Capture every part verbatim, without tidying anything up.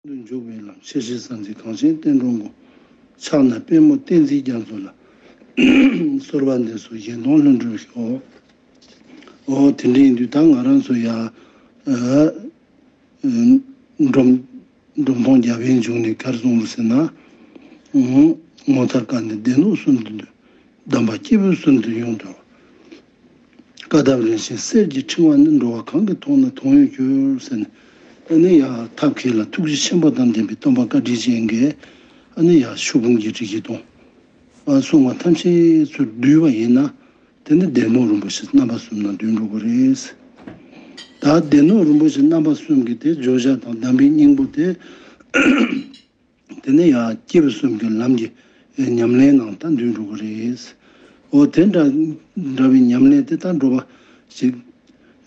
དུ་འཇུག་པའི་ལམ། ཤེས་བྱའི་ས་འཛིན་གངས་ཅན་བསྟན་འགྲོ་མགོན། ཕྱག་ན་པདྨོ་བསྟན་འཛིན་རྒྱ་མཚོ་ལ། གསོལ་བ་འདེབས་སོ་གཞན་དོན་ལྷུན་གྲུབ་ཤོག། འོ་དེ་འདྲ་ཡིན་དུས་ད་ང་རང་ཚོ་ཡ། ཨ། འབྲོམ་འབྲོམ་ཐོང་རྒྱལ་པོའི་འབྱུང་གནས་ག་རེ་གསུངས་རེད་ཟེར་ན། ངོ་མཚར་སྐལ་ལྡན་སྡེ་སྣོད་གསུམ་དུ་འདུས། གདམས་པ་སྐྱེས་བུ་གསུམ་དུ་ཡོངས་སུ། བཀའ་གདམས་རིན་ཆེན་གསེར་གྱི་ཕྲེང་བ་ནི། འགྲོ་བ་གང་གིས་མཐོང་ན་མཐོང་ཡང་འགྱུར་ཟེར་ནས། ཨ་ནི་ཡ་ཐབས་མཁས་ལ་ཐུགས་རྗེ་ཆེན་པོ་དང་ལྡན་པའི་སྟོན་པ་བཀའ་དྲིན་ཅན་གྱིས། ཨ་ནི་ཡ་ཆོས་ཕུང་བརྒྱད་ཁྲི་བཞི་སྟོང་། ཨ་གསུང་བ་ཐམས་ཅད་ཚུར་བསྡུས་པ་ཡིན་ན། དེ་ནི་སྡེ་སྣོད་རིན་པོ་ཆེ་རྣམ་པ་གསུམ་ནང་འདུས་འགྲོ་གི་རེད། ད་སྡེ་སྣོད་རིན་པོ་ཆེ་རྣམ་པ་གསུམ་གྱི་དེ་བརྗོད་བྱ་དང་གདམས་པའི་སྙིང་པོ་དེ། དེ་ནས་ཡང་སྐྱེས་བུ་གསུམ་གྱི་ལམ་གྱི་ཉམས་ལེན་ནང་ད་འདུས་འགྲོ་གི་རེད། འོ་དེ་འདྲ་འདྲ་བའི་ཉམས་ལེན་དེ་ད་འགྲོ་བ་ཞིག་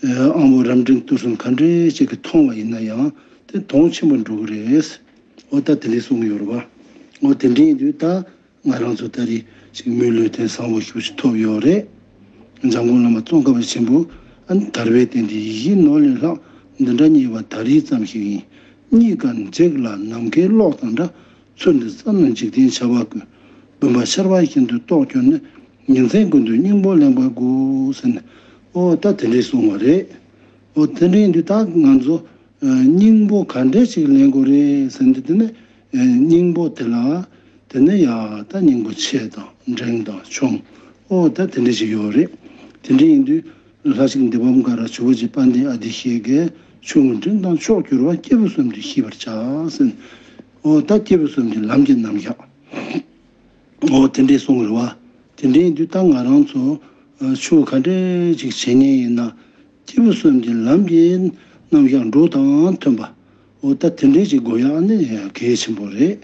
ཨ་དབང་པོ་རབ་འབྲིང་བསྡུས་གསུམ་ག་འདྲ་ཞིག་གིས་མཐོང་བ་ཡིན་ན་ཡང་དེ་དོན་ཆེན་པོ་འགྲོ་གི་རེད། འོ་ད་དེ་འདྲ་གསུངས་ཡོད་རེད་བ། འོ་དེ་འདྲ་ཡིན་དུས་ད། ང་རང་ཚོ་ད་རེས་ཅིག་མིའི་ལུས་རྟེན་བཟང་པོ་ཞེ་པོ་ཅིག་ཐོབ་ཡོད་རེད། འཇམ་མགོན་བླ་མ་ཙོང་ཁ་པ་ཆེན་པོས་ཨ་ནི་དར་བའི་རྟེན་འདི་ཡིད་བཞིན་ནོར་ལས་ལྷག་འདི་འདྲ་རྙེད་པ་ད་རེས་ཙམ་ཞིག་ཡིན། རྙེད་དཀའ་འཇིག་སླ་ནམ་མཁའི་གློག་དང་འདྲ། ཚུལ་འདི་བསམ་ན་འཇིག་རྟེན་བྱ་བ་ཀུན། བུམ་པ་ཆར་པ་བཞིན་དུ་རྟོགས་གྱུར་ནས། ཉིན་མཚན་ཀུན་ཏུ་སྙིང་པོ་ལེན་པར་དགོས་ཟེར་ནས། ཨོ་ད་དེ་འདྲས་གསུངས་པ་རེད། ཨོ་དེ་འདྲས་ཡིན་དུས་ད་ང་ཚོ་སྙིང་པོ་ག་འདྲས་ཞིག་ལེན་དགོས་རེད་ཟེར་འདི་དེ་ནས། སྙིང་པོ་དེ་ལ་དེ་ནས་ཡ་ད་སྙིང་པོ་ཆེ་དང་འབྲིང་དང་ཆུང་། ཨོ་ད་དེ་འདྲ་ཞིག་ཡོད་རེད། དེ་འདྲ་ཡིན་དུས་ལྷ་ཞིག་འདི་བམ་ག་ར་ཇོ་བོ་རྗེ་དཔལ་ལྡན་ཨ་ཏི་ཤའི་གི་ཆུང་ངུ་འབྲིང་དང་མཆོག་གྱུར་པ་སྐྱེས་བུ་གསུམ་དུ་ཤེས་པར་བྱ་ཟེར། ཨོ་ད་སྐྱེས་བུ་གསུམ་གྱི་ལམ་གྱི་རྣམ་གཞག། ཨོ་དེ་འདྲས་གསུངས་རེད་བ། དེ་འདྲ་ཡིན་དུས་ད་ང་རང་ཚོ་ཆོས་ག་འདྲས་ཅིག་བྱེད་ཉེན་ཡིན་ན། སྐྱེས་བུ་གསུམ་གྱི་ལམ་གྱི་རྣམ་གཞག་འགྲོ་དང་མཐུན་པ། འོ་ད་དེ་འདྲའི་ཅིག་དགོས་ཡག་ནི་གལ་ཆེན་པོ་རེད།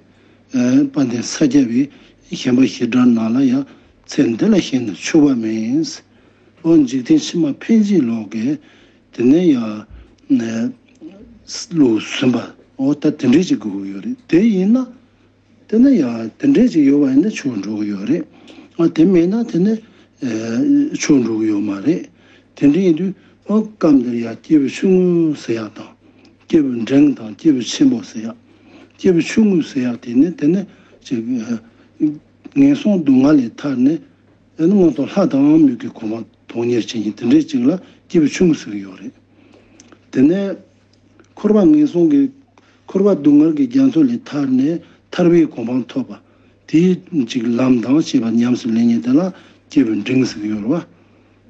ཨ་དཔལ་ལྡན་ས་སྐྱ་པའི་ཞེན་པ་བཞི་སྒྲ་ནང་ལ་ཡང་ཚེ་འདི་ལ་ཞེན་ན་ཆོག་པ་མིན། འོ་འཇིག་རྟེན་ཕྱི་མ་འཕེན་བྱེད་ལུགས་ཀྱི་དེ་ནས་ཡང་ལུགས་ཟིན་པ། འོ་ད་དེ་འདྲའི་ཅིག་དགོས་ཀྱི་ཡོད་རེད། དེ་ཡིན་ན། དེ་ནས་ཡང་དེ་འདྲས་ཅིག་ཡོད་པ་ཡིན་ན་ཆོས་འགྲོ་གི་ཡོད་རེད། ཨ་དེ་མེད་ན་དེ་ནས་ཨེ་ཆོས་འགྲོ་གི་ཡོད་མ་རེད། དེ་འདྲ་ཡིན་དུས་ཨ་སྐབས་འདིར་ཡང་སྐྱེས་བུ་ཆུང་ངུ་ཟེར་ཡག་དང་། སྐྱེས་བུ་འབྲིང་དང་སྐྱེས་བུ་ཆེན་པོ་ཟེར་ཡག་སྐྱེས་བུ་ཆུང་ངུ་ཟེར་ཡག་དེ་ནི་དེ་ནས་ཅིག་ཨེ་ངན་སོང་སྡུག་བསྔལ་ལས་ཐར་ནས་ཨེ་ནི་མངོན་མཐོ་ལྷ་དང་མི་གི་གོ་འཕང་དོན་གཉེར་བྱེད་མཁན་དེ་འདྲས་ཅིག་ལ་སྐྱེས་བུ་ཆུང་ངུ་ཟེར་གི་ཡོད་རེད། དེ་ནས། འཁོར་བ་ངན་སོང་གི། འཁོར་བ་སྡུག་བསྔལ་གྱི་རྒྱ་མཚོ་ལས་ཐར་ནས་ཐར་པའི་གོ་འཕང་ཐོབ་པ། དེའི་ཅིག་ལམ་དང་བཅས་པ་ཉམས་སུ་ལེན་མཁན་དེ་ལ་སྐྱེས་བུ་འབྲིང་ཟེར་གྱི་ཡོད་རེད་བ།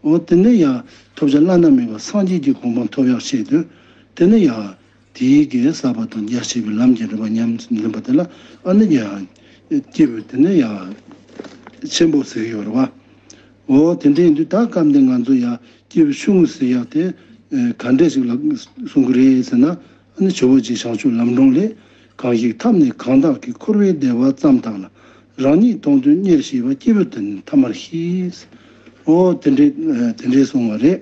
འོ་དེ་ནས་ཡང་ཐོབ་བྱ་བླ་ན་མེད་པ་སངས་རྒྱས་ཀྱི་གོ་འཕང་ཐོབ་ཡག་ཆེད་དུ། དེ་ནས་ཡང་དེའི་གེགས་བསལ་བ་དང་རྒྱ་ཆེ་བའི་ལམ་གྱི་རིམ་པ་ཉམས་སུ་ལེན་པ་དེ་ལ་ཨ་ནི་ཡང་སྐྱེས་བུ་དེ་ནས་ཡང་ཆེན་པོ་ཟེར་གྱི་ཡོད་རེད་བ། འོ་དེ་འདྲ་ཡིན་དུས་ད་སྐབས་འདི་ང་ཚོ་ཡང་། སྐྱེས་བུ་ཆུང་ངུ་ཟེར་ཡག་དེ་ག་འདྲས་ཞིག་ལ་གསུང་གི་རེད་ཟེར་ན། ཨ་ནི་ཇོ་བོ་རྗེ་བྱང་ཆུབ་ལམ་སྒྲོན་ལས། གང་ཞིག་ཐབས་ནི་གང་དག་གིས། འཁོར་བའི་བདེ་བ་ཙམ་དག་ལ། རང་ཉིད་དོན་དུ་གཉེར་ཤེས་པ། སྐྱེས་བུ་དེ་ནི་ཐ་མར་ཤེས། འོ་དེ་འདྲས་དེ་འདྲས་གསུངས་པ་རེད།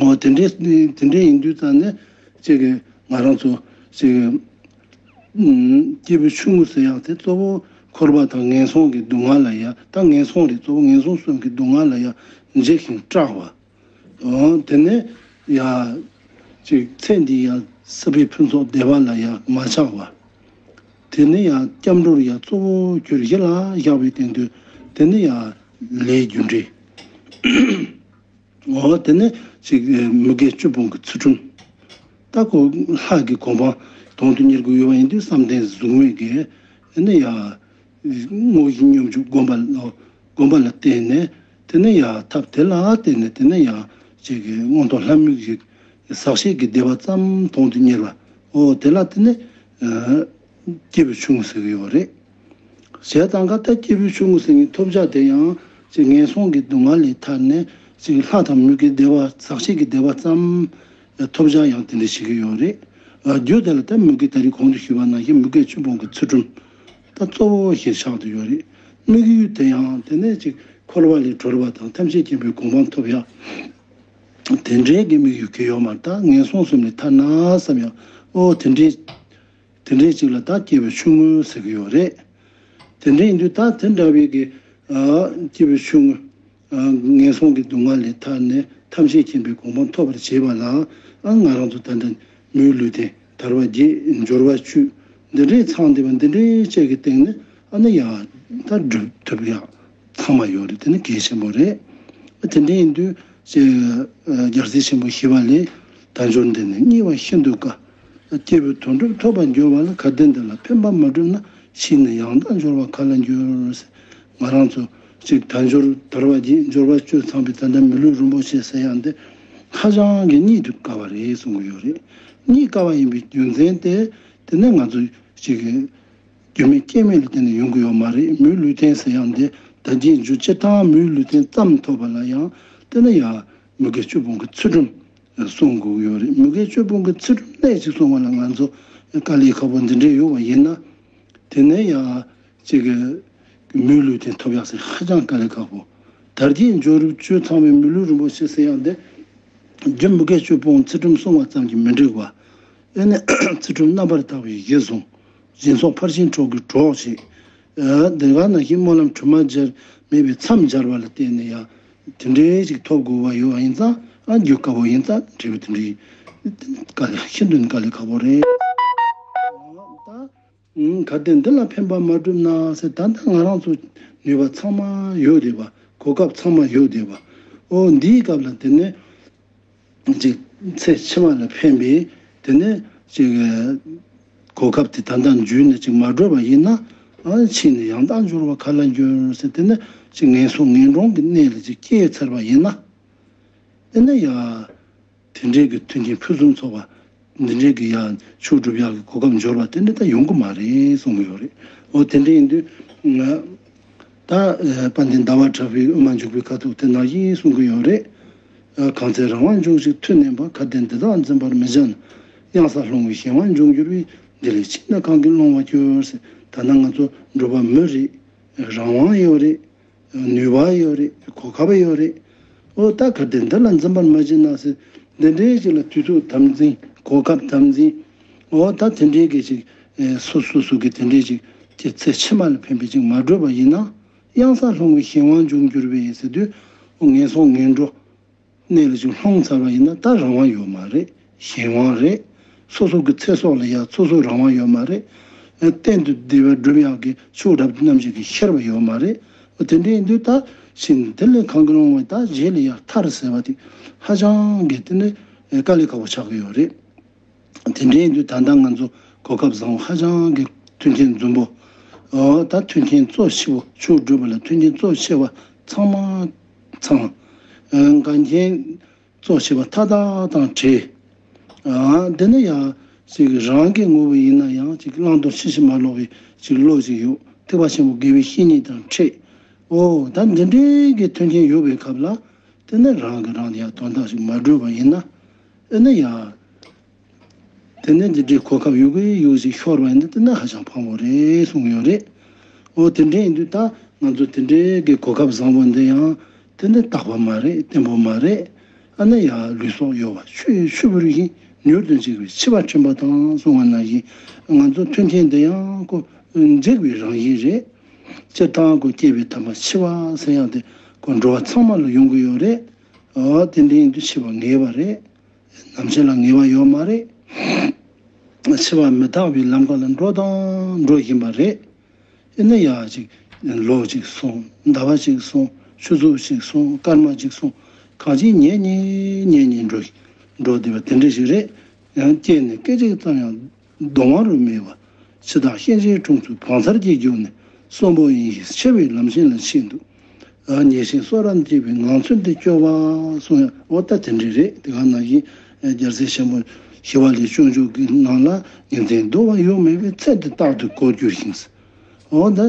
འོ་དེ་འདྲས་དེ་འདྲས་ཡིན་དུས་ཙང་ནས་ཅིག་གི་ང་རང་ཚོ་ཅིག་གི་སྐྱེས་བུ་ཆུང་ངུ་ཟེར་ཡག་དེ་གཙོ་བོ་འཁོར་བ་དང་ངན་སོང་གི་སྡུག་བསྔལ་ལ་ཡ། ད་ངན་སོང་རེད། གཙོ་བོ་ངན་སོང་གསུམ་གྱི་སྡུག་བསྔལ་ལ་ཡ་འཇིགས་ཤིང་སྐྲག་པ། འོ་དེ་ནས་ཡ་ཅིག་ཚེ་འདི་ཡང་སྲིད་པའི་ཕུན་ཚོགས་བདེ་བ་ལ་ཡང་མ་ཆགས་པ། དེ་ནས་ཡང་སྐྱབས་འགྲོར་ཡང་གཙོ་བོ་གྱུར་གཞི་ལ་བཞག་པའི་སྟེང་དུ། དེ་ནས་ཡང་ལས་རྒྱུ་འབྲས། འོ་དེ་ནས་ཅིག་མི་དགེ་བཅུ་སྤོང་གི་ཚུལ་ཁྲིམས། ད་ཁོ་ལྷ་གི་གོ་འཕང་དོན་དུ་གཉེར་དགོས་ཡོད་པ་ཡིན་དུས་བསམ་གཏན་གཟུགས་མེད་ཀྱི་དེ་ནས་ཡང་། དངོས་གཞི་སྙོམས་འཇུག་སྒོམ་པ་ལ་སྒོམ་པ་ལ་བརྟེན་ནས་དེ་ནས་ཡང་ཐབས་དེ་ལ་བརྟེན་ནས་དེ་ནས་ཡང་ཅིག་གི་མངོན་མཐོ་ལྷ་མིག་གི་ཟག་བཅས་ཀྱི་བདེ་བ་ཙམ་དོན་དུ་གཉེར་བ། འོ་དེ་ལ་དེ་ནས་སྐྱེས་བུ་ཆུང་ངུ་ཟེར་གྱི་ཡོད་རེད། བྱས་ཙང་ཀ་ད་སྐྱེས་བུ་ཆུང་ངུ་ཟེར་མཁན་ཐོབ་བྱ་དེ་ཡང་ཅིག་ངན་སོང་གི་སྡུག་བསྔལ་ལས་ཐར་ནས་ཅིག་ལྷ་དང་མི་གི་བདེ་བ་ཟག་བཅས་ཀྱི་བདེ་བ་ཙམ། ཐོབ་བྱ་ཡང་དེ་འདྲ་བྱེད་ཀྱི་ཡོད་རེད། རྒྱུ་དེ་ལ་ད་མི་དགེ་ད་རེས་གོང་དུ་ཞུས་པ་ནང་བཞིན་མི་དགེ་བཅུ་སྤོང་གི་ཚུལ་ཁྲིམས་ད་གཙོ་བོ་ཞིག་ཆགས་བསྡད་ཡོད་རེད། དམིགས་ཡུལ་དེ་ཡང་དེ་ནས་ཅིག་འཁོར་བ་ལས་གྲོལ་བ་དང་ཐམས་ཅད་མཁྱེན་པའི་གོ་འཕང་ཐོབ་ཡག་དེ་འདྲའི་གི་དམིགས་ཡུལ་གྱི་ཡོད་མ་རེད། ད་ངན་སོང་གསུམ་ལས་ཐར་ན་བསམ་ཡག་འོ་དེ་འདྲའི་དེ་འདྲའི་ཅིག་ལ་ད་སྐྱེས་བུ་ཆུང་ངུ་ཟེར་གྱི་ཡོད་རེད། དེ་འདྲ་ཡིན་དུས་ད་དེ་འདྲ་བའི་གི་ཨ་སྐྱེས་བུ་ཆུང་ངུ་ཨ་ངན་སོང་གི་སྡུག་བསྔལ་ལས་ཐར་ནས་ཐམས་ཅད་མཁྱེན་པའི་གོ་འཕང་ཐོབ་པར་བྱེད་པ་ལ་ཨ་ང་རང་ཚོ་ད་ལྟ་མིའི་ལུས་རྟེན་ དལ་བ་བརྒྱད། འབྱོར་བ་བཅུ། འདི་འདྲའི་ཚང་བསྡད་པ་འདི་འདྲའི་བཅས་ཀྱི་སྟེང་ནས་ཨ་ནི་ཡང་ད་སྒྲུབ་ཐུབ་ཡག་ཚང་མ་ཡོད་རེད། དེ་ནི་གལ་ཆེན་པོ་རེད། དེ་འདྲ་ཡིན་དུས་ཅེས་རྒྱལ་སྲས་ཆེན་པོ་ཞི་བ་ལྷས། དལ་འབྱོར་འདི་ནི་རྙེད་པ་ཤིན་ཏུ་དཀའ། སྐྱེས་བུ་དོན་གྲུབ་ཐོབ་པར་འགྱུར་བ་ལ། གལ་ཏེ་འདི་ལ་ཕན་པ་མ་བསྒྲུབས་ན། ཕྱིས་ནི་ཡང་དག་འབྱོར་བ་ག་ལ་འགྱུར། ང་རང་ཚོ་ཅིག་དལ་འབྱོར་དལ་བ་བརྒྱད། འབྱོར་བ་བཅུ་ཚང་བའི་ད་ལྟ་མི་ལུས་རིན་པོ་ཆེ་ཟེར་ཡག་འདི་ཧ་ཅང་གི་རྙེད་ཐུབ་དཀའ་བ་རེད་གསུང་གི་ཡོད་རེད། རྙེད་དཀའ་བ་ཡིན་པའི་རྒྱུ་མཚན་དེ་དེ་ནི་ང་ཚོ་ཅིག་རྒྱུ་མེད་རྐྱེན་མེད་ལ་བརྟེན་ནས་ཡོང་གི་ཡོད་མ་རེད། མིའི་ལུས་རྟེན་ཟེར་ཡག་འདི་ད་གིན་འཇུ་སྤྱིར་བཏང་མིའི་ལུས་རྟེན་ཙམ་ཐོབ་པ་ལ་ཡང་དེ་ནི་ཡང་མི་དགེ་བཅུ་སྤོང་གི་ཚུལ་ཁྲིམས་སྲུང་དགོས་ཀྱི་ཡོད་རེད། མི་དགེ་བཅུ་སྤོང་གི་ཚུལ་ཁྲིམས་གནད་ཅིག་སྲུང་བ་ལ་ང་ཚོ་དཀའ་ལས་ཁག་པོ་འདི་འདྲས་ཡོད་པ་ཡིན་ན། དེ་ནས་ཡང་ཅིག་གི་མིའི་ལུས་རྟེན་ཐོབ་ཡག་ཟེར་ཧ་ཅང་དཀའ་ལས་ཁག་པོ། དལ་བརྒྱད་འབྱོར་བཅུ་ཚང་བའི་མི་ལུས་རིན་པོ་ཆེ་ཟེར་ཡག་འདི་རྒྱུ་མི་དགེ་བཅུ་སྤོང་ཚུལ་ཁྲིམས་སྲུང་བ་ཙམ་གྱིས་མི་འགྲིག་པ། ཨེ་ནས་ཚུལ་ཁྲིམས་རྣམ་པར་དག་པའི་གཞི་བཟུང་། སྦྱིན་སོགས་ཕར་ཕྱིན་གྲོགས་ཀྱི་གྲོགས་བྱེད། ཨ་དེ་ག་ནང་བཞིན་སྨོན་ལམ་དྲི་མ་སྦྱར་མེད་པའི་མཚམས་སྦྱར་བ་ལ་བརྟེན་ནས་ཡང་དེ་འདྲའི་ཞིག་ཐོབ་དགོས་པ་ཡོད་པ་ཡིན་ཙང་། ཨ་རྒྱུ་དཀའ་བོ་ཡིན་ཙང་འབྲས་བུ་དེ་འདྲའི་དཀའ་ལས་ཤིན་ཏུ་ནས་དཀའ་ལས་ཁག་པོ་རེད། ད་གལ་ཏེ་འདི་ལ་ཕན་པ་མ་བསྒྲུབས་ན་ཟེར། ད་ལྟ་ང་རང་ཚོ་ནུས་པ་ཚང་མ་ཡོད་བསྡད་པ། གོ་སྐབས་ཚང་མ་ཡོད་བསྡད་པ། ཨོ་འདིའི་སྐབས་ལ་དེ་ནས་ཅིག་ཚེ་ཕྱི་མ་ལ་ཕན་པའི་དེ་ནས་ཅིག་གོ་སྐབས་དེ་ད་ལྟ་འཇུས་ནས་ཅིག་མ་བསྒྲུབས་པ་ཡིན་ན། ཨ་ཕྱིས་ནས་ཡང་དག་འབྱོར་བ་ག་ལ་འགྱུར་ཟེར། དེ་ནས་ཅིག་ངན་སོང་ངན་འགྲོའི་གནས་ལ་ཅིག་སྐྱེས་ཚར་བ་ཡིན་ན། དེ་ནས་ཡང་དེ་འདྲའི་གི་མཐུན་རྐྱེན་ཕུན་སུམ་ཚོགས་པ། འདི་འདྲའི་གི་ཡང་ཆོས་སྒྲུབ་ཡག་གི་གོ་སྐབས་འབྱོར་བ་དེ་འདྲ་ད་ཡོང་གི་མ་རེད་གསུང་གི་ཡོད་རེད། འོ་དེ་འདྲ་ཡིན་དུས་ང་ད་དཔལ་ལྡན་ཟླ་བ་གྲགས་པའི་དབུ་མ་འཇུག་པའི་ཁ་ཐུག་དེ་ནང་བཞིན་གསུང་གི་ཡོད་རེད། གང་ཚེ་རང་དབང་འབྱུང་ཞིང་མཐུ་བསྣན་པ། གལ་ཏེ་འདི་དག་འཛིན་པར་མི་བྱ་ན། གཡང་ས་ལྷུང་བའི་གཞན་དབང་འབྱུང་འགྱུར་བས། འདི་ལས་ཕྱིས་ན་གང་གིས་བསླང་བར་འགྱུར་ཟེར། ད་ལྟ་ང་ཚོ་འགྲོ་བ་མི་རེད། རང་དབང་ཡོད་རེད། ནུས་པ་ཡོད་རེད། གོ་སྐབས་ཡོད་རེད། ཨོ་ད་གལ་ཏེ་འདི་ལ་འཛིན་པར་མ་བྱེད་ན་ཟེར། འདི་འདྲའི་ཅིག་ལ་དུས་ཚོད་དམ་འཛིན། གོ་སྐབས་དམ་འཛིན། ཨོ་ད་དེ་འདྲའི་གི་ཅིག་སོ་སོ་སོ་གི་དེ་འདྲའི་ཅིག་ཅིག་ཚེ་ཕྱི་མ་ལ་ཕན་པའི་ཅིག་མ་བསྒྲུབས་པ་ཡིན་ན། གཡང་ས་ལྷུང་བའི་གཞན་དབང་འབྱུང་འགྱུར་བས་ཟེར་དུས། ཨོ་ངན་སོང་ངན་འགྲོ་གནས་ལ་ཅིག་ལྷུང་ཚར་བ་ཡིན་ན་ད་རང་དབང་ཡོད་མ་རེད། གཞན་དབང་རེད། སོ་སོ་གི་ཚེ་སྲོག་ལ་ཡང་སོ་སོ་རང་དབང་ཡོད་མ་རེད། གཏན་དུ་བདེ་བ་སྒྲུབ་ཡག་གི་ཆོས་རབ་རྣམ་བཞི་གི་ཤེས་རབ་ཡོད་མ་རེད། དེ་འདྲ་ཡིན་དུས་ད་ཕྱིས་འདི་ལས་གང་གིས་བསླང་བ། ད་རྗེས་ལ་ཡང་ཐར་ཟེར་བ་དེ་ཧ་ཅང་གི་དེ་ནི་དཀའ་ལས་ཁག་པོ་ཆགས་ཀྱི་ཡོད་རེད། དེ་འདྲ་ཡིན་དུས་ད་ལྟ་ང་ཚོ་གོ་སྐབས་བཟང་པོ་ཧ་ཅང་གི་མཐུན་རྐྱེན་འཛོམས་པོ། ཨོ་ད་མཐུན་རྐྱེན་གཙོ་ཆེ་བོ། ཆོས་སྒྲུབ་པ་ལ་མཐུན་རྐྱེན་གཙོ་ཆེ་བ་ཚང་མ་ཚང་། འགལ་རྐྱེན་གཙོ་ཆེ་བ་མཐའ་དག་དང་བྲལ། ཨ་འདི་ནི་ཡང་ཅིག་རང་གི་ངོ་བོ་ཡིན་ན་ཡང་ཅིག་བླང་དོར་ཕྱིན་ཅི་མ་ལོག་པའི་ཅིག་བློ་ཅིག་ཡོད། ཐེག་པ་ཆེན་པོ་དགེ་བའི་བཤེས་གཉེན་དང་འཕྲད། ཨོ་ད་འདི་འདྲའི་གི་མཐུན་རྐྱེན་ཡོད་པའི་སྐབས་ལ། དེ་ནི་རང་གིས་རང་ལ་ཡང་དོན་དག་ཞིག་མ་བསྒྲུབས་པ་ཡིན་ན། ཨེ་ནི་ཡང་། དེ་ནས་འདི་འདྲའི་གོ་སྐབས་ཡོད་གི་ཡོད་ཅིག་ཤོར་བ་ཡིན་ན་དེ་ནི་ཧ་ཅང་ཕངས་པོ་རེད་གསུངས་ཡོད་རེད། འོ་དེ་འདྲ་ཡིན་དུས་ད་ང་ཚོ་དེ་འདྲའི་གི་གོ་སྐབས་བཟང་པོ་འདི་ཡང་དེ་ནི་རྟག་པ་མ་རེད། བརྟན་པོ་མ་རེད། ཨ་ནི་ཡང་ལུས་སྲོག་གཡོ་བ་ཆུ་ཡི་ཆུ་བུར་བཞིན་མྱུར་དུ་འཇིག་པའི་འཆི་བ་འཕྲིན་པ་དང་གསུངས་པ་ནང་བཞིན། ང་ཚོ་མཐུན་རྐྱེན་འདི་ཡང་ཁོ་འཇིག་པའི་རང་བཞིན་རེད། སྤྱིར་བཏང་ཁོ་སྐྱེ་བའི་ཐ་མ་འཆི་བ་ཟེར་ཡག་དེ་ཁོ་འགྲོ་བ་ཚང་མ་ལ་ཡོང་གི་ཡོད་རེད། འོ་དེ་འདྲ་ཡིན་དུས་འཆི་བ་ངེས་པ་རེད། ནམ་འཆི་ལ་ངེས་པ་ཡོད་མ་རེད། འཆི་བ་མི་རྟག་པའི་ལམ་ཁ་ལ་འགྲོ་དང་འགྲོ་བཞིན་པ་རེད། ཨེ་ན་ཡ་ཅིག་ལོ་གཅིག་སོང་། ཟླ་བ་གཅིག་སོང་། ཆུ་ཚོད་གཅིག་སོང་། སྐར་མ་གཅིག་སོང་། གང་ཅིའི་ཉེ་ཉེ་ཉེ་ཉེ་འགྲོ་འགྲོ་བསྡད་པ་དེ་འདྲ་ཞིག་རེད། ཡང་སྐྱེས་ནས་སྐད་ཅིག་ཙམ་ཡང་གདོང་བ་རུ་མེད་པ། འཆི་བདག་གཤིན་རྗེའི་དྲུང་དུ་བང་སར་གྱིས་རྒྱུག་ནས་གསོན་པོ་ཡིན་ཞེས་འཆི་བའི་ལམ་ཤེས་ལ་ཆས་འདུག་ཨ་ཉེས་ཤིང་གསོད་རབ་འགྱེད་པའི་ངང་ཚུལ་འདི་སྐྱོ་བ་གསུང་ཡ། འོ་ད་དེ་འདྲ་རེད། དེ་ག་ནང་བཞིན་རྒྱལ་སྲས་ཆེན་པོ་ཞི་བ་ལྷའི་སྤྱོད་འཇུག་གི་ནང་ལ་ཉིན་མཚན་འདུ་བ་ཡོད་མེད་པའི་ཚེ་འདི་རྟག་ཏུ་འཁོར་འགྱུར་ཞིང་། འོ་ད་དེ་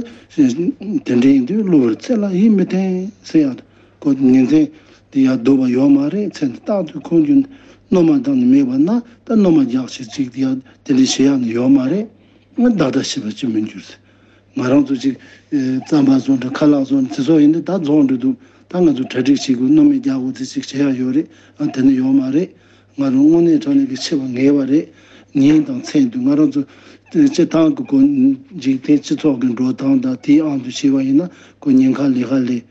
འདྲ་ཡིན་དུས་བསླུ་བའི་ཚེ་ལ་ཡིད་མི་བརྟན་ཟེར་ཡ། ཁོ་ཉིན་མཚན་འདི་ཡ་འདུ་བ་ཡོད་མ་རེད། ཚེ་འདི་རྟག་ཏུ་འཁོར་འགྱུར། སྣོན་མ་བཏང་ནས་མེད་པ་ན་ད་སྣོན་མ་རྒྱག་ཞིག་ཅིག་འདི་ཡ་དེ་འདྲ་བྱེད་ཡ་ནི་ཡོད་མ་རེད། ང་བདག་ལྟ་ཤེས་པ་ཅི་མི་འགྱུར་ཟེར། ང་རང་ཚོ་ཅིག་ཨེ་རྩམ་པ་བཟོ་འདྲ་ཁ་ལག་བཟོ་འདྲ་དེ་ཚོ་ཡིན་ཏེ་ད་རྫོང་འགྲོ་འདུག་ད་ང་ཚོ་གྲ་སྒྲིག་བྱེད་དགོས། སྣོན་མེད་རྒྱག་དགོས། དེ་ཅིག་བྱེད་ཡ་ཡོད་རེད། ཨ་དེ་ནི་ཡོད་མ་རེད། ང་རང་དངོས་གནས་དྲང་གནས་ཀྱི་འཆི་བ་ངེས་པ་རེད། ཉིན་དང་མཚན་དུ་ང་རང་ཚོ་སྤྱི་བཏང་གི་གོ་འཇིག་རྟེན་སྤྱི་ཚོགས་ཀྱི་འགྲོ་སྟངས་དང་དེའི་དབང་དུ་བྱས་པ་ཡིན་ན་ཁོ་ཉིན་ཁ་ལས་ཀ་ལས།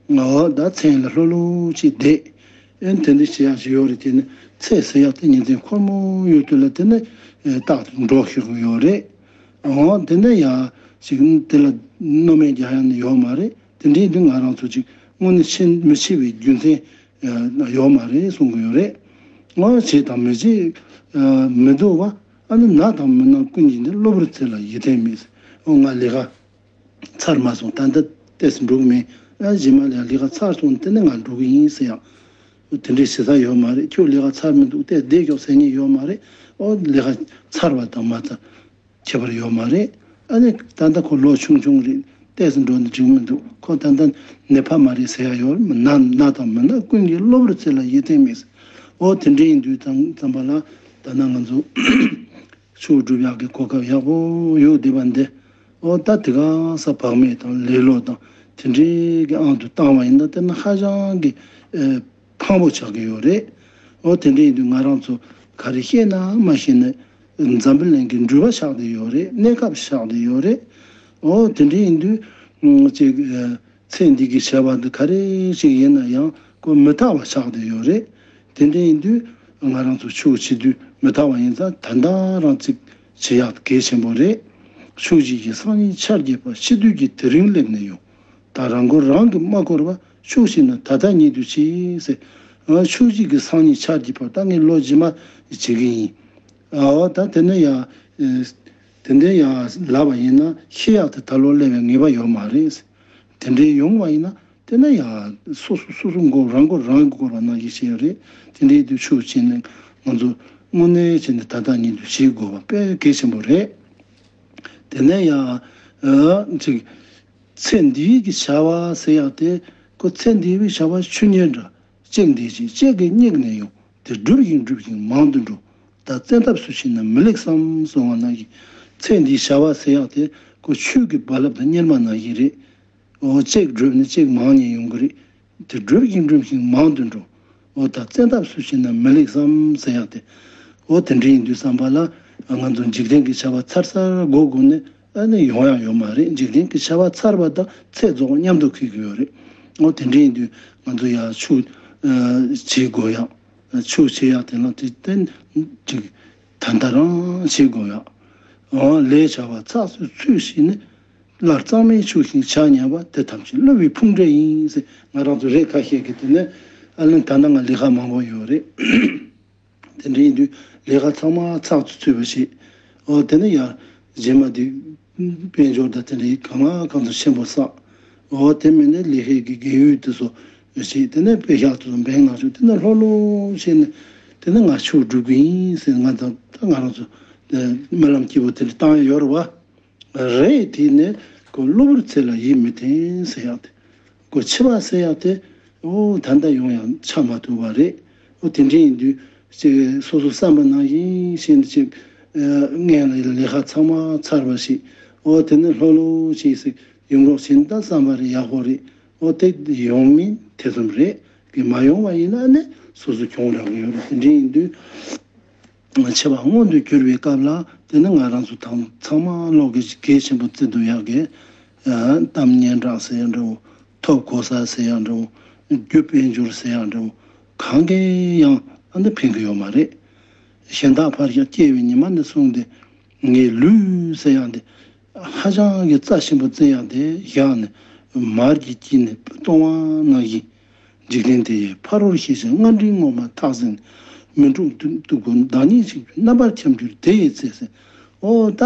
ང་འོ་ད་མཚན་ལ་ལྷོད་ལྷོད་ཅིག་བསྡད། ཨེ་དེ་འདྲ་བྱེད་ཡག་ཞིག་ཡོད་རེད། དེ་ནི་ཚེ་ཟེར་ཡག་དེ་ཉིན་མཚན་འཁོར་མོ་ཡོད་དུས་ལ་དེ་ནི་ཨེ་རྟག་ཏུ་འགྲོ་ཤོར་གི་ཡོད་རེད། འོ་དེ་ནི་ཡ་ཞིག་དེ་ལ་གནོད་མེད་རྒྱག་ཡག་ནི་ཡོད་མ་རེད། དེ་འདྲའི་དུས་ང་རང་ཚོ་ཅིག་དངོས་གནས་ཕྱིན་མི་ཕྱིན་པའི་རྒྱུ་མཚན་ཨེ་ཡོད་མ་རེད་གསུང་གི་ཡོད་རེད། འོ་བྱེད་དང་མི་བྱེད་ཨེ་མི་འདུག་བ། ཨ་ནི་ན་དང་མི་ན་ཀུན་གྱིས་འདི་གློ་བུར་ཚེ་ལ་ཡིད་བརྟན་མེད། འོ་ང་ལས་ཀ་ཚར་མ་སོང་། ད་ལྟ་ཏོག་ཙམ་འགྲོ་གི་མིན། ཨ་རྗེས་མ་ལ་ལས་ཀ་ཚར་སོང་། དེ་ནས་ང་འགྲོ་གི་ཡིན་ཟེར་ཡག་དེ་འདྲའི་བྱེད་ས་ཡོད་མ་རེད། ཁྱོད་ལས་ཀ་ཚར་མི་འདུག་ཏོག་ཙམ་བསྡད་ཤོག་ཟེར་མཁན་ཡོད་མ་རེད། ཨོ་ལས་ཀ་ཚར་བ་དང་མ་ཚར་ཁྱད་པར་ཡོད་མ་རེད། ཨ་ནི་ད་ལྟ་ཁོ་ལོ་ཆུང་ཆུང་རེད། ཏོག་ཙམ་འགྲོ་ནས་འགྲིག་མི་འདུག་ཁོ་ད་ལྟ་ནད་ཕར་མ་རེད་ཟེར་ཡག་ཡོད་མ། ན་ན་དང་མི་ན་ཀུན་གྱིས་གློ་བུར་ཚེ་ལ་ཡིད་བརྟན་མེད། ཨོ་དེ་འདྲ་ཡིན་དུས་ཙམ་ཙམ་པ་ལ་ད་ལྟ་ང་ཚོ་ཆོས་སྒྲུབ་ཡག་གི་གོ་སྐབས་ཡག་པོ་ཡོད་བསྡད་པ་འདི། ཨོ་ད་དེ་ག་ས་བག་མེད་དང་ལེ་ལོ་དང་དེ་འདྲའི་གི་ཨང་དུ་བཏང་བ་ཡིན་ན་དེ་ནི་ཧ་ཅང་གི་ཨེ་ཕངས་པོ་ཆགས་ཀྱི་ཡོད་རེད། ཨོ་དེ་འདྲ་ཡིན་དུས་ང་རང་ཚོ་ག་རེ་བཤད་ན་མ་བཤད་ན་འཛམ་བུ་གླིང་གི་འགྲུལ་པ་ཆགས་བསྡད་ཡོད་རེད། གནས་སྐབས་ཆགས་བསྡད་ཡོད་རེད། ཨོ་དེ་འདྲ་ཡིན་དུས་ཅིག་ཨེ་ཚེ་འདི་གི་བྱ་བ་འདི་ག་རེ་ཞིག་ཡིན་ན་ཡང་ཁོ་མི་རྟག་པ་ཆགས་བསྡད་ཡོད་རེད། དེ་འདྲ་ཡིན་དུས་ང་རང་ཚོ་ཆོས་བྱེད་དུས་མི་རྟག་པ་ཡིན་ཙང་ད་ལྟ་རང་ཚིག་བྱེད་ཡག་གལ་ཆེན་པོ་རེད། ཕྱོགས་བཞི་ཡི་སང་ཉིན་ཆར་རྒྱས་པ། ཕྱི་དུས་ཀྱི་དེ་རིང་སླེབས་ནས་ཡོང་། ད་རང་མགོ་རང་གིས་མ་བསྐོར་བར། ཕྱོགས་བཞི་ན་ད་ལྟ་ཉིད་དུ་མཆིས་ཟེར། ཨ་ཕྱོགས་བཞི་གི་སང་ཉིན་ཆར་རྒྱས་པ། ད་ངས་ལོ་རྗེས་མ་བྱེད་ཀྱི་ཡིན། ཨ་ད་དེ་ནས་ཡང་དེ་འདྲ་ཡང་ལབ་པ་ཡིན་ན་ཤི་ཡག་དེ་ད་ལོ་སླེབས་པའི་ངེས་པ་ཡོད་མ་རེད། དེ་འདྲའི་ཡོང་བ་ཡིན་ན་དེ་ན་ཡང་སོ་སོ་སོ་སོ་མགོ་རང་མགོ་རང་གིས་བསྐོར་བ་ནང་བཞིན་བྱས་ཡོད་རེད། དེ་འདྲའི་དུས་ཆོས་བྱས་ནས་ང་ཚོ་དངོས་གནས་བྱས་ནས་ད་ལྟ་ཉིད་དུ་བྱེད་དགོས་པ་དཔེ་གལ་ཆེན་པོ་རེད། དེ་ནས་ཡང་ཨ་ཅིག་ཚེ་འདིའི་གི་བྱ་བ་ཟེར་ཡག་དེ་ཁོ་ཚེ་འདིའི་བྱ་བ་ཆུ་གཉེར་འདྲ། གཅིག་འདི་ཅིག་གཅིག་གིས་སྙེགས་ནས་ཡོང་། དེ་སྒྲུབ་བཞིན་སྒྲུབ་བཞིན་མང་དུ་འགྲོ། ད་བཙན་ཐབས་སུ་ཕྱིན་ན་མི་ལེགས་སམ་གསུང་བ་ནང་བཞིན་ཚེ་འདིའི་བྱ་བ་ཟེར་ཡག་དེ་ཁོ་ཆུ་གི་རྦ་རླབས་དང་གཉེར་མ་ནང་བཞིན་རེད། འོ་གཅིག་བསྒྲུབས་ནས་གཅིག་མང་ཉེ་ཡོང་གི་རེད། དེ་སྒྲུབ་བཞིན་སྒྲུབ་བཞིན་མང་དུ་འགྲོ། འོ་ད་བཙན་ཐབས་སུ་ཕྱིན་ན་མི་ལེགས་སམ་ཟེར་ཡག་དེ། འོ་དེ་འདྲ་ཡིན་དུས་བསམ་པ་ལ་ང་ཚོ་འཇིག་རྟེན་གྱི་བྱ་བ་ཚར་ཚར་སྒོ་སྒོ་ནས་ཨ་ནི་ཡོང་ཡག་ཡོད་མ་རེད། འཇིག་རྟེན་གྱི་བྱ་བ་ཚར་བ་དང་ཚེ་རྫོགས་མཉམ་དུ་འཁེལ་གྱི་ཡོད་རེད། འོ་དེ་འདྲ་ཡིན་དུས་ང་ཚོ་ཡར་ཆོས་བྱེད་དགོས་ཡག་ཆོས་བྱེད་ཡག་དེ་ལ་དེ་བརྟེན་ཅིག་ད་ལྟ་རང་བྱེད་དགོས་ཡག་འོ་ལས་བྱ་བ་ཚགས་སུ་ཚུད་ཕྱིན་ནས། སླར་གཙང་མའི་ཆུ་བཞིན་བྱ་ཉམས་པ། དེ་ཐམས་ཅད་བསླུ་བའི་ཕུང་འདྲེ་ཡིན་ཟེར། ང་རང་ཚོ་རེད་ཁ་ཤས་ཀྱིས་དེ་ནས་ཨ་ལན་ད་ལྟ་ང་ལས་ཀ་མང་པོ་ཡོད་རེད། དེ་འདྲ་ཡིན་དུས་ལས་ཀ་ཚང་མ་ཚགས་སུ་ཚུད་པ་ཞིག་འོ་དེ་ནས་ཡར་རྗེས་མ་དེ་དཔལ་འབྱོར་དང་དེ་འདྲ་གང་ལ་གང་འཚམ་ཆེན་པོ་བསགས། འོ་དེ་མིན་ནས་ལས་ཀའི་གི་དགེ་འོས་དེ་ཚོ་ཞིག་དེ་ནས་དཔེ་ཤག་དེ་ཚོ་འབེན་གནང་ཤོག་དེ་ནས་ལྷོད་ལྷོད་བྱས་ནས་དེ་ནས་ང་ཆོས་སྒྲུབ་གི་ཡིན་ཟེར། ང་ད་ད་ང་རང་ཚོ་སྨོན་ལམ་སྐྱིད་པོ་དེ་འདྲ་བཏང་ཡ་ཡོད་རེད་བ། རེད། དེ་ནས་ཁོ་གློ་བུར་ཚེ་ལ་ཡིད་མི་བརྟན་ཟེར་ཡག་དེ། ཁོ་འཆི་བ་ཟེར་ཡག་དེ་འོ་ད་ལྟ་ཡོང་ཡང་ཆགས་མ་ཐུབ་པ་རེད། འོ་དེ་འདྲ་ཡིན་དུས་ཅིག་སོ་སོ་བསམ་པ་ནང་བཞིན་བྱས་ནས་ཅིག་སྔོན་ལ་ལས་ཀ་ཚང་མ་ཚར་བ་ཞིག་འོ་དེ་ནས་ལྷོད་ལྷོད་བྱས་སེ་ཡོང་རོགས་བྱས་ན་ད་བསམ་པ་རེ་ཡག་པོ་རེད། འོ་དེ་ཡོང་མིན་ཐེ་ཚོམ་རེད། གི་མ་ཡོང་བ་ཡིན་ན་ནི་སོ་སོ་གྱོང་རག་གི་ཡོད་རེད། དེ་འདྲ་ཡིན་དུས། འཆི་བ་མངོན་དུ་གྱུར་པའི་སྐབས་ལ་དེ་ནི་ང་རང་ཚོ་དང་ཚང་མ་བློ་གི་གལ་ཆེན་པོ་བརྩི་འདུག་ཡག་གི། གཏམ་སྙན་གྲགས་ཟེར་ཡག་འདྲ་བོ། ཐོབ་གོ་ས་ཟེར་ཡག་འདྲ་བོ། རྒྱུ་དཔལ་འབྱོར་ཟེར་ཡག་འདྲ་བོ། གང་གིས་ཡང་ཨ་འདི་ཕན་གི་ཡོད་མ་རེད། གཞན་དག་ཕར་བཞག་སྐྱེ་བའི་ཉི་མ་ནས་བཟུང་སྟེ་ངའི་ལུས་ཟེར་ཡག་འདི་ཧ་ཅང་གི་རྩ་ཆེན་པོ་བརྩི་ཡག་དེ་བཞག་ནས་མར་གྱི་དཀྱིལ་ནས་སྤོས་གཏོང་བ་ནང་བཞིན། འཇིག་རྟེན་དེ་ཡི་ཕ་རོལ་ཤེས་བྱ་སྔར་འདྲིས་ངོ་མ་ཐག་ཟིན། མི་འཁྲུགས་སྡུག་སྡུག་གུ་བདག་ཉིད་གཅིག་པུས། རྣམ་པར་འཁྱམས་གྱུར་དེ་ཡི་ཚེ་ཟེར། ཨོ་ད་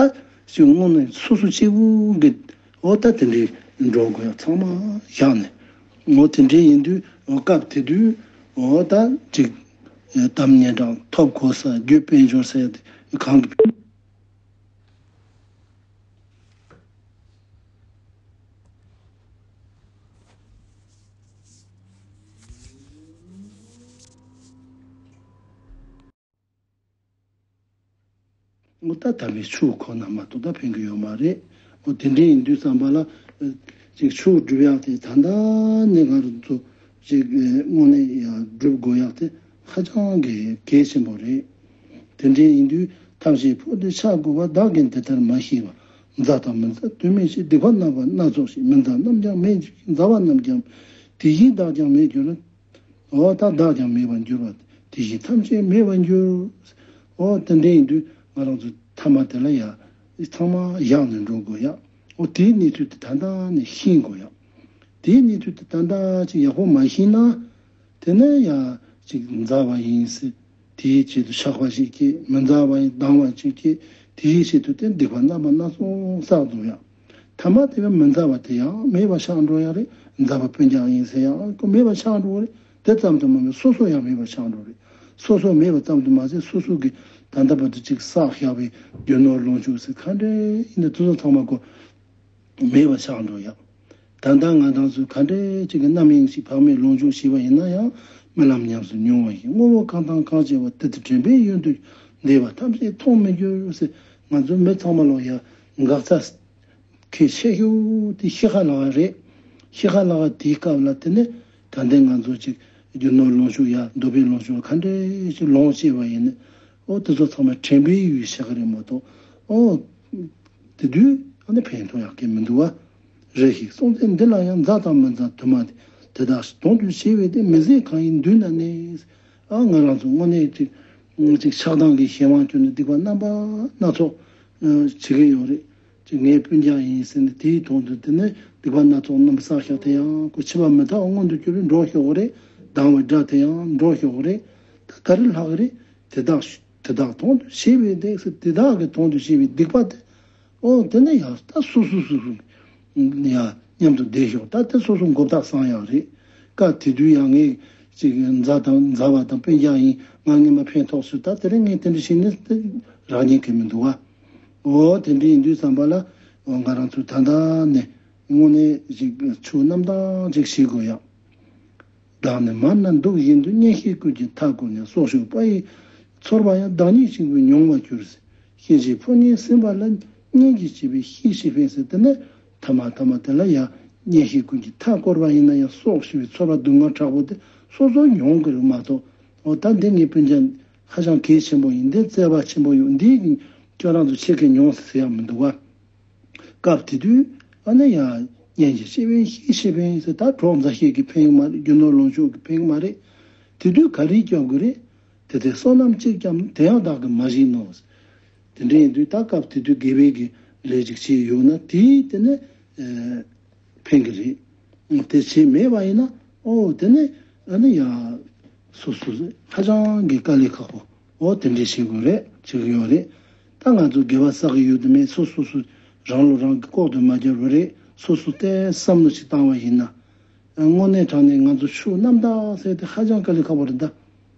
ཞིག་དངོས་གནས་སོ་སོ་གཅིག་པུ་གི་ཨོ་ད་དེ་འདྲའི་འགྲོ་དགོས་ཡག་ཚང་མ་བཞག་ནས། ཨོ་དེ་འདྲའི་ཡིན་དུས་ཨོ་སྐབས་དེ་དུས་ཨོ་ད་ཅིག་གཏམ་སྙན་གྲགས། ཐོབ་གོ་ས། རྒྱུ་དཔལ་འབྱོར་ཟེར་ཡག་དེ་གང་གི་ཨོ་ད་དམ་པའི་ཆོས་ཁོ་ན་མ་གཏོགས་ད་ཕན་གྱི་ཡོད་མ་རེད། ཨོ་དེ་འདྲ་ཡིན་དུས་ཙམ་པ་ལ་ཅིག་ཆོས་སྒྲུབ་ཡག་དེ་ད་ལྟ་ནས་ང་རང་ཚོ་ཅིག་དངོས་གནས་ཡང་སྒྲུབ་དགོས་ཡག་དེ་ཧ་ཅང་གི་གལ་ཆེན་པོ་རེད། དེ་འདྲ་ཡིན་དུས་ཐམས་ཅད་འཕོས་ཏེ་ཆ་བགོས་པ། བདག་གིས་འདི་ལྟར་མ་ཤེས་པ། མཛའ་དང་མི་མཛའ་དོན་མེད་ཕྱིར། སྡིག་པ་རྣམ་པ་སྣ་ཚོགས་ཤིག་མི་མཛའ་རྣམས་ཀྱང་མེད་གྱུར་ཅིག་མཛའ་བ་རྣམས་ཀྱང་དེ་བཞིན་བདག་ཀྱང་མེད་གྱུར་ན། འོ་ད་བདག་ཀྱང་མེད་པར་འགྱུར་བ། དེ་བཞིན་ཐམས་ཅད་མེད་པར་འགྱུར། འོ་དེ་འདྲ་ཡིན་དུས་ང་རང་ཚོ་ཐ་མ་དེ་ལ་ཡ་ཚང་མ་བཞག་ནས་འགྲོ་དགོས་ཡ། འོ་དེའི་གནས་ཚུལ་དེ་ད་ལྟ་ནས་ཤེས་དགོས་ཡ། དེའི་གནས་ཚུལ་དེ་ད་ལྟ་ཅིག་ཡག་པོ་མ་ཤེས་ན། དེ་ནས་ཡ་ཅིག་མཛའ་བ་ཡིན་ཟེར། དེའི་ཆེད་དུ་ཆགས་པ་ཞིག་སྐྱེས། མི་མཛའ་བ་ཡིན་སྡང་བ་ཅིག་སྐྱེས། དེའི་ཆེད་དུ་དེ་སྡིག་པ་རྣམ་པ་སྣ་ཚོགས་བསགས་འདུག་ཡ། ཐ་མ་དེ་བས་མི་མཛའ་བ་དེ་ཡང་མེད་པ་ཆགས་འགྲོ་ཡ་རེད། མཛའ་བ་སྤུན་ཀྱག་ཡིན་ཟེར་ཡང་ཁོ་མེད་པ་ཆགས་འགྲོ་རེད། དེ་ཙམ་དུ་མ་ཟད་སོ་སོ་ཡང་མེད་པ་ཆགས་འགྲོ་རེད། སོ་སོ་མེད་པ་ཙམ་དུ་མ་ཟད་སོ་སོ་གི་ད་ལྟ་བར་དུ་ཅིག་བསགས་བཞག་པའི་རྒྱུ་ནོར་ལོངས་སྤྱོད་ཟེར་ག་འདྲ་ཡིན་ན་དེ་ཚོ་ཚང་མ་ཁོ་མེད་པ་ཆགས་འགྲོ་ཡ། ད་ལྟ་ང་རང་ཚོས་ག་འདྲ་ཅིག་གི་རྣམ་གཡེང་ཞིག་བག་མེད་ལོངས་སྤྱོད་བྱས་པ་ཡིན་ན་ཡང་རྨི་ལམ་ཉམས་སུ་མྱོང་བ་ཡིན། དངོས་པོ་གང་དང་གང་བྱེད་པ་དེ་དེ་དྲན་པའི་ཡུལ་དུ་འདས་པ་ཐམས་ཅད་མཐོང་མི་འགྱུར་ཟེར། ང་ཚོ་མི་ཚང་མ་ལོ་ཡ་འགག་རྩ་གལ་ཆེ་ཤོས་དེ་ཤི་ཁ་ལ་བ་རེད། ཤི་ཁ་ལ་བ་དེའི་སྐབས་ལ་དེ་ནས་ད་ལྟ་ང་ཚོ་ཅིག་རྒྱུ་ནོར་ལོངས་སྤྱོད་ཡ་འདོད་པའི་ལོངས་སྤྱོད་ག་འདྲ་ཞིག་ལོངས་སྤྱད་པ་ཡིན་ན། ཨོ་དེ་ཚོ་ཚང་མ་དྲན་པའི་ཡུལ་ཤི་ཁ་རེད་མ་གཏོགས། ཨོ་དེ་དུས་ཨ་ནི་ཕན་ཐོགས་ཡག་གི་མི་འདུག་བ། རེ་ཞིག་སྲོག་རྩོལ་འདི་ལ་ཡང་མཛའ་དང་མི་མཛའ་དུ་མ་སྟེ། དེ་དག་དོན་དུ་བྱས་པའི་དེ་མི་ཟད་གང་ཡིན་མདུན་ན་གནས། ཨ་ང་རང་ཚོ་དངོས་གནས་ཅིག་ཅིག་ཆགས་སྡང་གི་གཞན་དབང་བསྐྱུར་ནས་སྡིག་པ་རྣམ་པ་སྣ་ཚོགས་བྱེད་ཀྱི་ཡོད་རེད། ཅིག་ངའི་སྤུན་ཀྱག་ཡིན་ཟེར་ནས་དེའི་དོན་དུ་དེ་ནས་སྡིག་པ་སྣ་ཚོགས་རྣམ་པ་བསགས་ཤག་དེ་ཡང་ཁོ་འཆི་བ་མི་རྟག་པ་མངོན་དུ་གྱུར་རེ་འགྲོ་ཤོག་གི་རེད། སྡང་བའི་དགྲ་དེ་ཡང་འགྲོ་ཤོག་གི་རེད། ད་ག་རེ་ལྷག་གི་རེད། དེ་དག་དེ་དག་དོན་དུ་བྱས་པའི་སྡིག་དེ་དག་གི་དོན་དུ་བྱས་པའི་སྡིག་པ་དེ། ཨོ་དེ་ནས་ཡང་ད་སོ་སོ་སོ་སོ་ཡང་མཉམ་དུ་བསྡད་ཤོག་ད་དེ་སོ་སོ་མགོ་བཏགས་སང་ཡག་རེད། སྐབས་དེ་དུས་ཡང་ངས་ཅིག་མཛའ་དང་མཛའ་བ་དང་སྤུན་ཀྱག་ཡིན། ང་ངས་མ་ཕན་ཐོགས་སུ་ད་དེ་རིང་ངས་དེ་འདྲ་བྱས་ནས་དེ་རག་ཉན་གི་མི་འདུག་བ། ཨོ་དེ་འདྲ་ཡིན་དུས་ཙམ་པ་ལ་ང་རང་ཚོ་ད་ལྟ་ནས་དངོས་གནས་ཅིག་ཆོས་རྣམ་དག་ཅིག་བྱེད་དགོས་ཡག་བདག་ནི་མར་སྣ་འདུག་བཞིན་དུ། གཉེན་བཤེས་ཀུན་གྱིས་མཐའ་བསྐོར་ནས། སྲོག་ཤོར་དཔའ་ཡི་ཚོར་བ་ཡང་། བདག་ཉིད་གཅིག་པུས་མྱོང་བར་འགྱུར་ཟེར། གཤིན་རྗེའི་ཕོ་ཉས་ཟིན་པ་ལ། གཉེན་གྱིས་བྱས་པའི་ཤེས་བྱེད་ཕན་ཟེར། དེ་ནས་ཐ་མ་ཐ་མ་དེ་ལ་ཡང་གཉེན་བཤེས་ཀུན་གྱིས་མཐའ་བསྐོར་བ་ཡིན་ན་ཡང་སྲོག་ཤོར་བའི་ཚོར་བ་སྡུག་བསྔལ་དྲག་པོ་དེ་སོ་སོ་མྱོང་གི་རེད་མ་གཏོགས། འོ་ད་འདི་ངའི་སྤུན་ཀྱག་ཧ་ཅང་གལ་ཆེན་པོ་ཡིན། འདི་བརྩེ་བ་ཆེན་པོ་ཡོད། འདི་ཁྱོད་རང་ཚོ་ཁྱེད་ཀྱིས་མྱོང་ཟེར་ཡག་མི་འདུག་བ། སྐབས་དེ་དུས་ཨ་ནི་ཡང་གཉེན་གྱིས་བྱས་པའི་ཤེས་བྱེད་ཕན་ཟེར། ད་གྲོགས་མཛའ་བཤེས་ཀྱིས་ཕན་གྱི་མ་རེད། རྒྱུ་ནོར་ལོངས་སྤྱོད་ཀྱིས་ཕན་གྱི་མ་རེད། དེ་དུས་ག་རེ་སྐྱོབ་དགོས་རེད། དེ་དེ་བསོད་ནམས་གཅིག་ཀྱང་དེ་ཡང་བདག་གིས་མ་བྱིན་ནོ། དེ་འདྲ་ཡིན་དུས་ད་སྐབས་དེ་དུས་དགེ་བའི་གི་ལས་ཅིག་བྱས་ཡོད་ན་དེས་དེ་ནི་ཕན་གྱི་རེད། དེ་བྱས་མེད་པ་ཡིན་ན་ཨོ་དེ་ནི་ཨ་ནི་ཡང་སོ་སོ་ཧ་ཅང་གི་དཀའ་ལས་ཁག་པོ། ཨོ་དེ་འདྲས་བྱེད་དགོས་རེད། བྱེད་ཀྱི་ཡོད་རེད། ད་ང་ཚོ་དགེ་བ་བསགས་ཀྱི་ཡོད་དུ་མེད། སོ་སོ་སོ་རང་ལོ་རང་གིས་ལྐོག་ཏུ་མ་གྱུར་བ་རེད། སོ་སོ་ལྟའི་བསམ་བློ་ཞིག་བཏང་བ་ཡིན་ན། དངོས་གནས་དྲང་གནས་ང་ཚོ་ཆོས་རྣམ་དག་ཟེར་དེ་ཧ་ཅང་དཀའ་ལས་ཁག་པོ་རེད་ད།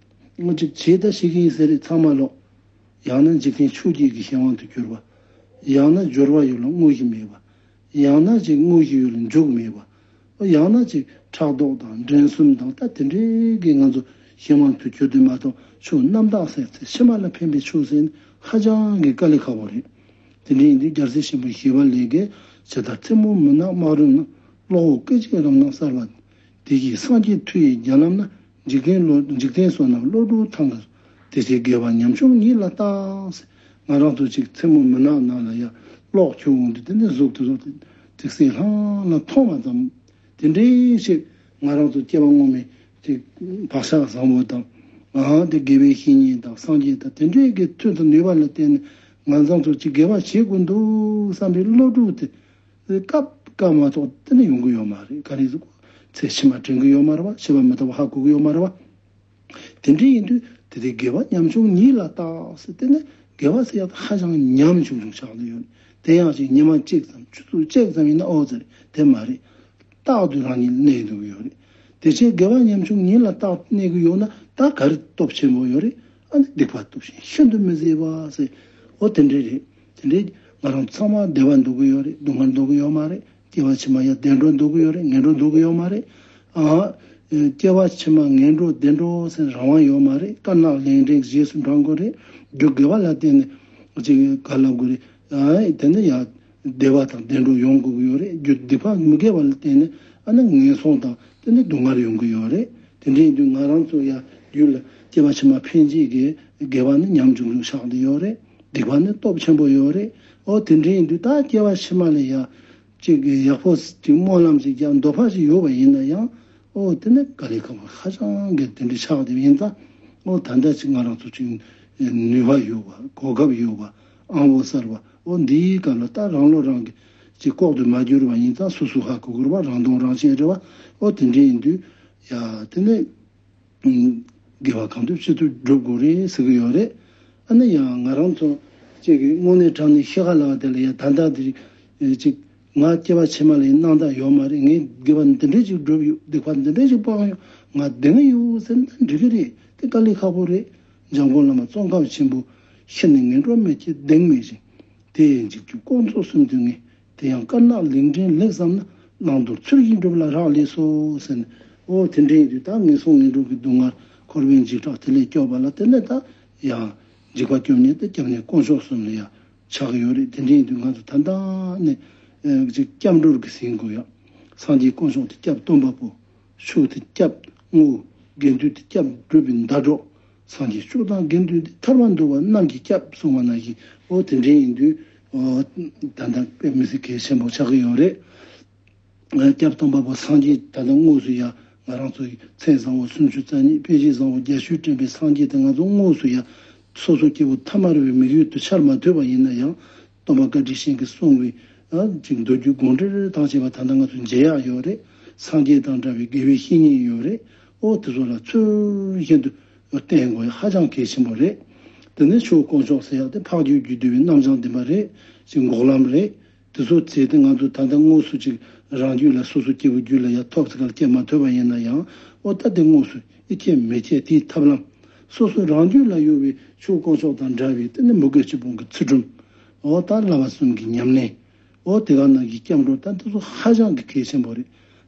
ང་ཅིག་བྱས་ད་ཤེས་ཀྱི་ཡིན་ཟེར་རེད་ཚང་མ་ལོ། ཡང་ན་འཇིག་རྟེན་ཆོས་བརྒྱད་ཀྱི་གཞན་དབང་དུ་གྱུར་པ། ཡང་ན་སྦྱོར་བ་ཡོད་ལ་དངོས་གཞི་མེད་པ། ཡང་ན་ཅིག་དངོས་གཞི་ཡོད་ལ་འཇུག་མེད་པ། ཡང་ན་ཅིག་ཕྲག་དོག་དང་འགྲན་སེམས་དང་ད་དེ་འདྲའི་གི་ང་ཚོ་གཞན་དབང་དུ་གྱུར་ཏེ་མ་གཏོགས་ཆོས་རྣམ་དག་ཟེར་ཚེ་ཕྱི་མ་ལ་ཕན་པའི་ཆོས་ཟེར་ནི་ཧ་ཅང་གི་དཀའ་ལས་ཁག་པོ་རེད། དེ་འདྲ་ཡིན་དུས་རྒྱལ་སྲས་ཆེན་པོ་ཞི་བ་ལྷས་ཀྱིས་ཇི་ལྟར་མཚན་མོ་མུན་ནག་སྨག་རུམ་ན། གློག་འོད་སྐད་ཅིག་རིམ་ནང་གསལ་བ། དེ་བཞིན་སངས་རྒྱས་མཐུ་ཡིས་བརྒྱན་ལམ་ན། འཇིག་རྟེན་བློ་འཇིག་རྟེན་བསོད་ནམས་བློ་གྲོས་ཐང་གར། དེ་ཕྱིར་དགེ་བ་ཉམ་ཆུང་ཉིད་ལ་བལྟ། ང་རང་ཚོ་ཅིག་མཚན་མོ་མུན་ནག་ནང་ལ་ཡ་གློག་འཁྱུག་འོང་དུས་དེ་ནས་གཟུགས་དེ་ཚོ་ཏིག་སེ་ལྷང་ལྷང་མཐོང་བ་ཙམ། དེ་འདྲའི་ཞིག་ང་རང་ཚོ་སྐྱེ་བ་སྔོན་མའི་ཅིག་བག་ཆགས་བཟང་པོ་དང་། ཨ་དེ་དགེ་བའི་བཤེས་གཉེན་དང་སངས་རྒྱས་དང་དེ་འདྲའི་གི་མཐུ་དང་ནུས་པ་ལ་བརྟེན་ནས་ང་ཚོ་ཚོ་ཅིག་དགེ་བ་བྱེད་དགོས་འདུག་བསམ་པའི་བློ་གྲོས་དེ། སྐབས་སྐབས་མ་གཏོགས་དེ་ནི་ཡོང་གི་ཡོད་མ་རེད། ག་རེ་ཟེར་ཚེ་ཕྱི་མ་དྲན་གི་ཡོད་མ་རེད་བ། ཤེས་པ་མི་ཐོབ་པ་ཧ་གོ་གི་ཡོད་མ་རེད་བ། དེ་འདྲ་ཡིན་དུས་དེ་དེ་དགེ་བ་ཉམ་ཆུང་ཉིད་ལ་བལྟ་ཟེར། དེ་ནི་དགེ་བ་ཟེར་ཡག་ཧ་ཅང་ཉམ་ཆུང་ཆུང་ཆགས་ནས་ཡོད། དེ་ཡང་ཅིག་ཉི་མ་གཅིག་ཙམ་ཆུ་ཚོད་གཅིག་ཙམ་ཡིན་ན་ཨོ་ཟེར་དེ་མ་རེད། རྟག་ཏུ་རང་ཉིད་གནས་འདུག་ཡོད་རེད། དེ་ཕྱིར་དགེ་བ་ཉམ་ཆུང་ཉིད་ལ་རྟག་ཏུ་གནས་ཀྱི་ཡོད་ན་ད་ག་རེ་སྟོབས་ཆེན་པོ་ཡོད་རེད། ཨ་ནི་སྡིག་པ་སྟོབས་ཆེན་ཤིན་ཏུ་མི་བཟད་པ་ཟེར། ཨོ་དེ་འདྲ་རེད། དེ་འདྲའི་ང་རང་ཚང་མ་བདེ་བ་འདོད་ཀྱི་ཡོད་རེད། སྡུག་བསྔལ་འདོད་ཀྱི་ཡོད་མ་རེད། སྐྱེ་བ་ཕྱི་མ་ཡང་བདེ་འགྲོ་འདོད་ཀྱི་ཡོད་རེད། ངན་འགྲོ་འདོད་ཀྱི་ཡོད་མ་རེད། ཨ་སྐྱེ་བ་ཕྱི་མ་ངན་འགྲོ་བདེ་འགྲོ་ཟེར་རང་དབང་ཡོད་མ་རེད། དཀར་ནག་ལས་འབྲས་རྗེས་སུ་འབྲང་དགོས་རེད། རྒྱུ་དགེ་བ་ལ་བརྟེན་ནས་ཅིག་ག་ལབ་དགོས་རེད། ཨ་དེ་ནས་ཡང་བདེ་བ་དང་བདེ་འགྲོ་ཡོང་དགོས་ཀྱི་ཡོད་རེད། རྒྱུ་སྡིག་པ་མི་དགེ་བ་ལ་བརྟེན་ནས་ཨ་ནི་ངན་སོང་དང་དེ་ནས་སྡུག་བསྔལ་ཡོང་གི་ཡོད་རེད། དེ་འདྲ་ཡིན་དུས་ང་རང་ཚོ་ཡང་རྒྱུད་ལ་སྐྱེ་བ་ཕྱི་མ་འཕེན་བྱེད་ཀྱི་དགེ་བ་ནི་ཉམ་ཆུང་ཆུང་ཆགས་བསྡད་ཡོད་རེད། སྡིག་པ་ནི་སྟོབས་ཆེན་པོ་ཡོད་རེད། ཨོ་དེ་འདྲ་ཡིན་དུས་ད་སྐྱེ་བ་ཕྱི་མ་ལ་ཡ་གཅིག་གི་ཡག་པོ་ཅིག་སྨོན་ལམ་ཅིག་རྒྱག་འདོད་པ་ཞིག་ཡོད་པ་ཡིན་ན་ཡང་ ཨོ་དེ་ནས་དཀའ་ལས་ཁག་པོ་ཧ་ཅང་གི་དེ་འདྲ་ཆགས་བསྡད་ཡིན་ཙང་། ཨོ་ད་ལྟ་ཅིག་ང་རང་ཚོ་ཅིག་ནུས་པ་ཡོད་པ། གོ་སྐབས་ཡོད་པ། ཨང་བོ་གསར་བ། ཨོ་འདིའི་སྐབས་ལ་ད་རང་བློ་རང་གི་ཅིག་ལྐོག་ཏུ་མ་གྱུར་བ་ཡིན་ཙང་། སོ་སོ་ཧ་གོ་དགོས་པ། རང་དོན་རང་གཅེས་རེད་བ། ཨོ་དེ་འདྲ་ཡིན་དུས་ཡ་དེ་ནས་དགེ་བ་གང་ཐུབ་ཅི་ཐུབ་སྒྲུབ་དགོས་རེད་ཟེར་གི་ཡོད་རེད། ཨ་ནི་ཡང་ང་རང་ཚོ་གཅིག་གི་དངོས་གནས་དྲང་གནས་ཤི་ཁ་ལ་དེ་ལ་ཡ་ད་ལྟ་དེ་ཅིག་ང་སྐྱེ་བ་ཕྱི་མ་ལ་ཡིན་སྣང་དག་ཡོད་མ་རེད། ངས་དགེ་བ་འདི་འདྲས་ཅིག་བསྒྲུབས་ཡོད། སྡིག་པ་འདི་འདྲས་ཅིག་སྤངས་ཡོད། ང་བདེན་ཡོད་ཟེར་ན་འགྲིག་གི་རེད། དེ་དཀའ་ལས་ཁག་པོ་རེད། འཇམ་མགོན་བླ་མ་ཙོང་ཁ་པ་ཆེན་པོ། ཤི་ནས་ངན་འགྲོར་མི་སྐྱེ་གདེང་མེད་ཅིང་། དེ་ཡི་འཇིགས་སྐྱོབ་དཀོན་མཆོག་གསུམ་འདུས་ངས། དེ་ཡང་དཀར་ནག་ལིང་ཕྲན་ལེགས་བསམ་ན། བླང་དོར་ཚུལ་བཞིན་སྒྲུབ་ལ་རག་ལས་སོ་ཟེར་ནས། ཨོ་དེ་འདྲ་ཡིན་དུས་ད་ངན་སོང་ངན་འགྲོ་གི་སྡུག་བསྔལ། འཁོར་བའི་འཇིགས་སྐྲག་དེ་ལས་སྐྱོབ་པ་ལ་དེ་ནས་ད་ཡང་འཇིགས་པ་སྐྱོབ་མཁན་དེ་སྐྱབས་གནས་དཀོན་མཆོག་གསུམ་ལ་ཡང་ཆགས་ཀྱི་ཡོད་རེད། དེ་འདྲ་ཡིན་དུས་ང་ཚོ་ད་ལྟ་ནས་ཅིག་སྐྱབས་འགྲོ་གི་ཟིན་དགོས་ཡ། སངས་རྒྱས་དཀོན་མཆོག་དེ་སྐྱབས་སྟོན་པ་པོ། མཆོག་དེ་སྐྱབས་དངོས། དགེ་འདུན་དེ་སྐྱབས་སྒྲུབ་པའི་ཟླ་གྲོགས། སངས་རྒྱས་མཆོག་དང་དགེ་འདུན་དེ། ཐར་པ་འདོད་པ་རྣམས་ཀྱི་སྐྱབས་གསུངས་པ་ནང་བཞིན། ཨོ་དེ་འདྲ་ཡིན་དུས་ཨོ་ད་ལྟ་དཔེ་མི་སྲིད་གལ་ཆེན་པོ་ཆགས་ཀྱི་ཡོད་རེད། སྐྱབས་སྟོན་པ་པོ་སངས་རྒྱས་ད་ལྟ་དངོས་སུ་ཡ་ང་རང་ཚོ་ཡི་མཚན་བཟང་པོ་སུམ་ཅུ་རྩ་གཉིས། དཔེ་བྱད་བཟང་པོ་བརྒྱད་ཅུས་བྲན་པའི་སངས་རྒྱས་དེ་ང་ཚོ་དངོས་སུ་ཡ་སོ་སོ་སྐྱེ་བོ་ཐ་མལ་པའི་མིག་ཡུལ་དུ་འཆར་མ་ཐུབ་པ་ཡིན་ན་ཡང་། སྟོན་པ་བཀའ་དྲིན་ཅན་གྱིས་གསུངས་པའི་ཨ་ཅིག་མདོ་རྒྱུད་དགོངས་འགྲེལ་དང་བཅས་པ་ད་ལྟ་ང་ཚོ་མཇལ་ཡག་ཡོད་རེད། སངས་རྒྱས་དང་འདྲ་བའི་དགེ་བའི་བཤེས་གཉེན་ཡོད་རེད། ཨོ་དེ་ཚོ་ལ་ཚུལ་བཞིན་དུ་བསྟེན་དགོས་ཧ་ཅང་གལ་ཆེན་པོ་རེད། དེ་ནས་ཆོས་དཀོན་མཆོག་ཟེར་ཡག་དེ་འཕགས་རྒྱུད་རྒྱུད་སྡེ་བའི་རྣམ་བྱང་བདེན་པ་རེད། ཅིག་འགོག་ལམ་རེད། དེ་ཚོ་བྱས་ཏེ་ང་ཚོ་ད་ལྟ་དངོས་སུ་ཅིག་རང་རྒྱུད་ལ་སོ་སོ་སྐྱེ་བོ་རྒྱུད་ལ་ཡ་ཐོབ་ཚེ་ག་ལ་སྐྱེ་མ་ཐུབ་པ་ཡིན་ན་ཡང་། ཨོ་ད་དེ་དངོས་སུ་ཨེ་སྐྱེ་མི་སྐྱེ་དེའི་ཐབས་ལམ། སོ་སོ་རང་རྒྱུད་ལ་ཡོད་པའི་ཆོས་དཀོན་མཆོག་དང་འདྲ་བའི་དེ་ནི་མི་དགེ་བཅུ་སྤོང་གི་ཚུལ་ཁྲིམས། ཨོ་ད་བསླབ་པ་གསུམ་གྱི་ཉམས་ལེན། ཨོ་དེ་ག་ནང་གི་སྐྱབས་འགྲོ་ད་དེ་ཚོ་ཧ་ཅང་གི་གལ་ཆེན་པོ་རེད།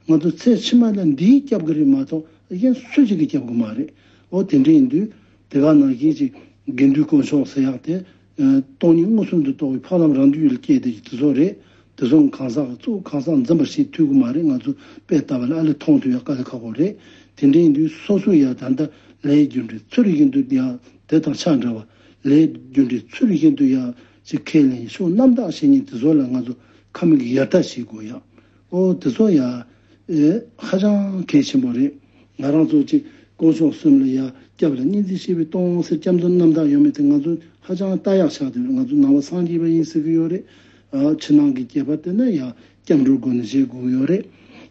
ང་ཚོ་ཚེ་ཕྱི་མ་ལ་འདིའི་སྐྱབས་ཀྱི་རེད་མ་གཏོགས་གཞན་སུ་ཞིག་གི་སྐྱབས་ཀྱི་མ་རེད། ཨོ་དེ་འདྲ་ཡིན་དུས་དེ་ག་ནང་བཞིན་ཅིག་དགེ་འདུན་དཀོན་མཆོག་ཟེར་ཡག་དེ། སྟོང་ཉིད་མངོན་སུམ་དུ་རྟོགས་པའི་འཕགས་ལམ་རང་རྒྱུད་ལ་སྐྱེས་ཏེ་དེ་ཚོ་རེད། དེ་ཚོ་གང་ཟག་གཙོ་བོ་གང་ཟག་འཛིན་པར་བྱེད་ཐུབ་ཀྱི་མ་རེད། ང་ཚོ་དཔེ་ལྟ་བ་ལ་ཨ་ལས་མཐོང་ཐུབ་ཡག་དཀའ་ལས་ཁག་པོ་རེད། དེ་འདྲ་ཡིན་དུས་སོ་སོ་ཡ་ད་ལྟ་ལས་རྒྱུ་འབྲས་ཚུལ་བཞིན་དུ་ཡ་དེ་དང་ཆ་འདྲ་བ། ལས་རྒྱུ་འབྲས་ཚུལ་བཞིན་དུ་ཡ་ཅིག་ཁས་ལེན་ཕྱོགས་རྣམ་དག་བྱེད་མཁན་དེ་ཚོ་ལ་ང་ཚོ་ཁ་མིག་ཡར་ལྟ་བྱེད་དགོས་ཡ། ཨོ་དེ་ཚོ་ཡ་ཨེ་ཧ་ཅང་གལ་ཆེན་པོ་རེད། ང་རང་ཚོ་ཅིག་དཀོན་མཆོག་གསུམ་ལ་ཡ་སྐྱབས་ལ་སྙིང་རྗེ་ཆེ་བའི་གཏོང་ཟེར་སྐྱབས་འཛིན་རྣམ་དག་ཡོད་མེད་དེ་ང་ཚོ་ཧ་ཅང་ལྟ་ཡག་ཆགས་དེ་རེད། ང་ཚོ་ནང་པ་སངས་རྒྱས་པ་ཡིན་ཟེར་གི་ཡོད་རེད། ཨ་ཕྱི་ནང་གི་ཁྱད་པར་དེ་ན་ཡ་སྐྱབས་འགྲོའི་སྒོ་ནས་བྱེད་དགོས་ཡོད་རེད།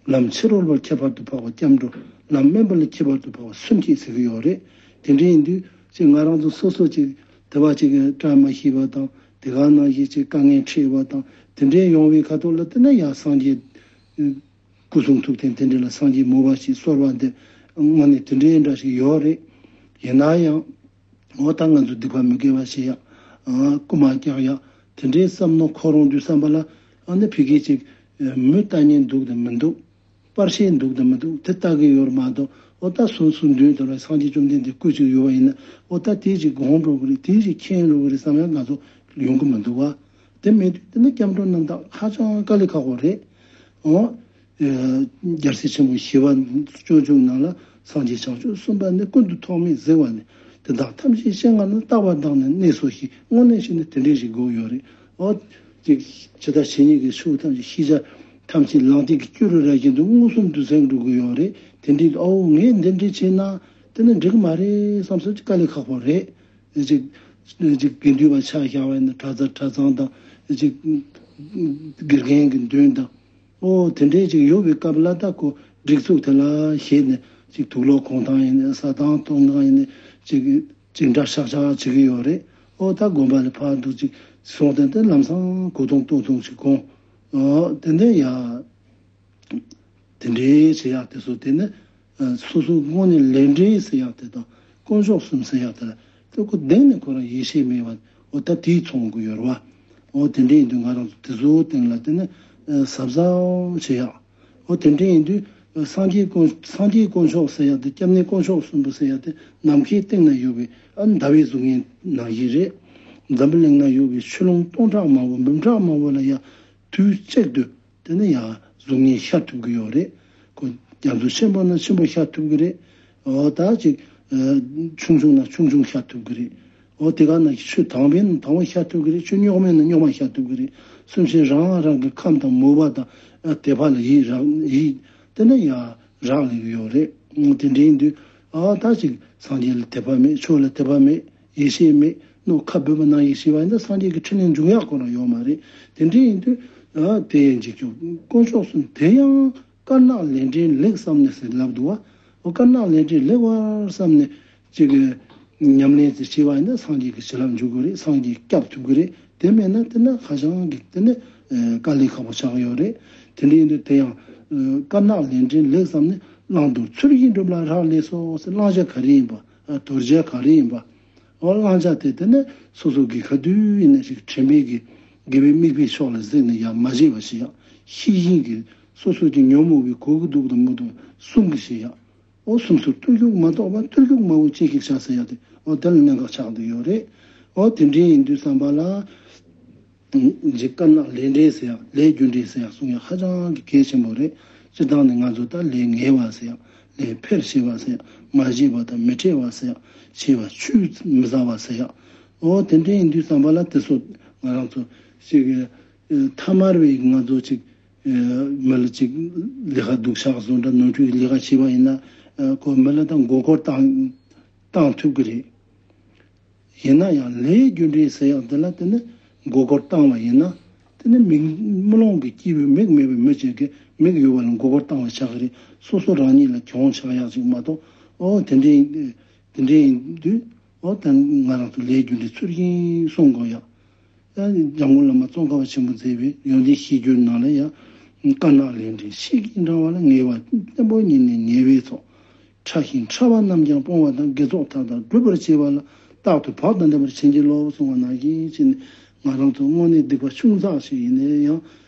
ལམ་ཕྱི་རོལ་པར་ཁྱད་པར་དུ་འཕགས་པ་སྐྱབས་འགྲོ། ལམ་དམན་པ་ལ་ཁྱད་པར་དུ་འཕགས་པ་སུན་སྐྱེས་ཟེར་གི་ཡོད་རེད། དེ་འདྲ་ཡིན་དུས་ཅིག་ང་རང་ཚོ་སོ་སོ་ཅིག་དེ་བ་ཅིག་བཀྲ་མ་ཤིས་པ་དང་དེ་ག་ནང་བཞིན་ཅིག་དཀའ་ངལ་འཕྲད་པ་དང་དེ་འདྲའི་ཡོང་བའི་ཁ་ཐོག་ལ་དེ་ན་ཡ་སངས་རྒྱས་སྐུ་གསུང་ཐུགས་རྟེན་དེ་འདྲ་ལ་སངས་རྒྱས་མོས་པ་ཞིག་གསོལ་བ་འདེབས། དངོས་གནས་དེ་འདྲའི་འདྲ་ཞིག་ཡོད་རེད། ཡིན་ན་ཡང་འོ་ད་ང་ཚོ་སྡིག་པ་མི་དགེ་བ་བྱེད་ཡག་རྐུ་མ་རྐྱང་ཡག་དེ་འདྲའི་བསམ་མནོ་འཁོར་འོང་དུས་ཙམ་པ་ལ་ཨ་ནི་ཕ་གི་ཅིག་མི་ལྟ་ཉན་འདུག་དང་མི་འདུག་པར་ཤེས་འདུག་དང་མི་འདུག་དེ་ལྟ་གི་ཡོད་མ་གཏོགས། འོ་ད་སོ་སོའི་མདུན་དུ་ལ་སངས་རྒྱས་བཅོམ་ལྡན་འདས་སྐུ་གཅིག་ཡོད་པ་ཡིན་ན། འོ་ད་དེ་ཅིག་དགོངས་འགྲོ་གི་རེད། དེ་ཅིག་མཁྱེན་འགྲོ་གི་རེད་བསམ་ཡག་ང་ཚོ་ཡོང་གི་མི་འདུག་བ། དེ་མེད་དུས་དེ་ནི་སྐྱབས་འགྲོ་རྣམ་དག་ཧ་ཅང་དཀའ་ལས་ཁག་པོ་རེད། འོ། རྒྱལ་སྲས་ཆེན་པོ་ཞི་བ་སྤྱོད་འཇུག་ནང་ལ། སངས་རྒྱས་བྱང་ཆུབ་གསུམ་པ་ནི་ཀུན་ཏུ་ཐོགས་མེད་གཟིགས་པ་ནི། དེ་དག་ཐམས་ཅད་སྤྱན་སྔ་ན། རྟག་པར་བདག་ནི་གནས་སོ་ཞེས། དངོས་གནས་བྱས་ན་དེ་འདྲས་ཞིག་དགོས་ཡོད་རེད། འོ། ཅིག་ཇི་ལྟར་བྱེད་ཉིད་ཀྱི་ཆོས་ཐམས་ཅད། ཤེས་བྱ་ཐམས་ཅད་ལང་སྟེ་གི་སྐྱུ་རུ་ར་བཞིན་དུ་མངོན་སུམ་དུ་གཟིགས་འགྲོ་གི་ཡོད་རེད། དེ་འདྲས་ཨོ་ངས་འདི་འདྲས་བྱས་ན་དེ་ནི་འགྲིག་གི་མ་རེད་བསམ་སོང་། ཅིག་དཀའ་ལས་ཁག་པོ་རེད། ཅིག་ཅིག་དགེ་འདུན་པ་ཆ་བཞག་པ་ཡིན་ན་གྲྭ་ཚང་གྲྭ་ཚང་དང་། ཅིག་དགེ་རྒན་གྱི་མདུན་དང་། ཨོ་དེ་འདྲའི་ཅིག་ཡོད་པའི་སྐབས་ལ་ད་ཁོ་སྒྲིག་འཛུགས་དེ་ལ་ཞེད་ནས་ཅིག་དུག་ལོག་གོན་སྟངས་ཡིན་ནས་ཟ་སྟངས་གཏོང་སྟངས་ཡིན་ནས་ཅིག་ཅིག་འདྲ་ཤག་ཤག་བྱེད་ཀྱི་ཡོད་རེད། ཨོ་ད་དགོན་པ་ལ་ཕར་འདུག་ཅིག་སོང་སྟེ་དེ་ལམ་སང་གོས་ཐུང་སྟོད་ཐུང་ཅིག་གོན། ཨོ་དེ་འདྲ་ཡ། དེ་འདྲའི་བྱེད་ཡག་དེ་ཚོ་དེ་ནི་སོ་སོའི་དངོས་གནས་ལས་འབྲས་ཟེར་ཡག་དེ་དང་དཀོན་མཆོག་གསུམ་ཟེར་ཡག་དེ་ལ་དེ་ཁོ་གདེང་ནས་ཁོ་རང་ཡིད་ཆེས་མེད་པ། འོ་ད་དེའི་ཚོང་གི་ཡོད་རེད་བ། འོ་དེ་འདྲ་ཡིན་དུས་ང་རང་ཚོ་དེ་ཚོའི་སྟེང་ལ་དེ་ནི་གཟབ་གཟབ་བྱེད་ཡག་འོ་དེ་འདྲ་ཡིན་དུས་སངས་རྒྱས་དཀོན་སངས་རྒྱས་དཀོན་མཆོག་ཟེར་ཡག་དེ་སྐྱབས་གནས་དཀོན་མཆོག་གསུམ་པོ་ཟེར་ཡག་དེ་ནམ་མཁའི་སྟེང་ན་ཡོད་པའི་ཨ་ཟླ་བའི་གཟུགས་བརྙན་ནང་བཞིན་རེད། འཛམ་བུ་གླིང་ན་ཡོད་པའི་ཆུ་ཀླུང་སྟོང་ཕྲག་མང་པོ་འབུམ་ཕྲག་མང་པོ་ལ་ཡ་དུས་གཅིག་ཏུ། དེ་ནི་ཡང་གཟུགས་བརྙན་ཤར་ཐུབ་ཀྱི་ཡོད་རེད། ཁོ་རྒྱ་མཚོ་ཆེན་པོ་ན་ཆེན་པོ་ཤར་ཐུབ་ཀྱི་རེད། འོ་ད་ཅིག་ཆུང་ཆུང་ན་ཆུང་ཆུང་ཤར་ཐུབ་ཀྱི་རེད། འོ་དེ་ག་ན་ཆུ་དྭངས་པས་ན་དྭངས་པ་ཤར་ཐུབ་ཀྱི་རེད། ཆུ་རྙོག་མས་ན་རྙོག་མ་ཤར་ཐུབ་ཀྱི་རེད། སེམས་ཅན་རང་རང་གི་ཁམས་དང་མོས་པ་དང་དད་པ་ལ་ཡིད་རང་ཡིད་དེ་ནི་ཡང་ རག་ལས་ཀྱི་ཡོད་རེད། དེ་འདྲ་ཡིན་དུས་ཨ་ད་ཅིག་སངས་རྒྱས་ལ་དད་པ་མེད། ཆོས་ལ་དད་པ་མེད། ཡེ་ཤེས་མེད། ནོ་ཁ་འབོད་པ་ནང་བཞིན་བྱས་པ་ཡིན་ན་སངས་རྒྱས་ཀྱི་འཕྲིན་ལས་འབྱུང་ཡག་ཁོ་རང་ཡོད་མ་རེད། དེ་འདྲ་ཡིན་དུས་ཨ་དེ་ཡང་འཇིགས་སྐྱོབ་དཀོན་མཆོག་གསུམ་དེ་ཡང་དཀར་ནག་ལས་འབྲས་ལེགས་བསམ་ནས་ཟེར་ལབ་འདུག་བ། འོ་དཀར་ནག་ལས་འབྲས་ལེགས་པར་བསམ་ནས་ཅིག་ཉམས་ལེན་དེ་བྱས་པ་ཡིན་ན་སངས་རྒྱས་ཀྱི་བྱིན་རླབས་འཇུག་གི་རེད། སངས་རྒྱས་སྐྱབས་ཐུབ་ཀྱི་རེད། དེ་མེད་ན་དེ་ན་ཧ་ཅང་གི་དེ་ནི་དཀའ་ལས་ཁག་པོ་ཆགས་ཀྱི་ཡོད་རེད། དེ་འདྲ་ཡིན་དུས་དེ་ཡང་དཀར་ནག་ལས་འབྲས་ལེགས་བསམ་ནས། བླང་དོར་ཚུལ་བཞིན་སྒྲུབ་ལ་རག་ལས་སོ་ཟེར། བླང་བྱ་ག་རེ་ཡིན་པ། དོར་བྱ་ག་རེ་ཡིན་པ། འོ་བླང་བྱ་དེ་དེ་ནི་སོ་སོ་གི་ག་དུས་ཡིན་ན་ཞིག་དྲན་པའི་གི་དགེ་བའི་དམིགས་པའི་ཕྱོགས་ལ་གཟིགས་ནས་ཡང་མ་བརྗེད་པ་ཞིག་ཡང་ཤེས་བཞིན་གྱི་སོ་སོ་གི་ཉོན་མོངས་པའི་གོ་གི་འདུག་དང་མི་འདུག་གསུམ་གྱི་ཞིག་ཡང་། འོ་སུམ་ཚུར་བརྟུལ་ཞུགས་མ་གཏོགས་པ་བརྟུལ་ཞུགས་མ་བོ་ཅི་ཞིག་བྱ་ཟེར་ཡ་དེ། འོ་དེ་ལ་གནད་འགག་ཆགས་བསྡད་ཡོད་རེད། འོ་དེ་འདྲའི་ཡིན་དུས་ཙམ་པ་ལ། འཇིགས་དཀར་ནག་ལས་འབྲས་ཟེར་ཡ་ལས་རྒྱུ་འབྲས་ཟེར་ཡ་གསུང་ཡ་ཧ་ཅང་གི་གལ་ཆེན་པོ་རེད། སྤྱིར་བཏང་ནས་ང་ཚོ་ད་ལས་ངན་པ་ཟེར་ཡ་ལས་འཕེར་ཤེས་པ་ཟེར་ཡ་མ་བྱས་པ་དང་མི་འཕྲད་པ་ཟེར་ཡ་བྱས་པ་ཆུད་མི་ཟ་བ་ཟེར་ཡ། འོ་དེ་འདྲའི་ཡིན་དུས་ཙམ་པ་ལ་དེ་ཚོ་ང་རང་ཚོ་ཞིག་ཐ་མར་བའི་ང་ཚོ་ཅིག་མི་ལ་ཅིག་ལས་ཀ་སྡུག་ཤག་བཟོ་འདྲ་ནོར་འཁྲུལ་གྱི་ལས་ཀ་བྱས་པ་ཡིན་ན་ཁོ་མི་ལ་ད་མགོ་སྐོར་བཏང་བཏང་ཐུབ་ཀྱི་རེད། ཡིན་ན་ཡང་ལས་རྒྱུ་འབྲས་ཟེར་ཡག་འདི་ལ་དེ་ནི་མགོ་སྐོར་བཏང་བ་ཡིན་ན་དེ་ནི་མིག་རྨི་ལམ་གྱི་སྐྱེས་བུ་མིག་མེད་པའི་མི་ཅིག་གིས་མིག་ཡོད་པ་ལ་མགོ་སྐོར་བཏང་བ་ཆགས་ཀྱི་རེད། སོ་སོ་རང་ཉིད་ལ་གྱོང་ཆགས་ཡག་ཅིག་མ་གཏོགས། འོ་དེ་འདྲའི་དེ་འདྲའི་ཡིན་དུས་འོ་ད་ང་རང་ཚོ་ལས་རྒྱུ་འབྲས་ཚུལ་བཞིན་སྲུང་དགོས་ཡག་ཡང་འཇམ་མགོན་བླ་མ་ཙོང་ཁ་པ་ཆེན་པོས་མཛད་པའི་ཡོན་ཏན་གཞིར་གྱུར་ནང་ལ་ཡང་། དཀར་ནག་ལས་འབྲས་ཤིག་གིས་འབྲང་བ་ལ། ངེས་པ་བརྟན་པོ་ཉིད་ནི་ཉེས་པའི་ཚོགས། ཕྲ་ཞིང་ཕྲ་བ་རྣམས་ཀྱང་སྤོང་བ་དང་། དགེ་ཚོགས་མཐའ་དག་བསྒྲུབ་པར་བྱེད་པ་ལ། རྟག་ཏུ་བག་དང་ལྡན་པར་བྱིན་གྱིས་རློབས་གསུངས་པ་ནང་བཞིན་བྱས་ནས་ང་རང་ཚོ་དངོས་གནས་སྡིག་པ་ཆུང་ཙག་ཞིག་ཡིན་ན་ཡང་།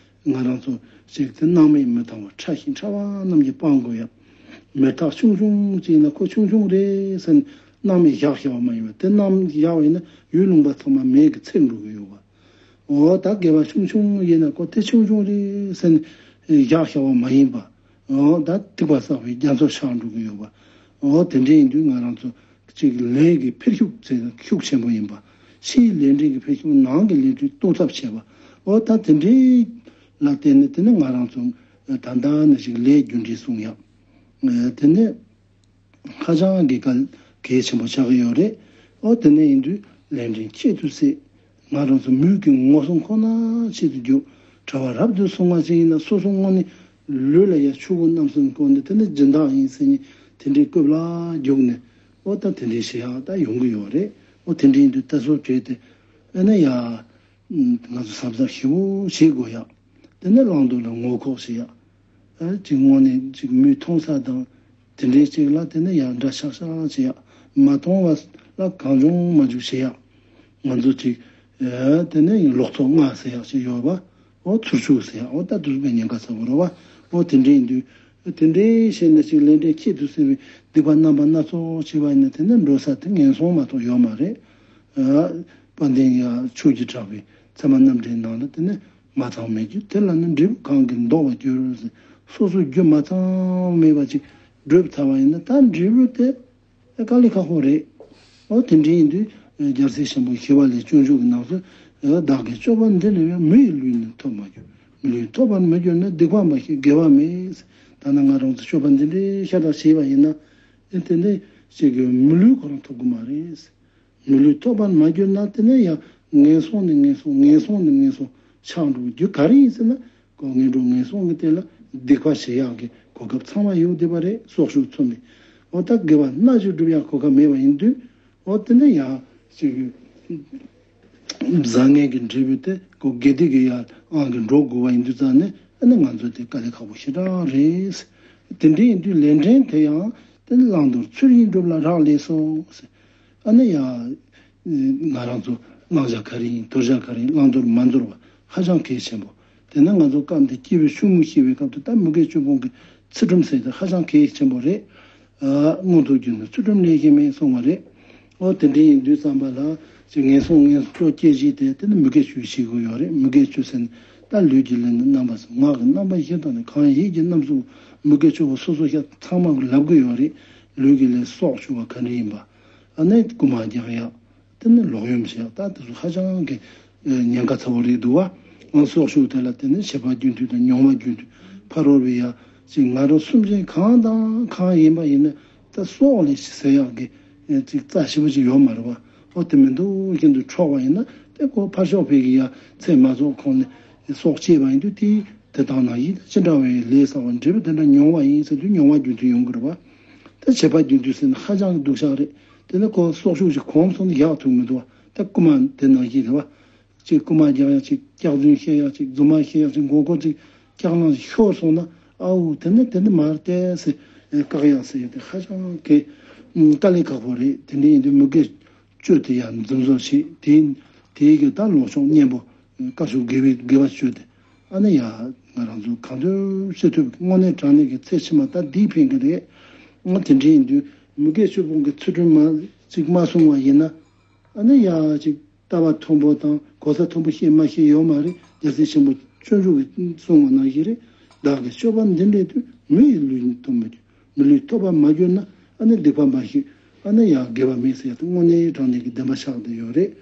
ང་རང་ཚོ་ཞིག་དེ་སྣང་མེད་མི་བཏང་བར་ཕྲ་ཞིང་ཕྲ་བ་རྣམས་ཀྱིས་སྤང་དགོས་ཡ། མེ་སྟག་ཆུང་ཆུང་ཅིག་ཡིན་ན་ཁོ་ཆུང་ཆུང་རེད་ཟེར་ནས་སྣང་མེད་བཞག་བཞག་པ་མ་ཡིན་པར། དེ་སྣང་མེད་བཞག་པ་ཡིན་ན་ཡུལ་ལུང་པ་ཚང་མ་མེ་གིས་འཚིག་འགྲོ་གི་ཡོད་པ། འོ་ད་སྒལ་པ་ཆུང་ཆུང་ཡིན་ན་ཁོ་དེ་ཆུང་ཆུང་རེད་ཟེར་ནས་བཞག་བཞག་པ་མ་ཡིན་པ། འོ་ད་ཐིགས་པ་བསགས་པའི་རྒྱ་མཚོ་ཆགས་འགྲོ་གི་ཡོད་པ། འོ་དེ་འདྲ་ཡིན་དུས་ང་རང་ཚོ་གཅིག་ལས་ཀྱི་འཕེལ་ཤུགས་ཆེ་ཤུགས་ཆེན་པོ་ཡིན་པ། ཕྱིའི་ལས་འབྲས་ཀྱི་འཕེལ་ཤུགས་ནང་གི་ལས་འབྲས་གཏོང་ཐབས་བྱེད་པ། འོ་ད་དེ་འདྲའི་ལ་བརྟེན་ནས་དེ་ནི་ང་རང་ཚོ་ད་ལྟ་ནས་ཞིག་ལས་རྒྱུ་འབྲས་གསུང་ཡག་དེ་ནི་ཧ་ཅང་གི་གལ་གལ་ཆེན་པོ་ཆགས་ཀྱི་ཡོད་རེད། འོ་དེ་ནས་ཡིན་དུས་ལས་འབྲས་ཁྱད་དུ་བསད། ང་རང་ཚོ་མོས་གུས་ངོ་སྲུང་ཁོ་ན་ཆེད་དུ་རྒྱུགས། གྲྭ་བ་རབ་ཏུ་བཟུང་བ་ཅིག་ཡིན་ན་སོ་སོ་དངོས་གནས་ལུས་ལ་ཡ་ཆུ་བུར་བསྣམས་སོང་སྐོར་ནས་དེ་ནི་སྦྱིན་བདག་ཡིན་ཟེར་ནས་དེ་འདྲའི་རྐུབ་ལ་རྒྱུགས་ནས། འོ་ད་དེ་འདྲའི་བྱེད་ཡག་ད་ཡོང་གི་ཡོད་རེད། འོ་དེ་འདྲ་ཡིན་དུས་ད་གཟོད་བྲོས་ཏེ་ཨ་ནི་ཡ། ང་ཚོ་གཟབ་གཟབ་ཞེ་པོ་བྱེད་དགོས་ཡག་དེ་ནས་བླང་དོར་ལ་ངོ་ལྐོག་བྱེད་ཡག་ཨ་ཅིག་དངོས་གནས་ཅིག་མིག་མཐོང་ས་དང་དེ་འདྲའི་ཅིག་ལ་དེ་ནས་ཡང་འདྲ་ཤག་ཤག་བྱེད་ཡག་མ་མཐོང་བ་ལ་གང་བྱུང་མ་བྱུང་བྱེད་ཡག་ང་ཚོ་ཅིག་ཨ་དེ་ནས་ལོག་འཚོ་ལྔ་ཟེར་ཡག་ཅིག་ཡོད་པ། འོ་ཚུར་ཆུག་ཟེར་ཡག་འོ་ད་དུས་པའི་ཉེན་ཁ་ཚ་བོ་རེད་བ། འོ་དེ་འདྲ་ཡིན་དུས། དེ་འདྲའི་བྱས་ནས་ཅིག་ལས་འབྲས་ཁྱད་དུ་བསད་པའི་སྡིག་པ་རྣམ་པ་སྣ་ཚོགས་བྱས་པ་ཡིན་ན་དེ་ནི་འགྲོ་ས་དེ་ངན་སོང་མ་གཏོགས་ཡོད་མ་རེད། ཨ། དཔལ་ལྡན་ཡ་ཆོས་ཀྱི་གྲགས་པའི་ཚད་མ་རྣམ་འགྲེལ་ནང་ལ་དེ་ནི་མ་ཚང་མེད་རྒྱུ་དེ་ལ་ནི་འབྲས་བུ་གང་གིས་བཟློག་པར་འགྱུར་ཟེར། སོ་སོ་རྒྱུ་མ་ཚང་མེད་པ་ཅིག་བསྒྲུབས་ཚར་བ་ཡིན་ན་ད་འབྲས་བུ་དེ། དཀའ་ལས་ཁག་པོ་རེད། འོ་དེ་འདྲ་ཡིན་དུས་རྒྱལ་སྲས་ཆེན་པོ་ཞི་བ་ལྷས་སྤྱོད་འཇུག་གི་ནང་དུ། བདག་གིས་སྤྱོད་པ་འདི་ལས་མི་ཡི་ལུས་ནི་ཐོབ་མ་གྱུར། མི་ལུས་ཐོབ་པར་མི་འགྱུར་ན་སྡིག་པ་མ་སྐྱེས་དགེ་བ་མེད། ད་ནི་ང་རང་ཚོ་སྤྱོད་པ་འདི་འདྲའི་ཤ་སྟག་བྱས་པ་ཡིན་ན། ཨེ་དེ་འདྲ་ཞིག་གི་མི་ལུས་ཁོ་རང་ཐོབ་གི་མ་རེད། མི་ལུས་ཐོབ་པར་མ་གྱུར་ན་དེ་ནས་ཡང་ངན་སོང་ནས་ངན་སོང་ངན་སོང་ནས་ངན་སོང་ཆགས་འགྲོ་རྒྱུ་ག་རེ་ཡིན་ཟེར་ན། ཁོ་ངན་འགྲོ་ངན་སོང་གི་སྟེང་ལ་སྡིག་པ་བྱེད་ཡག་གི་གོ་སྐབས་ཚང་མ་ཡོད་བསྡད་པ་རེད། སྲོག་ཤོར་ཚུལ་མིན། འོ་ད་དགེ་བ་སྣ་གཅིག་སྒྲུབ་ཡག་གོ་སྐབས་མེད་པ་ཡིན་དུས། འོ་དེ་འདྲ་ཡག་ཅིག་བཟང་ངན་གྱི་འབྲས་བུ་དེ་ཁོ་དགེ་སྡིག་གི་ཡར་ཨང་གི་འགྲོ་དགོས་པ་ཡིན་དུས་ཙང་ནས་ཨ་ནི་ང་ཚོ་དེ་དཀའ་ལས་ཁག་པོ་ཞེ་དྲག་རེད། དེ་འདྲ་ཡིན་དུས་ལས་འབྲས་དེ་ཡང་དེ་ནི་བླང་དོར་ཚུལ་བཞིན་སྒྲུབ་ལ་རག་ལས་སོ། ཨ་ནི་ཡང་། ང་རང་ཚོ་བླང་བྱ་ག་རེ་ཡིན་དོར་བྱ་ག་རེ་ཡིན་བླང་དོར་མ་འཛོལ་བ་ཧ་ཅང་གལ་ཆེན་པོ། དེ་ནས་ང་ཚོ་སྐབས་འདི་སྐྱེས་བུ་ཆུང་ངུ་ཤེས་པའི་སྐབས་དུ་ད་མུ་གེ་བཅུ་སྤོང་གི་ཚུལ་ཁྲིམས་ཟེར་དེ་ཧ་ཅང་གལ་ཆེན་པོ་རེད། ཨ། མངོན་མཐོ་རྒྱུ་ནི་ཚུལ་ཁྲིམས་ལས་གཞན་མེད་གསུང་བ་རེད། ཨོ་དེ་འདྲ་ཡིན་དུས་ཙམ་པ་ལ་ཅིག་ངན་སོང་ངན་སོང་སྐྱེ་གཞི་དེ་དེ་ནི་མུ་གེ་བཅུ་ཤེས་དགོས་ཡོད་རེད། མུ་གེ་བཅུ་ཟེར་ནི་ད་ལུས་ཀྱི་ལས་ནི་རྣམ་པ་གསུམ། ངག་གི་རྣམ་པ་བཞི་དང་ནི་གང་ཡིད་ཀྱི་རྣམ་གསུམ་མུ་གེ་བཅུ་པོ་སོ་སོ་ཤ་ཚང་མ་གི་ལབ་གི་ཡོད་རེད། ལུས་ཀྱི་ལས་སྲོག་ཆུ་བ་ག་འདྲ་ཡིན་པ། ཨ་ནི་རྐུ་མ་རྒྱག་ཡག་དེ་ནི་ལོག་གཡེམ་བྱེད་ཡག་ད་དེ་ཚོ་ཧ་ཅང་གི་ཉེན་ཁ་ཚ་བོ་རེད་འདུག་བ། ཨ་སྲོག་ཆུ་དེ་ལ་དེ་ནི་བྱེད་པ་རྒྱུན་མཐུད་དང་མྱོང་བ་རྒྱུན་མཐུད་ཕ་རོལ་པོའི་ཡ་ ཅིག་ང་རང་སེམས་ཅན་གང་དང་གང་ཡིན་པ་ཡིན་ན་ད་སྲོག་ལས་ཟེར་ཡག་གི་ཅིག་རྩ་ཞིབ་པོ་ཅིག་ཡོད་མ་རེད་བ། འོ་དེ་མི་འདུག་ཀྱི་འདུག་འཕྲོག་པ་ཡིན་ན་དེ་ཁོ་ཕར་ཕྱོགས་ཕེབས་ཀྱི་ཡ་ཚེ་མ་རྫོགས་གོང་ནས་སྲོག་བཅད་པ་ཡིན་དུས་དེ་དེ་དང་ནང་བཞིན་ཅི་འདྲ་བའི་ལས་བསགས་པ་འབྲས་བུ་དེ་འདྲ་མྱོང་བ་ཡིན་ཟེར་དུས་མྱོང་བ་རྒྱུན་མཐུད་ཡོང་གི་རེད་བ། ད་བྱེད་པ་རྒྱུན་མཐུད་ཟེར་ན་ཧ་ཅང་གི་སྡུག་ཤག་རེད། དེ་ནི་ཁོ་སྲོག་ཆགས་ཤིག་གོམས་སོང་ན་ཡག་ཐུབ་མི་འདུག་བ། ད་རྐུ་མ་དེ་ནང་བཞིན་རེད་བ། ཅིག་རྐུ་མ་རྒྱག་ཡག་ཅིག་སྐྱག་རྫུན་བཤད་ཡག་ཅིག་རྫུན་མ་བཤད་ཡག་ཅིག་མགོ་སྐོར་ཅིག་སྐྱག་ལངས་ཤིག་ཤོར་སོང་ན་ཨའུ་དེ་ནི་དེ་ནི་མ་རེད་ཟེར་བཀག་ཡག་ཟེར་ཡག་དེ་ཧ་ཅང་གི་དཀའ་ལས་ཁག་པོ་རེད། དེ་འདྲ་ཡིན་དུས་མི་དགེ་བཅུ་དེ་ཡང་འཛིན་བཟུང་བྱེད་དེ་དེའི་གི་ད་ལོག་ཕྱོགས་གཉེན་པོ་དཀར་ཕྱོགས་དགེ་བའི་དགེ་བ་བཅུ་དེ་ཨ་ནི་ཡ་ང་རང་ཚོ་གང་ཐུབ་ཅི་ཐུབ་དངོས་གནས་དྲང་གནས་ཀྱི་ཚེ་ཕྱི་མ་ད་འདིས་ཕན་གི་རེད། ཨ་དེ་འདྲ་ཡིན་དུས་མི་དགེ་བཅུ་སྤོང་གི་ཚུལ་ཁྲིམས་མ་ཅིག་མ་སྲུང་བ་ཡིན་ན། ཨ་ནི་ཡ་ཅིག་ལྟ་བ་མཐོན་པོ་དང་གོ་ས་མཐོན་པོ་བཤད་མ་བཤད་ཡོད་མ་རེད། རྒྱལ་སྲས་ཆེན་པོ་སྤྱོད་འཇུག་གིས་གསུངས་པ་ནང་བཞིན་རེད། བདག་གི་སྤྱོད་པ་འདི་འདྲའི་དུས་མི་ཡི་ལུས་ཐོབ་མི་འགྱུར། མི་ལུས་ཐོབ་པར་མ་གྱུར་ན་ཨ་ནི་སྡིག་པ་མ་ཞིག་ཨ་ནི་ཡང་དགེ་བ་མེད་ཟེར་ཡ་དེ་དངོས་གནས་དྲང་གནས་ཀྱི་བདེན་པ་ཆགས་བསྡད་ཡོད་རེད།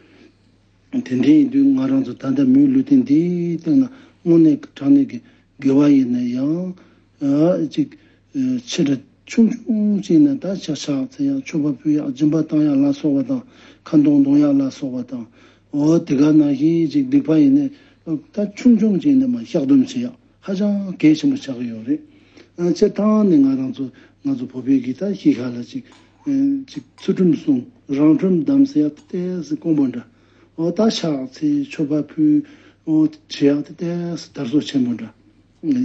དེ་འདྲ་ཡིན་དུས་ང་རང་ཚོ་ད་ལྟ་མིའི་ལུས་རྟེན་འདིའི་སྟེང་ན་དངོས་གནས་དྲང་གནས་ཀྱི་དགེ་བ་ཡིན་ན་ཡང་ཨ་ཅིག་ཨ་ཆེ་ཕྲ་ཆུང་ཆུང་ཅིག་ན་ད་ཆ་ཆག་ཚེ་ཡག་མཆོད་པ་ཕུལ་ཡག་སྦྱིན་པ་བཏང་ཡག་ལ་སོགས་པ་དང་ཁ་འདོན་འདོན་ཡག་ལ་སོགས་པ་དང་། འོ་དེ་ག་ནང་བཞིན་ཅིག་སྡིག་པ་ཡིན་ན་ད་ཆུང་ཆུང་ཅིག་ནས་མ་བཤགས་སྡོམ་བྱེད་ཡག་ཧ་ཅང་གལ་ཆེན་པོ་ཆགས་ཀྱི་ཡོད་རེད། ཨ་སྤྱིར་བཏང་ནས་ང་རང་ཚོ་ང་ཚོ་བོད་པའི་གི་ད་གཤིས་ཀ་ལ་ཅིག་ཨ་ཅིག་ཚུལ་ཁྲིམས་སྲུང་རང་ཁྲིམས་བསྡམས་ཟེར་ཡག་ཏོག་ཙམ་དཀོན་པོ་འདྲ། འོ་ད་ཕྱག་འཚལ་མཆོད་པ་ཕུལ་འོ་བྱེད་ཡག་དེ་ཏོག་ཙམ་དར་སོ་ཆེན་པོ་འདྲ་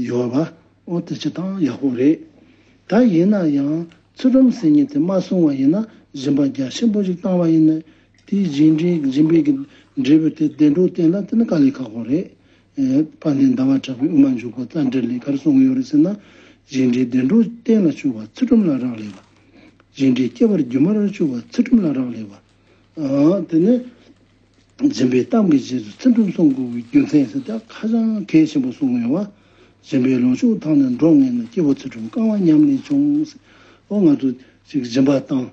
ཡོད་པ། འོ་དེ་སྤྱིར་བཏང་ཡག་པོ་རེད། ད་ཡིན་ན་ཡང་ཚུལ་ཁྲིམས་ཟེར་མཁན་དེ་མ་སྲུང་བ་ཡིན་ན་སྦྱིན་པ་རྒྱ་ཆེན་པོ་ཞིག་བཏང་བ་ཡིན་ན་དེའི་རྗེས་འབྲས་སྦྱིན་པའི་གི་འབྲས་བུ་དེ་བདེ་འགྲོ་བསྟན་ལ་དེ་ནི་དཀའ་ལས་ཁག་པོ་རེད། ཨེ་དཔལ་ལྡན་ཟླ་བ་གྲགས་པའི་དབུ་མ་འཇུག་སྒོ་རྩ་འགྲེལ་ལས་ག་རེ་གསུངས་ཡོད་རེད་ཟེར་ན། རྗེས་འབྲས་བདེ་འགྲོ་བསྟན་ལ་བཅུག་པ་ཚུལ་ཁྲིམས་ལ་རག་ལས་པ། རྗེས་འབྲས་སྐྱེ་བར་སྒྱུ་མར་བཅུག་པ་ཚུལ་ཁྲིམས་ལ་རག་ལས་པ། ཨ་དེ་ནི། སྦྱིན་པའི་གཏམ་གྱི་རྗེས་སུ་ཚུལ་ཁྲིམས་སྲུང་དགོས་པའི་རྒྱུ་མཚན་ཟེར་ཏེ་ཧ་ཅང་གལ་ཆེན་པོ་གསུངས་ཡོད་པ། སྦྱིན་པའི་ལོངས་སྤྱོད་དག་ནི་འགྲོ་ངེས་ན། སྐྱེ་བོ་ཚུལ་ཁྲིམས་བསྐང་བ་ཉམས་ལེན་ཆུང་། ཨོ་ང་ཚོ་ཅིག་སྦྱིན་པ་བཏང་།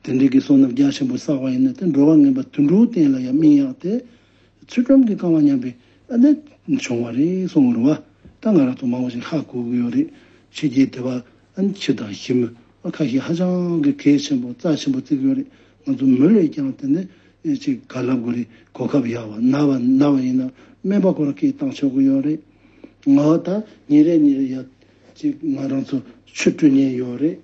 དེ་འདྲའི་གི་བསོད་ནམས་རྒྱ་ཆེན་པོ་བསགས་པ་ཡིན་ན་དེ་འགྲོ་བ་ངན་པ་དུད་འགྲོའི་སྟེང་ལ་ཡང་སྨིན་ཡག་དེ། ཚུལ་ཁྲིམས་ཀྱིས་བསྐང་བ་ཉམས་པའི་ཨ་ནི་བྱུང་བ་རེད་གསུངས་རེད་བ། ད་ང་རང་ཚོ་མང་པོ་ཞིག་ཧ་གོ་གི་ཡོད་རེད། ཕྱི་རྒྱལ་དེ་བ་ཨ་ནི་ཁྱི་དང་ཞི་མི་ཨ་ཁ་ཤས་ཧ་ཅང་གི་གལ་ཆེན་པོ་རྩ་ཆེན་པོ་བརྩི་གི་ཡོད་རེད། ང་ཚོ་མི་ལས་ཀྱང་དེ་ནི་ཨེ་ཅིག་ག་ལབ་དགོས་རེད། གོ་སྐབས་ཡག་བ་ན་བ་ན་བ་ཡིན་ན་སྨན་པ་ཁོ་རང་སྐད་བཏང་ཆོག་གི་ཡོད་རེད། ང་ད་ཉིན་རེ་ཉིན་རེ་ཡ་ཅིག་ང་རང་ཚོ་ཆུ་སྤྲོད་མཁན་ཡོད་རེད།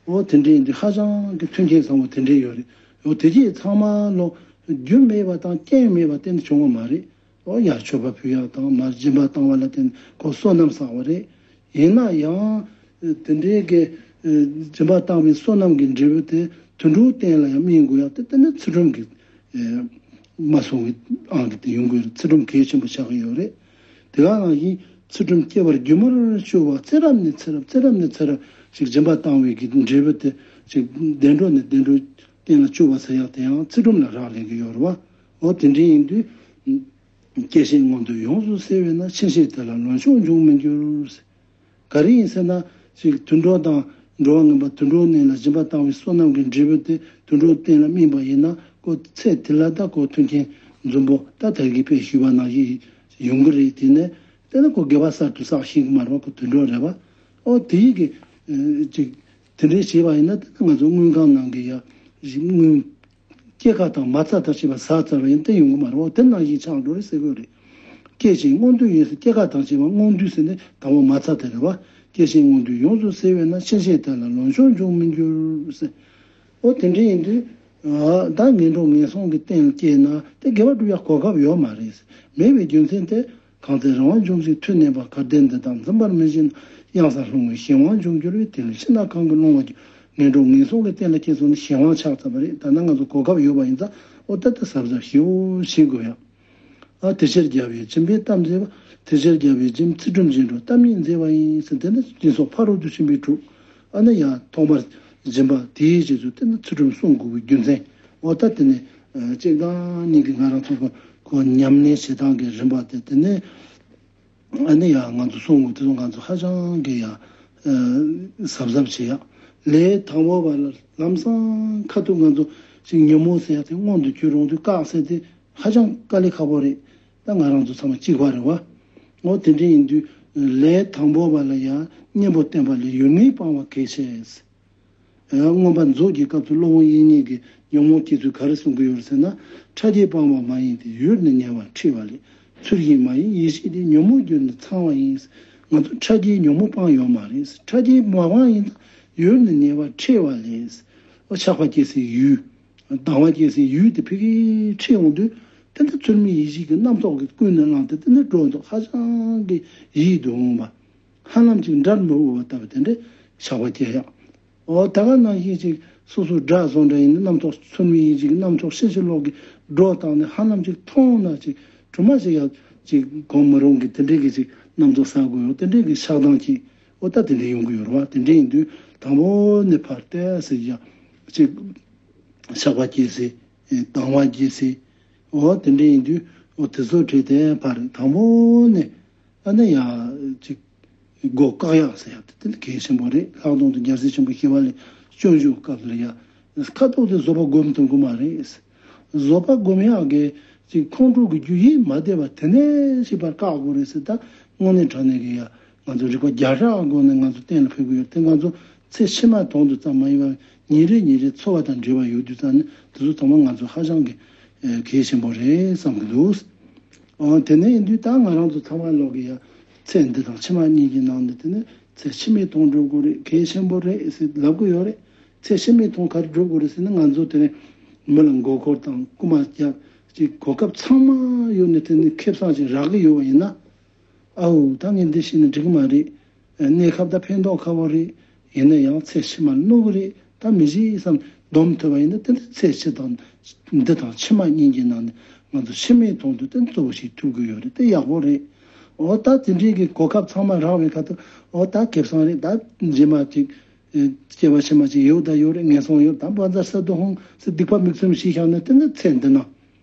འོ་དེ་འདྲ་ཡིན་དུས་ཧ་ཅང་གི་མཐུན་རྐྱེན་བཟང་པོ་དེ་འདྲ་ཡོད་རེད། འོ་དེ་རྗེས་ཚང་མ་ལོ་རྒྱུ་མེད་པ་དང་རྐྱེན་མེད་པ་གཏན་ནས་བྱུང་བ་མ་རེད། འོ་ཡར་མཆོད་པ་ཕུལ་ཡག་དང་མར་སྦྱིན་པ་བཏང་བ་ལ་བརྟེན་ཁོ་བསོད་ནམས་བསགས་པ་རེད། ཡིན་ན་ཡང་དེ་འདྲའི་གི་སྦྱིན་པ་བཏང་བའི་བསོད་ནམས་ཀྱི་འབྲས་བུ་དེ་དུད་འགྲོའི་སྟེང་ལ་ཡང་སྨིན་དགོས་ཡག་དེ་དེ་ནི་ཚུལ་ཁྲིམས་ཀྱི་མ་སྲུང་བའི་ཨང་གི་དེ་ཡོང་གི་ཡོད་རེད། ཚུལ་ཁྲིམས་གལ་ཆེན་པོ་ཆགས་ཀྱི་ཡོད་རེད། དེ་ག་ནང་བཞིན་ཚུལ་ཁྲིམས་སྐྱེ་བར་སྒྱུ་མར་བཅུག་པ་ཚེ་རབས་ནས་ཚེ་རབས་ཚེ་རབས་ནས་ཚེ་རབས་ཤིག་སྦྱིན་པ་བཏང་བའི་གི་འབྲས་བུ་དེ་ཅིག་བདེ་འགྲོ་ནས་བདེ་འགྲོའི་སྟེང་ལ་བཅུག་པ་ཟེར་ཡག་དེ་ཡང་ཚུལ་ཁྲིམས་ལ་རག་ལས་ཀྱི་ཡོད་རེད་བ། འོ་དེ་འདྲ་ཡིན་དུས། སྐྱེ་ཤི་མངོན་འདོད་ཡོངས་སུ་སེལ་བས་ན། ཕྱིན་ཆད་དེ་ལ་ལོངས་སྤྱོད་འབྱུང་མི་འགྱུར། ག་རེ་ཡིན་ཟེར་ན་ཅིག་དུད་འགྲོ་དང་འགྲོ་བ་ངན་པ་དུད་འགྲོའི་གནས་ལ་སྦྱིན་པ་བཏང་བའི་བསོད་ནམས་ཀྱི་འབྲས་བུ་དེ་དུད་འགྲོའི་སྟེང་ལ་སྨིན་པ་ཡིན་ན་ཁོ་ཚེ་འདི་ལ་ད་ཁོ་མཐུན་རྐྱེན་འཛོམས་པོ་ད་དལ་གྱིས་ཕེབས་ཞུས་པ་ནང་བཞིན་ཡོང་གི་རེད། དེ་ནས་དེ་ནི་ཁོ་དགེ་བ་གསར་དུ་བསགས་ཤེས་ཀྱི་མ་རེད་བ། ཁོ་དུད་འགྲོ་རེད་བ། ཨོ་དེ་ཡི་གི་ཅིག་དེ་འདྲའི་བྱས་པ་ཡིན་ན་དེ་ནི་ང་ཚོ་དངུལ་ཁང་ནང་གི་ཡ་དངུལ། སྐྱེད་ཀ་དང་མ་རྩ་དང་བཅས་པ་ཟ་ཚར་བ་ཡིན་ཏེ་ཡོང་གི་མ་རེད་བ། དེ་ནང་བཞིན་ཆགས་འགྲོ་རེད་ཟེར་གི་རེད། སྐྱེད་ཅིང་མངོན་འདོད་ཡོངས་སུ། སྐྱེད་ཀ་དང་བཅས་པ་མངོན་འདོད་ཟེར་ནས་དང་པོ་མ་རྩ་དེ་རེད་བ། སྐྱེད་ཅིང་མངོན་འདོད་ཡོངས་སུ་སེལ་བས་ན། ཕྱིན་ཆད་དེ་ལ་ལོངས་སྤྱོད་འབྱུང་མི་འགྱུར་ཟེར། ཨོ་དེ་འདྲ་ཡིན་དུས། ད་ངན་འགྲོ་ངན་སོང་གི་སྟེང་ལ་སྐྱེས་ན་དེ་དགེ་བ་སྒྲུབ་ཡག་གོ་སྐབས་ཡོད་མ་རེད། མེད་པའི་རྒྱུ་མཚན་དེ། གང་ཚེ་རིང་བ་འབྱུང་ཞིང་མཐུ་གནས་པ། གལ་ཏེ་འདི་དག་འཛིན་པར་མི་བྱེད་ན། གཡང་སར་ལྷུང་བའི་གཞན་དབང་འབྱུང་འགྱུར་བས། དེ་ལས་ཕྱི་ནས་གང་གིས་སློང་བར་འགྱུར། ངན་འགྲོ་ངན་སོང་གི་སྟེང་ལ་སྐྱེས་སོང་ན་གཞན་དབང་ཆགས་ཚར་བ་རེད། ད་ནང་ང་ཚོ་གོ་སྐབས་ཡོད་པ་ཡིན་ཙང་ཨོ་ད་ལྟ་གཟབ་གཟབ་ཞེ་པོ་བྱེད་དགོས་ཡ། ཨ་དེ་ཕྱིར་རྒྱལ་བས་སྦྱིན་པའི་གཏམ་མཛད་པ། དེ་ཕྱིར་རྒྱལ་བས་སྦྱིན་ཚུལ་ཁྲིམས་སྦྱིན་འགྲོ་གཏམ་སྙན་མཛད་པ་ཡིན་ཟེར། དེ་ནི་སྦྱིན་སོགས་ཕ་རོལ་ཏུ་ཕྱིན་པའི་དྲུག་ཨ་ནི་ཡང་ཐོག་མར་སྦྱིན་པ་དེའི་རྗེས་སུ་དེ་ནི་ཚུལ་ཁྲིམས་སྲུང་དགོས་པའི་རྒྱུ་མཚན། འོ་ད་དེ་ནི་སྤྱིར་བཏང་ཉིད་ཀྱི་ང་རང་ཚོ་གོ་ཉམས་ལེན་བྱེད་སྟངས་ཀྱི་རིམ་པ་དེ་དེ་ནི་ཨ་ནི་ཡང་ང་ཚོ་སྲུང་དགོས། དེ་ཚོ་ང་ཚོ་ཧ་ཅང་གི་ཡང་གཟབ་གཟབ་བྱེད་ཡག་ལས་དང་པོ་བ་ལ་ལམ་སང་ཁ་ཐུག་ང་ཚོ་ཅིག་ཉོན་མོངས་ཟེར་ཡག་དེ་མངོན་དུ་གྱུར་རུང་དུས་བཀག་ཟེར་དེ་ཧ་ཅང་དཀའ་ལས་ཁག་པོ་རེད། ད་ང་རང་ཚོ་ཚང་མ་གཅིག་པ་རེད་བ། འོ་དེ་འདྲ་ཡིན་དུས་ ལས་དང་པོ་པ་ལ་ཡང་གཉེན་པོ་བསྟེན་པ་ལས་ཡུལ་ངེས་སྤང་བ་གལ་ཆེ། མངོན་པ་རྫོགས་ཀྱི་སྐབས་སུ་སློབ་དཔོན་དབྱིག་གཉེན་གྱིས་ཉོན་མོངས་སྐྱེ་ཚུལ་ག་རེ་གསུང་གི་ཡོད་ཟེར་ན། ཕྲ་རྒྱས་སྤངས་པ་མ་ཡིན་ཏེ་ཡུལ་ནི་ཉེ་བར་འཁྲིད་པ་ལས། ཚུལ་བཞིན་མ་ཡིན་ཡེ་ཤེས་དེ་ཉོན་མོངས་རྒྱུ་ནི་ཚང་བ་ཡིན། ང་ཚོ་ཕྲ་རྒྱས་ཉོན་མོངས་སྤངས་ཡོད་མ་རེད། ཕྲ་རྒྱས་མ་སྤངས་ཡིན་ན་ཡུལ་ནི་ཉེ་བར་འཁྲིད་པ་ལས། ཆགས་པ་སྐྱེ་སའི་ཡུལ། སྡང་བ་སྐྱེ་སའི་ཡུལ་དེ་ཕ་གིར་འཁྲིད་འོང་དུས། དེ་འདྲ་ཚུལ་མིན་ཡིད་བྱེད་ཀྱི་རྣམ་རྟོག་གིས་ཀུན་ནས་བསླངས་ཏེ་དེ་འདྲ་འགྲོ་འདུག་ཧ་ཅང་གི་ཡིད་དུ་འོང་བ། ཧ་ལམ་ཅིག་འདྲར་མི་འོས་པ་ལྟ་བུ་དེ་འདྲའི་ཆགས་པ་སྐྱེ་ཡག་འོ་ད་ག་ནང་བཞིན་ཅིག་སོ་སོ་དགྲ་བཟོ་འདྲ་ཡིན་ན། རྣམ་རྟོག་ཚུལ་མིན་ཡིད་བྱེད་ཀྱི་རྣམ་རྟོག་ཤིན་ཏུ་ལོག་གི་སྒྲོ་བཏགས་ནས། ཧ་ལམ་ཅིག་མཐོང་ན་ཅིག་གྲིབ་མ་ཞིག་ཡག་ཅིག་གོམས་མི་རུང་གི་དེ་འདྲའི་གི་ཅིག་རྣམ་རྟོག་ཟ་དགོས་ཡོད། དེ་འདྲའི་གི་ཆགས་སྡང་ཅིག་འོ་ད་དེ་འདྲའི་ཡོང་གི་ཡོད་རེད་བ། དེ་འདྲའི་ཡིན་དུས་དང་པོ་ནས་ཕར་བལྟས་ཟེར་ཡག་ཅིག་ཆགས་པ་སྐྱེ་སའི། སྡང་བ་སྐྱེ་སའི། འོ་དེ་འདྲ་ཡིན་དུས་འོ་དེ་ཚོ་བྲིས་ཏེ་ཕར་དང་པོ་ནས་ཨ་ནི་ཡ་ཅིག་སྒོ་བཀག་ཡག་ཟེར་ཡག་དེ་དེ་ནི་གལ་ཆེན་པོ་རེད། ལྷག་དོན་དུ་རྒྱལ་སྲས་ཆེན་པོ་ཞི་བ་ལྷས་སྤྱོད་འཇུག་སྐབས་ལ་ཡ་ཁ་ཐོག་དེ་བཟོད་པ་སྒོམ་ཐུབ་ཀྱི་མ་རེད། བཟོད་པ་སྒོམ་ཡག་གི་ཅིག་ཁོང་ཁྲོ་གི་རྒྱུ་ཡིས་མ་བསྡད་པ་དེ་ནས་ཞིག་ཕར་བཀག་དགོས་རེད་ཟེར། ད་དངོས་གནས་དྲང་གནས་ཀྱི་ཡ། ང་ཚོ་རིག་པ་བརྒྱ་ཕྲག་སྒོ་ནས་ང་ཚོ་གཏན་ལ་ཕེབས་ཀྱི་ཡོད་དེ། ང་ཚོ་ཚེ་ཕྱི་མ་དོན་དུ་ཙམ་མ་ཡིན་པར་ཉིན་རེ་ཉིན་རེ་འཚོ་བ་དང་འབྲེལ་བ་ཡོད་དུས་ཙང་ནས་དེ་ཚོ་ཚང་མ་ང་ཚོ་ཧ་ཅང་གི་གལ་ཆེན་པོ་རེད་བསམ་གྱི་འདུག་ཨ་དེ་ནས་ཡིན་དུས་ད་ང་རང་ཚོ་ཚང་མ་ལོག་གི་ཡ་ཚེ་འདི་དང་ཕྱི་མ་གཉིས་ཀྱི་ནང་ནས་དེ་ནས་ཚེ་ཕྱི་མའི་དོན་སྒྲུབ་དགོས་རེད། གལ་ཆེན་པོ་རེད་ཟེར་ལབ་ཀྱི་ཡོད་རེད། ཚེ་ཕྱི་མའི་དོན་ག་རེ་སྒྲུབ་དགོས་རེད་ཟེར་ན། ང་ཚོ་དེ་ནས་མི་ལ་མགོ་སྐོར་དང་རྐུ་མ་རྒྱག་ཅིག་གོ་སྐབས་ཚང་མ་ཡོད་ནས་དེ་ནས་ཁེ་བཟང་ཅིག་རག་གི་ཡོད་པ་ཡིན་ན། ཨའུ་ད་ངས་འདི་བྱས་ན་འགྲིག་གི་མ་རེད། གནས་སྐབས་ད་ཕན་ཐོགས་ཁ་པོ་རེད། ཡིན་ན་ཡང་ཚེ་ཕྱི་མ་གནོད་གི་རེད། ད་མི་བྱེད་བསམ་སྡོམ་ཐུབ་པ་ཡིན་ན་དེ་འདྲ་ཚེ་ཕྱི་དང་འདི་དང་ཕྱི་མ་གཉིས་ཀྱི་ནང་ནས་ང་ཚོ་ཕྱི་མའི་དོན་དུ་དེ་གཙོ་བོ་ཞིག་ཐུབ་ཀྱི་ཡོད་རེད། དེ་ཡག་པོ་རེད། འོ་ད་དེ་འདྲའི་གི་གོ་སྐབས་ཚང་མ་རག་པའི་ཁ་ཐུག་འོ་ད་ཁེ་བཟང་རེད། ད་རྗེས་མ་ཅིག་སྐྱེ་བ་ཕྱི་མ་ཅིག་ཡོད་ད་ཡོད་རེད། ངན་སོང་ཡོད་ད་བཛྲ་ས་ཏྭ་ཧཱུྃ་ཟེར་སྡིག་པ་མིག་བཙུམ་ཞིག་བཞག་ན་དེ་ནི་ཚེ་འདི་ན།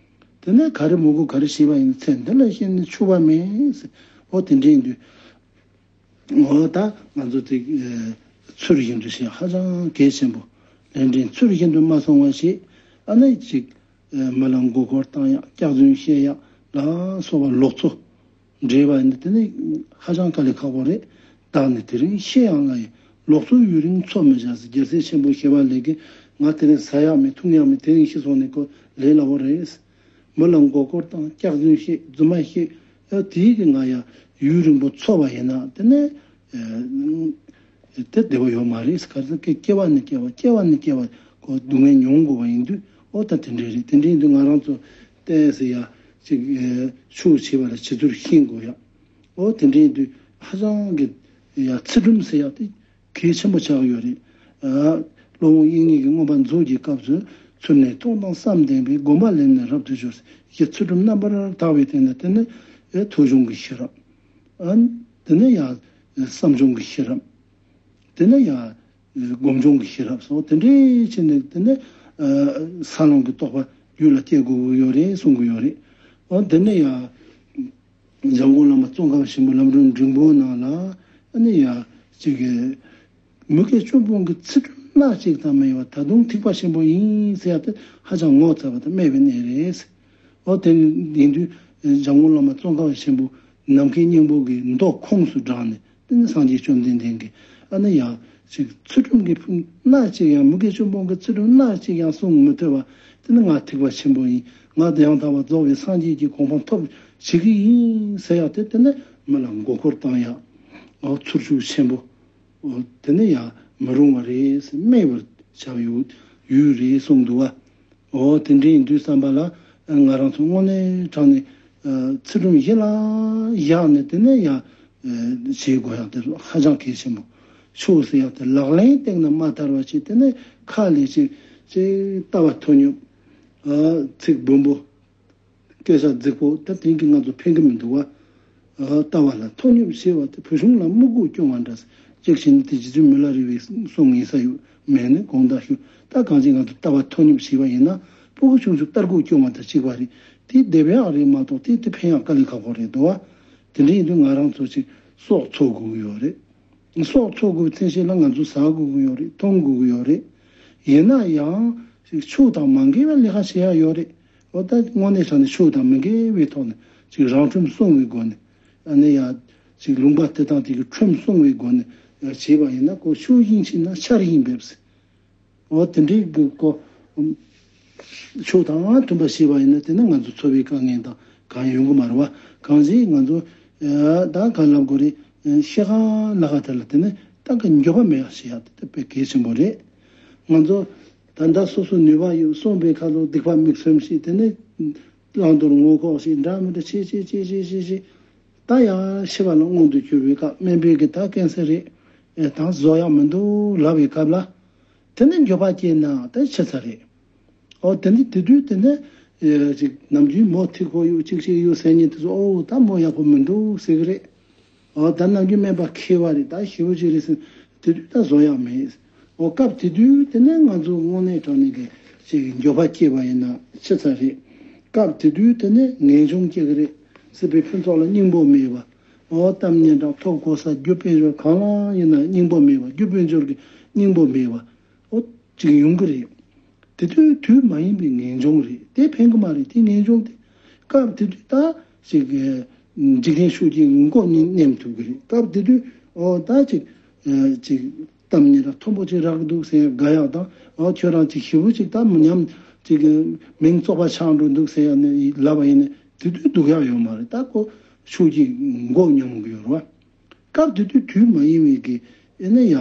དེ་ནས་ག་རེ་མི་དགོས་ག་རེ་བྱས་པ་ཡིན་ཚེ་འདི་ལ་ཤེས་ནས་འཆུག་པ་མེད། འོ་དེ་འདྲ་ཡིན་དུས། འོ་ད་ང་ཚོ་དེ་ཚུལ་བཞིན་དུ་བྱེད་ཧ་ཅང་གལ་ཆེན་པོ། ལས་འབྲས་ཚུལ་བཞིན་དུ་མ་སོང་བ་ཞིག་ཨ་ནི་ཅིག་མི་ལ་མགོ་སྐོར་བཏང་ཡག་སྐྱག་རྫུན་བཤད་ཡག་ལ་སོགས་པ་ལོག་འཚོ་འདྲེས་པ་ཡིན་དེ་ནི་ཧ་ཅང་དཀའ་ལས་ཁག་པོ་རེད། བདག་ནི་དེ་རིང་ཤི་ཡང་ང་ཡི། ལོག་འཚོ་ཡུན་རིང་འཚོ་མི་བྱ་ཟེར། རྒྱལ་སྲས་ཆེན་པོ་ཞི་བ་ལྷས་ཀྱིས་ང་དེ་རིང་ཟ་ཡག་མེད་འཐུང་ཡག་མེད། དེ་རིང་ཤི་སོང་ནས་ཁོ་ལས་སླ་པོ་རེད། མི་ལ་མགོ་སྐོར་བཏང་སྐྱག་རྫུན་བཤད་རྫུན་མ་བཤད། ཨ་དེའི་གི་ང་ཡ་ཡུན་རིང་པོ་འཚོ་བ་ཡིན་ན་དེ་ནས་ཨ་དེ་བདེ་པོ་ཡོད་མ་རེད། ག་རེ་ཟེར་སྐྱེ་བ་ནས་སྐྱེ་བ་སྐྱེ་བ་ནས་སྐྱེ་བ་ཁོ་སྡུག་བསྔལ་མྱོང་དགོས་པ་ཡིན་དུས། འོ་ད་དེ་འདྲ་རེད། དེ་འདྲ་ཡིན་དུས་ང་རང་ཚོ་ཏོག་ཙམ་ཡ་ཅིག་ཆོས་བྱེད་པ་ལ་བྱེད་ཚུལ་ཤེས་དགོས་ཡ། འོ་དེ་འདྲ་ཡིན་དུས་ཧ་ཅང་གི་ཡ་ཚུལ་ཁྲིམས་ཟེར་ཡ་དེ་གལ་ཆེན་པོ་ཆགས་ཡོད་རེད། ཨ་སློབ་དཔོན་དབྱིག་གཉེན་གྱིས་མངོན་པ་རྫོགས་ཀྱི་སྐབས་སུ། ཚུལ་ནི་མཐོང་དང་བསམ་ལྡན་པས། སྒོམ་པ་ལས་ནི་རབ་ཏུ་གྱུར་ཟེར། གཞི་ཚུལ་ཁྲིམས་རྣམ་པར་དག་པའི་སྟེང་ན་དེ་ནི་ཨེ་ཐོས་བྱུང་གི་ཤེས་རབ། ཨ་དེ་ནི་ཡང་བསམ་བྱུང་གི་ཤེས་རབ། དེ་ནི་ཡང་སྒོམ་བྱུང་གི་ཤེས་རབ་སོགས་དེ་འདྲའི་ཕྱིར་ནི་དེ་ནི་ཨ་ས་ལམ་གྱི་རྟོགས་པ་རྒྱུད་ལ་སྐྱེ་དགོས་ཀྱི་ཡོད་རེད་གསུང་གི་ཡོད་རེད། འོ་དེ་ནི་ཡང་། འཇམ་མགོན་བླ་མ་ཙོང་ཁ་པ་ཆེན་པོའི་ལམ་རིམ་འབྲིང་པོའི་ནང་ལ་ཨ་ནི་ཡ་གཅིག་གི་མུ་གེ་གཅུང་སྤུན་གྱི་ཚུལ་ཁྲིམས་སྣ་གཅིག་ཙམ་མ་ཡིན་པར་ད་དུང་ཐེག་པ་ཆེན་པོ་ཡིན་ཟེར་ཡ་དེ་ཧ་ཅང་ངོ་ཚ་བ་དང་སྨད་པའི་གནས་རེད། འོ་དེ་ཡིན་དུས་འཇམ་མགོན་བླ་མ་ཙོང་ཁ་པ་ཆེན་པོ་ནམ་མཁའི་སྙིང་པོ་གི་མདོ་ཁོངས་སུ་བགྲངས་ནས། དེ་ནི་སངས་རྒྱས་བཅོམ་ལྡན་འདས་ཀྱིས་ཨ་ནི་ཡང་ཅིག་ཚུལ་ཁྲིམས་ཀྱི་ཕུང་སྣ་གཅིག་ཡང་མུ་གེ་གཅུང་སྤུན་གྱི་ཚུལ་ཁྲིམས་སྣ་གཅིག་ཡང་སྲུང་མི་ཐུབ་པ། དེ་ནི་ང་ཐེག་པ་ཆེན་པོ་ཡིན། ང་ཡང་དག་པར་རྫོགས་པའི་སངས་རྒྱས་ཀྱི་གོ་འཕང་ཐོབ་བྱེད་ཀྱི་ཡིན་ཟེར་ཡག་དེ་དེ་ནི་མི་ལ་མགོ་སྐོར་བཏང་ཡག་འོ་ཚུར་ཤུགས་ཆེན་པོ་འོ་དེ་ནི་ཡང་མི་རུང་བ་རེད་ཟེར། སྨད་པར་བྱ་བའི་ཡུལ་རེད་གསུངས་འདུག་བ། འོ་དེ་འདྲ་ཡིན་དུས་བསམ་པ་ལ་ང་རང་ཚོ་དངོས་གནས་དྲང་གནས་ཚུལ་ཁྲིམས་གཞི་ལ་བཞག་ནས་དེ་ནས་ཡང་བྱེད་དགོས་ཡག་དེ་ཧ་ཅང་གལ་ཆེན་པོ། ཆོས་ཟེར་ཡག་དེ་ལག་ལེན་སྟེང་ན་མ་དར་བ་ཅིག་དེ་ནས་ཁ་ལས་ཅིག་ཅིག་ལྟ་བ་མཐོ་སྙོམས། ཚིག་སྦོམ་པོ། སྐད་ཆ་རྫིག་པོ་ད་དེང་གི་ང་ཚོ་ཕན་གི་མི་འདུག་བ། ལྟ་བ་ལ་མཐོ་སྙོམས་བྱེད་པ་དེ་བུ་ཆུང་ལ་སྨུག་གུ་སྐྱོང་བ་འདྲ། གཅིག་བྱས་ན་དེ་རྗེ་བཙུན་མི་ལ་རས་པའི་གསུང་ཡིན་ས་ཡོད་མེད་ནི་དགོངས་དག་ཞུ། ད་གང་ཅི་ང་ཚོ་ལྟ་བ་མཐོ་སྙོམས་བྱེད་པ་ཡིན་ན་སྤུ་གུ་ཆུང་ཆུང་སྟར་གུ་སྐྱོང་བ་དང་གཅིག་པ་རེད། དེ་བདེ་བའི་ཨ་རེད་མ་གཏོགས་དེ་དེ་ཕན་ཡག་དཀའ་ལས་ཁག་པོ་རེད་འདུག་བ། དེ་འདྲ་ཡིན་དུས་ང་རང་ཚོ་ཅིག་སྲོག་འཚོ་དགོས་ཀྱི་ཡོད་རེད། སྲོག་འཚོ་དགོས་པའི་མཚན་ཤས་ལ་ང་ཚོ་ཟ་དགོས་ཀྱི་ཡོད་རེད། འཐུང་དགོས་ཀྱི་ཡོད་རེད། ཡིན་ན་ཡང་ཅིག་ཆོས་དང་མ་འགལ་བའི་ལས་ཀ་བྱེད་ཡག་ཡོད་རེད། འོ་ད་དངོས་གནས་དྲང་གནས་ཆོས་དང་མི་འགལ་བའི་ཐོག་ནས་ཅིག་རང་ཁྲིམས་སྲུང་བའི་སྒོ་ནས་ཨ་ནི་ཡ་ ཅིག་ལུང་པ་དེ་དང་དེ་གི་ཁྲོམ་སྲུང་བའི་སྒོ་ནས་བྱས་པ་ཡིན་ན། ཁོ་ཕྱུགས་ཤིང་ཕྱིན་ན་ཆར་ཤིང་འབེབས་ཟེར། འོ་དེ་འདྲའི་གི་ཁོ་ཕྱོགས་དང་མཐུན་པ་བྱས་པ་ཡིན་ན། དེ་ནི་ང་ཚོ་འཚོ་བའི་དཀའ་ངལ་དང་གང་ཡོང་གི་མ་རེད་བ། གང་ཞིག་ང་ཚོ་ད་གང་ལབ་དགོས་རེད། ཤེས་གང་ལ་ག་དེ་ལ་དེ་ནི་ད་གི་འགྱོད་པ་མེད་པ་བྱེད་ཡ་དེ་དཔེ་གལ་ཆེན་པོ་རེད། ང་ཚོ་ད་ལྟ་སོ་སོ་ནུས་པ་ཡོད་གསུངས་པའི་ཁ་ལོ་སྡིག་པ་མིག་ཚོམ་ཞིག་དེ་ནི་བླང་དོར་ངོ་ལྐོག་ཞིག་འདྲ་མི་འདྲ་ཆེ་ཆེ་ཆེ་ཆེ་ཆེ་ཆེ། ད་ཡང་ཤི་བ་ལ་མངོན་དུ་གྱུར་བའི་སྐབས། སྨན་པས་ཀྱི་ད་ཀན་སར་རེད། ཨེ་ད་བཟོ་ཡག་མི་འདུག་ལབ་པའི་སྐབས་ལ། དེ་ནི་འགྱོད་པ་སྐྱེས་ན་ད་ཆི་ཚར་རེད། ཨོ་དེ་ནི་དེ་དུས་དེ་ནི་ཨེ་ཅིག་ནམ་རྒྱུན་མོ་ཐིག་ཁོ་ཡོད་ཅིག་ཅིག་ཡོད་ཟེར་མཁན་དེ་ཚོ། ཨོ་ད་མོ་ཡག་པོ་མི་འདུག་ཟེར་གི་རེད། ཨོ་ད་ནམ་རྒྱུན་སྨན་པ་མཁས་པ་རེད། ད་ཞེ་པོ་ཅིག་རེད་ཟེར། དེ་དུས་ད་བཟོ་ཡག་མེད། ཨོ་སྐབས་དེ་དུས་དེ་ནས་ང་ཚོ་དངོས་གནས་དྲང་གནས་ཀྱི་ཅིག་འགྱོད་པ་སྐྱེས་པ་ཡིན་ན་ཆི་ཚར་རེད། སྐབས་དེ་དུས་དེ་ནས་ངེས་འབྱུང་སྐྱེ་གི་རེད། སྲིད་པའི་ཕུན་ཚོགས་ལ་སྙིང་པོ་མེད་པ། ཨོ་གཏམ་སྙན་གྲགས་ཐོབ་གོ་ས་རྒྱུ་དཔལ་འབྱོར་གང་ལ་ཡིན་ན་སྙིང་པོ་མེད་པ། རྒྱུ་དཔལ་འབྱོར་གྱི་སྙིང་པོ་མེད་པ། ཨོ་ཅིག་ཡོང་གི་རེད། དེ་དུས་དུས་མ་ཡིན་པའི་ངེས་འབྱུང་རེད། དེ་ཕན་གི་མ་རེད། དེ་ངེས་འབྱུང་དེ། སྐབས་དེ་དུས་ད་ཅིག་འཇིག་རྟེན་ཤུགས་ཀྱིས་མགོ་གཉིས་མནན་ཐུབ་གི་རེད། སྐབས་དེ་དུས་ཨོ་ད་ཅིག་ཅིག་གཏམ་སྙན་གྲགས་མཐོན་པོ་ཅིག་རག་གི་འདུག་ཟེར་དགའ་ཡག་དང་། ཨོ་ཁྱོད་རང་ཅིག་ཞེ་པོ་ཅིག་ད་མི་ཉམས་ཅིག་མིང་བཙོག་པ་ཆགས་འགྲོ་འདུག་ཟེར་ཡག་ནས་ལབ་པ་ཡིན་ན། དེ་དུས་སྡུག་ཡག་ཡོད་མ་རེད། ད་ཁོ་ཤུགས་ཀྱིས་མགོ་སྙོམས་གི་ཡོད་རེད་བ། སྐབས་དེ་དུས་དུས་མ་ཡིན་པའི་གི་ཨེ་ནི་ཡ་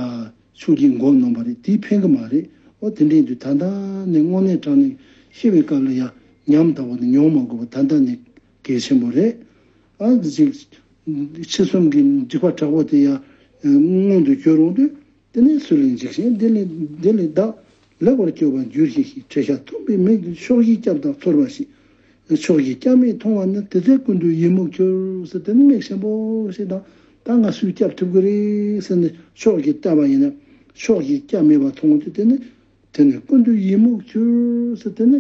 ཤུགས་ཀྱིས་མགོ་གནོན་པ་རེད། དེས་ཕན་གི་མ་རེད། ཨོ་དེ་འདྲའི་དུས་ད་ལྟ་ནས་དངོས་གནས་དྲང་གནས་ཤི་བའི་སྐབས་ལ་ཡ་ཉམས་དག་པོ་དེ་མྱོང་མ་དགོས་པ་ད་ལྟ་ནས་གལ་ཆེན་པོ་རེད། ཨ་ཅིག་ཕྱི་གསུམ་གྱི་འཇིགས་པ་དྲག་པོ་དེ་ཡ་མངོན་དུ་གྱུར་འོང་དུས། དེ་ནས་སུ་ལས་འཇིགས་ཤིང་། དེ་ལས་དེ་ལས་བདག་ལེགས་པར་སྐྱོ་བར་འགྱུར་ཞིང་ཞེས། འཕྲལ་ཤར་འཐུང་བའི་མིག་གིས་ཕྱོགས་བཞིའི་སྐྱབས་དང་ཚོར་བ་ཞིག། ཕྱོགས་བཞིའི་སྐྱབས་མེད་མཐོང་བ་ན། དེ་ཚེ་ཀུན་ཏུ་ཡི་མུག་གྱུར་ཟེར། དེ་ནི་མིག་ཆེན་པོ་ཞིག་དང་། ད་ང་སུས་སྐྱབས་ཐུབ་ཀྱི་རེད་ཟེར་ནས་ཕྱོགས་ཀྱིས་བལྟས་པ་ཡིན་ན། ཕྱོགས་བཞིའི་སྐྱབས་མེད་པ་མཐོང་དུས་དེ་ནི་དེ་ནི་ཀུན་ཏུ་ཡི་མུག་གྱུར་ཟེར། དེ་ནི་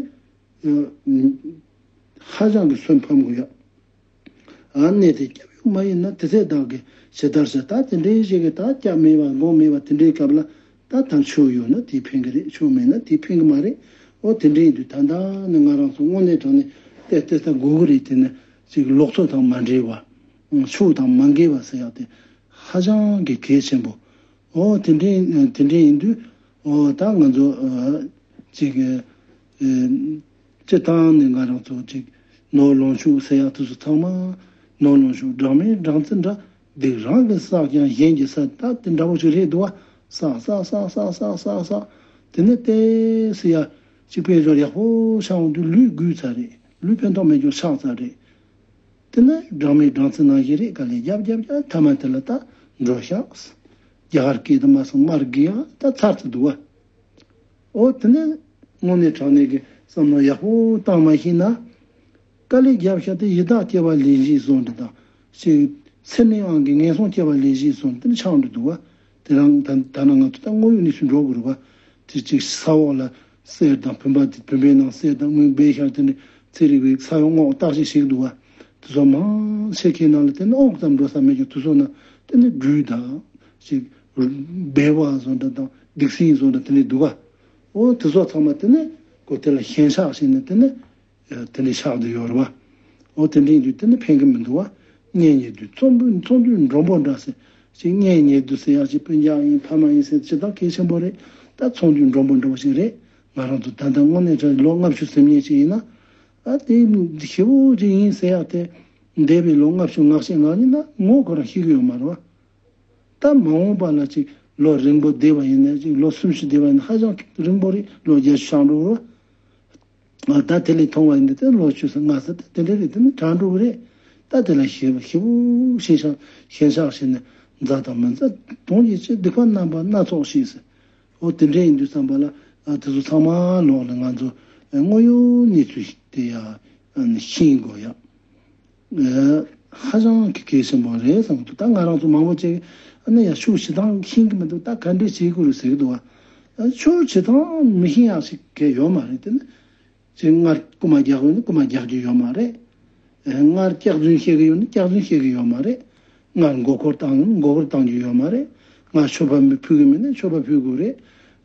ཧ་ཅང་གི་སེམས་ཕམ་དགོས་ཡ། ཨ་གནས་དེ་སྐྱབས་ཡུལ་མ་ཡིན་ན། དེ་ཚེ་བདག་གིས་ཇི་ལྟར་བྱ། ད་དེ་འདྲའི་ཞིག་གི་ད་སྐྱབས་མེད་པ་སྒོམ་མེད་པ་དེ་འདྲའི་སྐབས་ལ། ད་ད་ཆོས་ཡོད་ན་དེས་ཕན་གི་རེད། ཆོས་མེད་ན་དེས་ཕན་གི་མ་རེད། ཨོ་དེ་འདྲའི་དུས་ད་ལྟ་ནི་ང་རང་ཚོ་དངོས་གནས་དྲང་གནས་ཏེ་ཏེ་ད་དགོས་གི་རེད། དེ་ནི་ཅིག་ལོག་འཚོ་དང་མ་འདྲེས་པ། ཆོས་དང་མ་འགལ་བ་ཟེར་ཡག་དེ་ཧ་ཅང་གི་གལ་ཆེན་པོ། ཨོ་དེ་འདྲའི་དེ་འདྲའི་ཡིན་དུས། ཨོ་ད་ང་ཚོ་ཨ་ཅིག་ཨ་སྤྱིར་བཏང་ནས་ང་རང་ཚོ་ཅིག་ནོར་ལོངས་སྤྱོད་ཟེར་ཡག་དེ་ཚོ་ཚང་མ། ནོར་ལོངས་སྤྱོད་སྦྲང་མའི་སྦྲང་རྩི་འདྲ། སྡིག་རང་གིས་བསགས་ཀྱང་གཞན་གྱིས་བསགས། ད་དེ་འདྲ་པོ་ཞིག་རེད་འདུག་བ། བསགས་བསགས་བསགས་བསགས་བསགས་བསགས། དེ་ནས་ཏོག་ཙམ་ཡ་ཅིག་དཔལ་འབྱོར་ཡག་པོ་ཆགས་འོང་དུས་ལུས་རྒུད་ཚར་རེད། ལུས་ཕན་ཐོགས་མེད་རྒྱུ་ཆགས་ཚར་རེད། དེ་ནས་སྦྲང་མའི་སྦྲང་རྩི་ནང་བཞིན་རེད། དཀའ་ལས་རྒྱབ་རྒྱབ་རྒྱབ་མཐའ་མ་དེ་ལ་ད་འགྲོ་ཤག། རྒྱ་གར་སྐད་དུ་མ་སོང་མར་གི་ཡང་ད་ཚར་ཚར་འདུག་བ། ཨོ་དེ་ནས་དངོས་གནས་དྲང་གནས་ཀྱི་བསམ་བློ་ཡག་པོ་བཏང་མ་ཤེས་ན། དཀའ་ལས་རྒྱབ་ཤག་དེ་ཡི་དྭགས་སྐྱེ་བ་ལེན་བཞིན་བཟོ་འདྲ་དང་། ཅིག་སེར་སྣའི་དབང་གིས་ངན་སོང་སྐྱེ་བ་ལེན་བཞིན་བཟོ་འདྲ་དེ་ནི་ཆགས་འགྲོ་འདུག་བ། དེ་རང་ད་ད་ན་ང་ཚོ་ད་དངོས་ཡོད་གནས་ཚུལ་འགྲོ་དགོས་རེད་བ། དེ་ཅིག་ས་འོག་ལ་གསེར་དང་བུམ་པ་དེ་བུམ་པའི་ནང་གསེར་དང་དངུལ་སྦས་ཤག་དེ་ནི་ཚན་རིག་པའི་ས་འོག་བརྟག་དཔྱད་བྱེད་ཀྱི་འདུག་བ། དེ་ཚོ་མང་ཆེ་ཁའི་ནང་ལ་དེ་ནི་ཨོག་ཙམ་འགྲོ་ས་མེད་ཀྱང་དེ་ཚོ་ན་དེ་ནི་སྦྲུལ་དང་ཅིག་སྦལ་པ་བཟོ་འདྲ་དང་སྡིག་སྲིན་བཟོ་འདྲ་དེ་ནི་འདུག་བ། ཨོ་དེ་ཚོ་ཚང་མ་དེ་ནི་ཁོ་དེ་ལ་ཞེན་ཆགས་བྱས་ནས་དེ་ནི་དེ་ནི་ཆགས་བསྡད་ཡོད་རེད་བ། ཨོ་དེ་འདྲ་ཡིན་དུས་དེ་ནི་ཕན་གི་མི་འདུག་བ། གཉེན་ཉེ་དུས་ཚོང་དུས་ཚོང་དུས་མགྲོན་པོ་འདྲ་ཟེར། ཅིག་གཉེན་ཉེ་དུས་ཟེར་ཡག་ཅིག་སྤུན་ཀྱག་ཡིན་ཕ་མ་ཡིན་ཟེར་ཇི་ལྟར་གལ་ཆེན་པོ་རེད། ད་ཚོང་དུས་མགྲོན་པོ་འདྲ་བོ་ཞིག་རེད། ང་རང་ཚོ་ད་ལྟ་དངོས་གནས་དྲང་ལོ་ལྔ་བཅུ་ཟིན་མཁན་ཞིག་ཡིན་ན། ཨ་དེ་ཞེ་པོ་ཅིག་ཡིན་ཟེར་ཡག་དེ། འདས་པའི་ལོ་ལྔ་བཅུ་ང་བཞི་ང་གཉིས་ན་ངོ་ཁོ་རང་ཤེས་གི་ཡོད་མ་རེད་བ། ད་མ་འོངས་པ་ལ་ཅིག་ལོ་རིང་པོ་བསྡད་པ་ཡིན་ན། ཅིག་ལོ་སུམ་ཅུ་བསྡད་པ་ཡིན་ན་ཧ་ཅང་རིང་པོ་རེད། ལོ་བརྒྱད་ཅུ་ཆགས་འགྲོ་གི་རེད་བ། ད་དེ་ལས་མཐོང་བ་ཡིན་ན་དེ་ལོ་བཅུ་ཙམ་ལྔ་ཙམ་དེ་འདྲ་རེད། དེ་ནི་དྲག་འགྲོ་གི་རེད། ད་དེ་ལ་ཞེ་པོ་ཞེ་པོ་ཞེན་ཆགས་ཞེན་ཆགས་བྱས་ནས་མཛའ་དང་མི་མཛའ་དོན་གྱི་ཆེད་སྡིག་པ་རྣམ་པ་སྣ་ཚོགས་ཤིག་ཟེར། འོ་དེ་འདྲ་ཡིན་དུས་ཙམ་པ་ལ་དེ་ཚོ་ཚང་མ་ལོག་ལ་ང་ཚོ་དངོས་ཡོད་གནས་ཚུལ་དེ་ཡང་ཤེས་དགོས་ཡ། ཧ་ཅང་གི་གལ་ཆེན་པོ་རེད་བསམ་གི་འདུག་ད་ང་རང་ཚོ་མང་པོ་ཅིག་ཨ་ནི་ཡ་ཆོས་བྱེད་སྟངས་ཤེས་ཀྱི་མི་འདུག་ད་ག་འདྲས་བྱེད་དགོས་རེད་ཟེར་གི་འདུག་བ། ཆོས་བྱེད་སྟངས་མི་ཤེས་ཡག་ཞིག་གལ་ཡོད་མ་རེད། དེ་ནི་ཅིག་སྔར་རྐུ་མ་རྒྱག་དགོས་ན་རྐུ་མ་རྒྱག་རྒྱུ་ཡོད་མ་རེད། སྔར་སྐྱག་རྫུན་བཤད་གི་ཡོད་ན་སྐྱག་རྫུན་བཤད་གི་ཡོད་མ་རེད། སྔར་མགོ་སྐོར་བཏང་ན་མགོ་སྐོར་བཏང་རྒྱུ་ཡོད་མ་རེད། སྔར་མཆོད་པ་མི་ཕུལ་གི་མེད་ན་མཆོད་པ་ཕུལ་དགོས་རེད།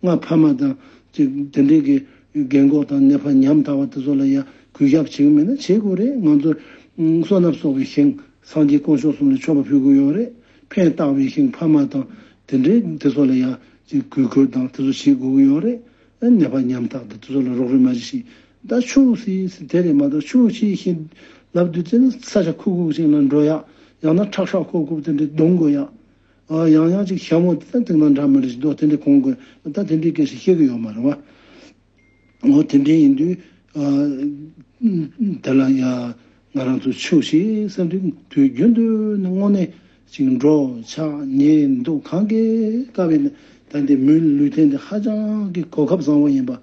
སྔར་ཕ་མ་དང་ཅིག་དེ་འདྲའི་གི་རྒན་གོག་དང་ནད་པ་ཉམ་ཐག་པ་དེ་ཚོ་ལ་ཡ་གུས་ཞབས་བྱེད་གི་མེད་ན་བྱེད་དགོས་རེད། ང་ཚོ་བསོད་ནམས་གསོག་གི་ཞིང་ སངས་རྒྱས་དཀོན་མཆོག་གསུམ་ལ་མཆོད་པ་ཕུལ་དགོས་ཡོད་རེད། ཕན་བཏགས་པའི་ཤིང་ཕ་མ་དང་དེ་འདྲའི་དེ་ཚོ་ལ་ཡང་ཅིག་གུས་བཀུར་དང་དེ་ཚོ་བྱེད་དགོས་ཀྱི་ཡོད་རེད། ནད་པ་ཉམ་ཐག་དང་དེ་ཚོ་ལ་རོགས་རེས་མ་བྱེད་ཤིག་ད་ཆུ་བོ་སི་སི་དེ་རེད་མ་གཏོགས་ཆུ་བོ་སི་ཤིང་ལབ་དུས་ཙི་ནི་ས་ཆ་ཁུག་ཁུག་ཅིག་ལ་འགྲོ་ཡག་ཡང་ན་ཁྲག་ཤག་ཁོག་ཁུག་དེ་འདྲའི་རྡུང་དགོས་ཡག་ཨ་ཡང་ཡང་ཅིག་ཞྭ་མོ་དེ་ད་དེང་སང་འདྲ་མི་འདྲ་ཞིག་འདུག་དེ་འདྲའི་གོང་དགོས་ད་དེ་འདྲའི་སྐད་ཆ་བཤད་ཀྱི་ཡོད་མ་རེད་བ། འོ་དེ་འདྲའི་ཡིན་དུས། ཨ། དེ་ལ་ཡ། ང་རང་ཚོ་ཆོས་བྱེད་བསམ་དུས་དུས་རྒྱུན་དུ་ནི་དངོས་གནས་ཅིག་འགྲོ་ཆགས་ཉལ་འདུག་གང་གའི་སྐབས་ཡིན་ན་ད་འདི་མིའི་ལུས་རྟེན་འདི་ཧ་ཅང་གི་གོ་སྐབས་བཟང་བོ་ཡིན་པ།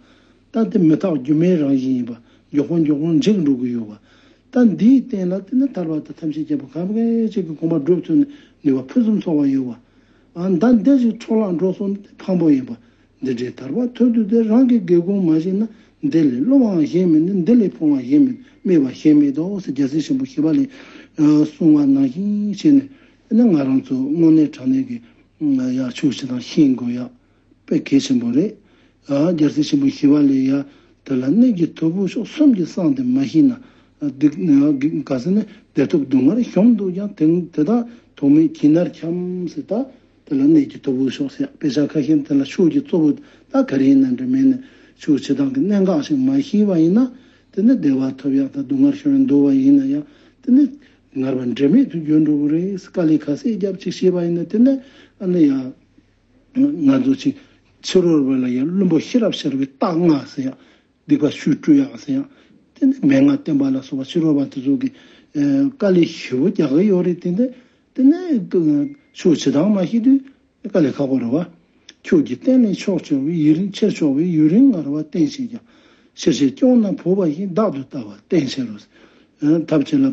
ད་འདི་མི་རྟག་སྒྱུ་མའི་རང་བཞིན་ཡིན་པ། མགྱོགས་པོ་མགྱོགས་པོ་འཇིག་འགྲོ་གི་ཡོད་པ། ད་འདིའི་སྟེང་ལ་དེ་ནི་ཐར་པ་དང་ཐམས་ཅད་མཁྱེན་པ་གང་ག་ཅིག་གི་དགོངས་པ་སྒྲུབ་ཐུབ་ནས་ནུས་པ་ཕུན་སུམ་ཚོགས་པ་ཡོད་པ། ཨ་ད་འདི་ཞིག་འཕྲོ་བརླག་འགྲོ་སོང་དེ་ཕངས་པོ་ཡིན་པ། འདི་འདྲའི་ཐར་པ་ཐོབ་དུས་དེ་རང་གི་སྒེའུ་ཁུང་མ་ཕྱེ་ན་འདི་ལས་སླ་བའང་གཞན་མེད་ནི་འདི་ལས་ཕོངས་པ་གཞན་མེད་སྨྲས་པ་གཞན་མེད་དོ་ཟེར་རྒྱལ་སྲས་ཆེན་པོ་ཞི་བ་ལྷས་གསུངས་པ་ནང་བཞིན་བྱས་ནས་ཨ་ནི་ང་རང་ཚོ་དངོས་གནས་དྲང་གནས་ཀྱི་ཡ་ཆོས་བྱེད་སྟངས་ཤེས་དགོས་ཡ་དཔེ་གལ་ཆེན་པོ་རེད། ཨ་རྒྱལ་སྲས་ཆེན་པོ་ཞི་བ་ལྷས་ཡ་དེ་ལ་གནད་ཀྱི་དོ་ཕོག་ཕྱོགས་གསུམ་གྱི་གསང་དེ་མ་ཤེས་ན་སྡིག་ག་ཟེར་ནས་བདེ་ཐོབ་སྡུག་བསྔལ་གཞོམ་འདུག་ཀྱང་དེ་དེ་དག་དོགས་མེད་གྱི་ནར་འཁྱམས་ཟེར་ད། དེ་ལ་གནད་ཀྱི་དོ་ཕོག་ཕྱོགས་ཟེར་དཔེ་ཆ་ཁ་ཤས་དེ་ལ་ཆོས་ཀྱི་གཙོ་བོ་ད་ག་རེ་ཡིན་ན་འདྲ་མེད་ནས་ཆོས་བྱེད་སྟངས་ཀྱི་གནད་འགག་ཞིག་མ་ཤེས་པ་ཡིན་ན་དེ་ནི་བདེ་བ་ཐོབ་ཡག་དང་སྡུག་བསྔལ་ཤོར་འདུག་པ་ཡིན་ན་ཡང་དེ་ནི་ངར་བ་འབྲས་མེད་དུ་གྱུར་འགྲོ་གི་རེད། དཀའ་ལས་ཁ་གསལ་རྒྱབ་ཅིག་བྱས་པ་ཡིན་ན་དེ་ནི་ཨ་ནི་ཡང་ང་ཚོ་ཅིག་ཕྱི་རོལ་པ་ལ་ཡང་བླུན་པོ་ཤེས་རབ་ཤར་བའི་རྟགས་ལྔ་ཟེར་ཡང་། སྡིག་པ་ཆུས་བཀྲུ་ཡག་ཟེར་ཡང་། དེ་ནི་མན་ངག་བསྟན་པ་ལ་སོགས་པ་ཕྱི་རོལ་པ་དེ་ཚོ་གི་དཀའ་ལས་ཞེ་པོ་རྒྱག་གི་ཡོད་རེད། དེ་ནི་དེ་ནི་ཆོས་བྱེད་སྟངས་མ་ཤེས་དུས་དཀའ་ལས་ཁག་པོ་རེད་བ། ཁྱོད་ཀྱིས་བསྟན་ལས་ཕྱོགས་ཆེ་བའི་ཡུན་རིང་ཕྱིར་ཕྱོགས་པའི་ཡུན་རིང་ངར་བ་བསྟེན་བྱེད་ཀྱང་། ཕྱིར་ཕྱིར་སྐྱོང་ན་བོར་བ་བཞིན་བདག་ཏུ་ལྟ་བ་བསྟེན་བྱེད་རོ། ཐབས་ཆེ་ལ་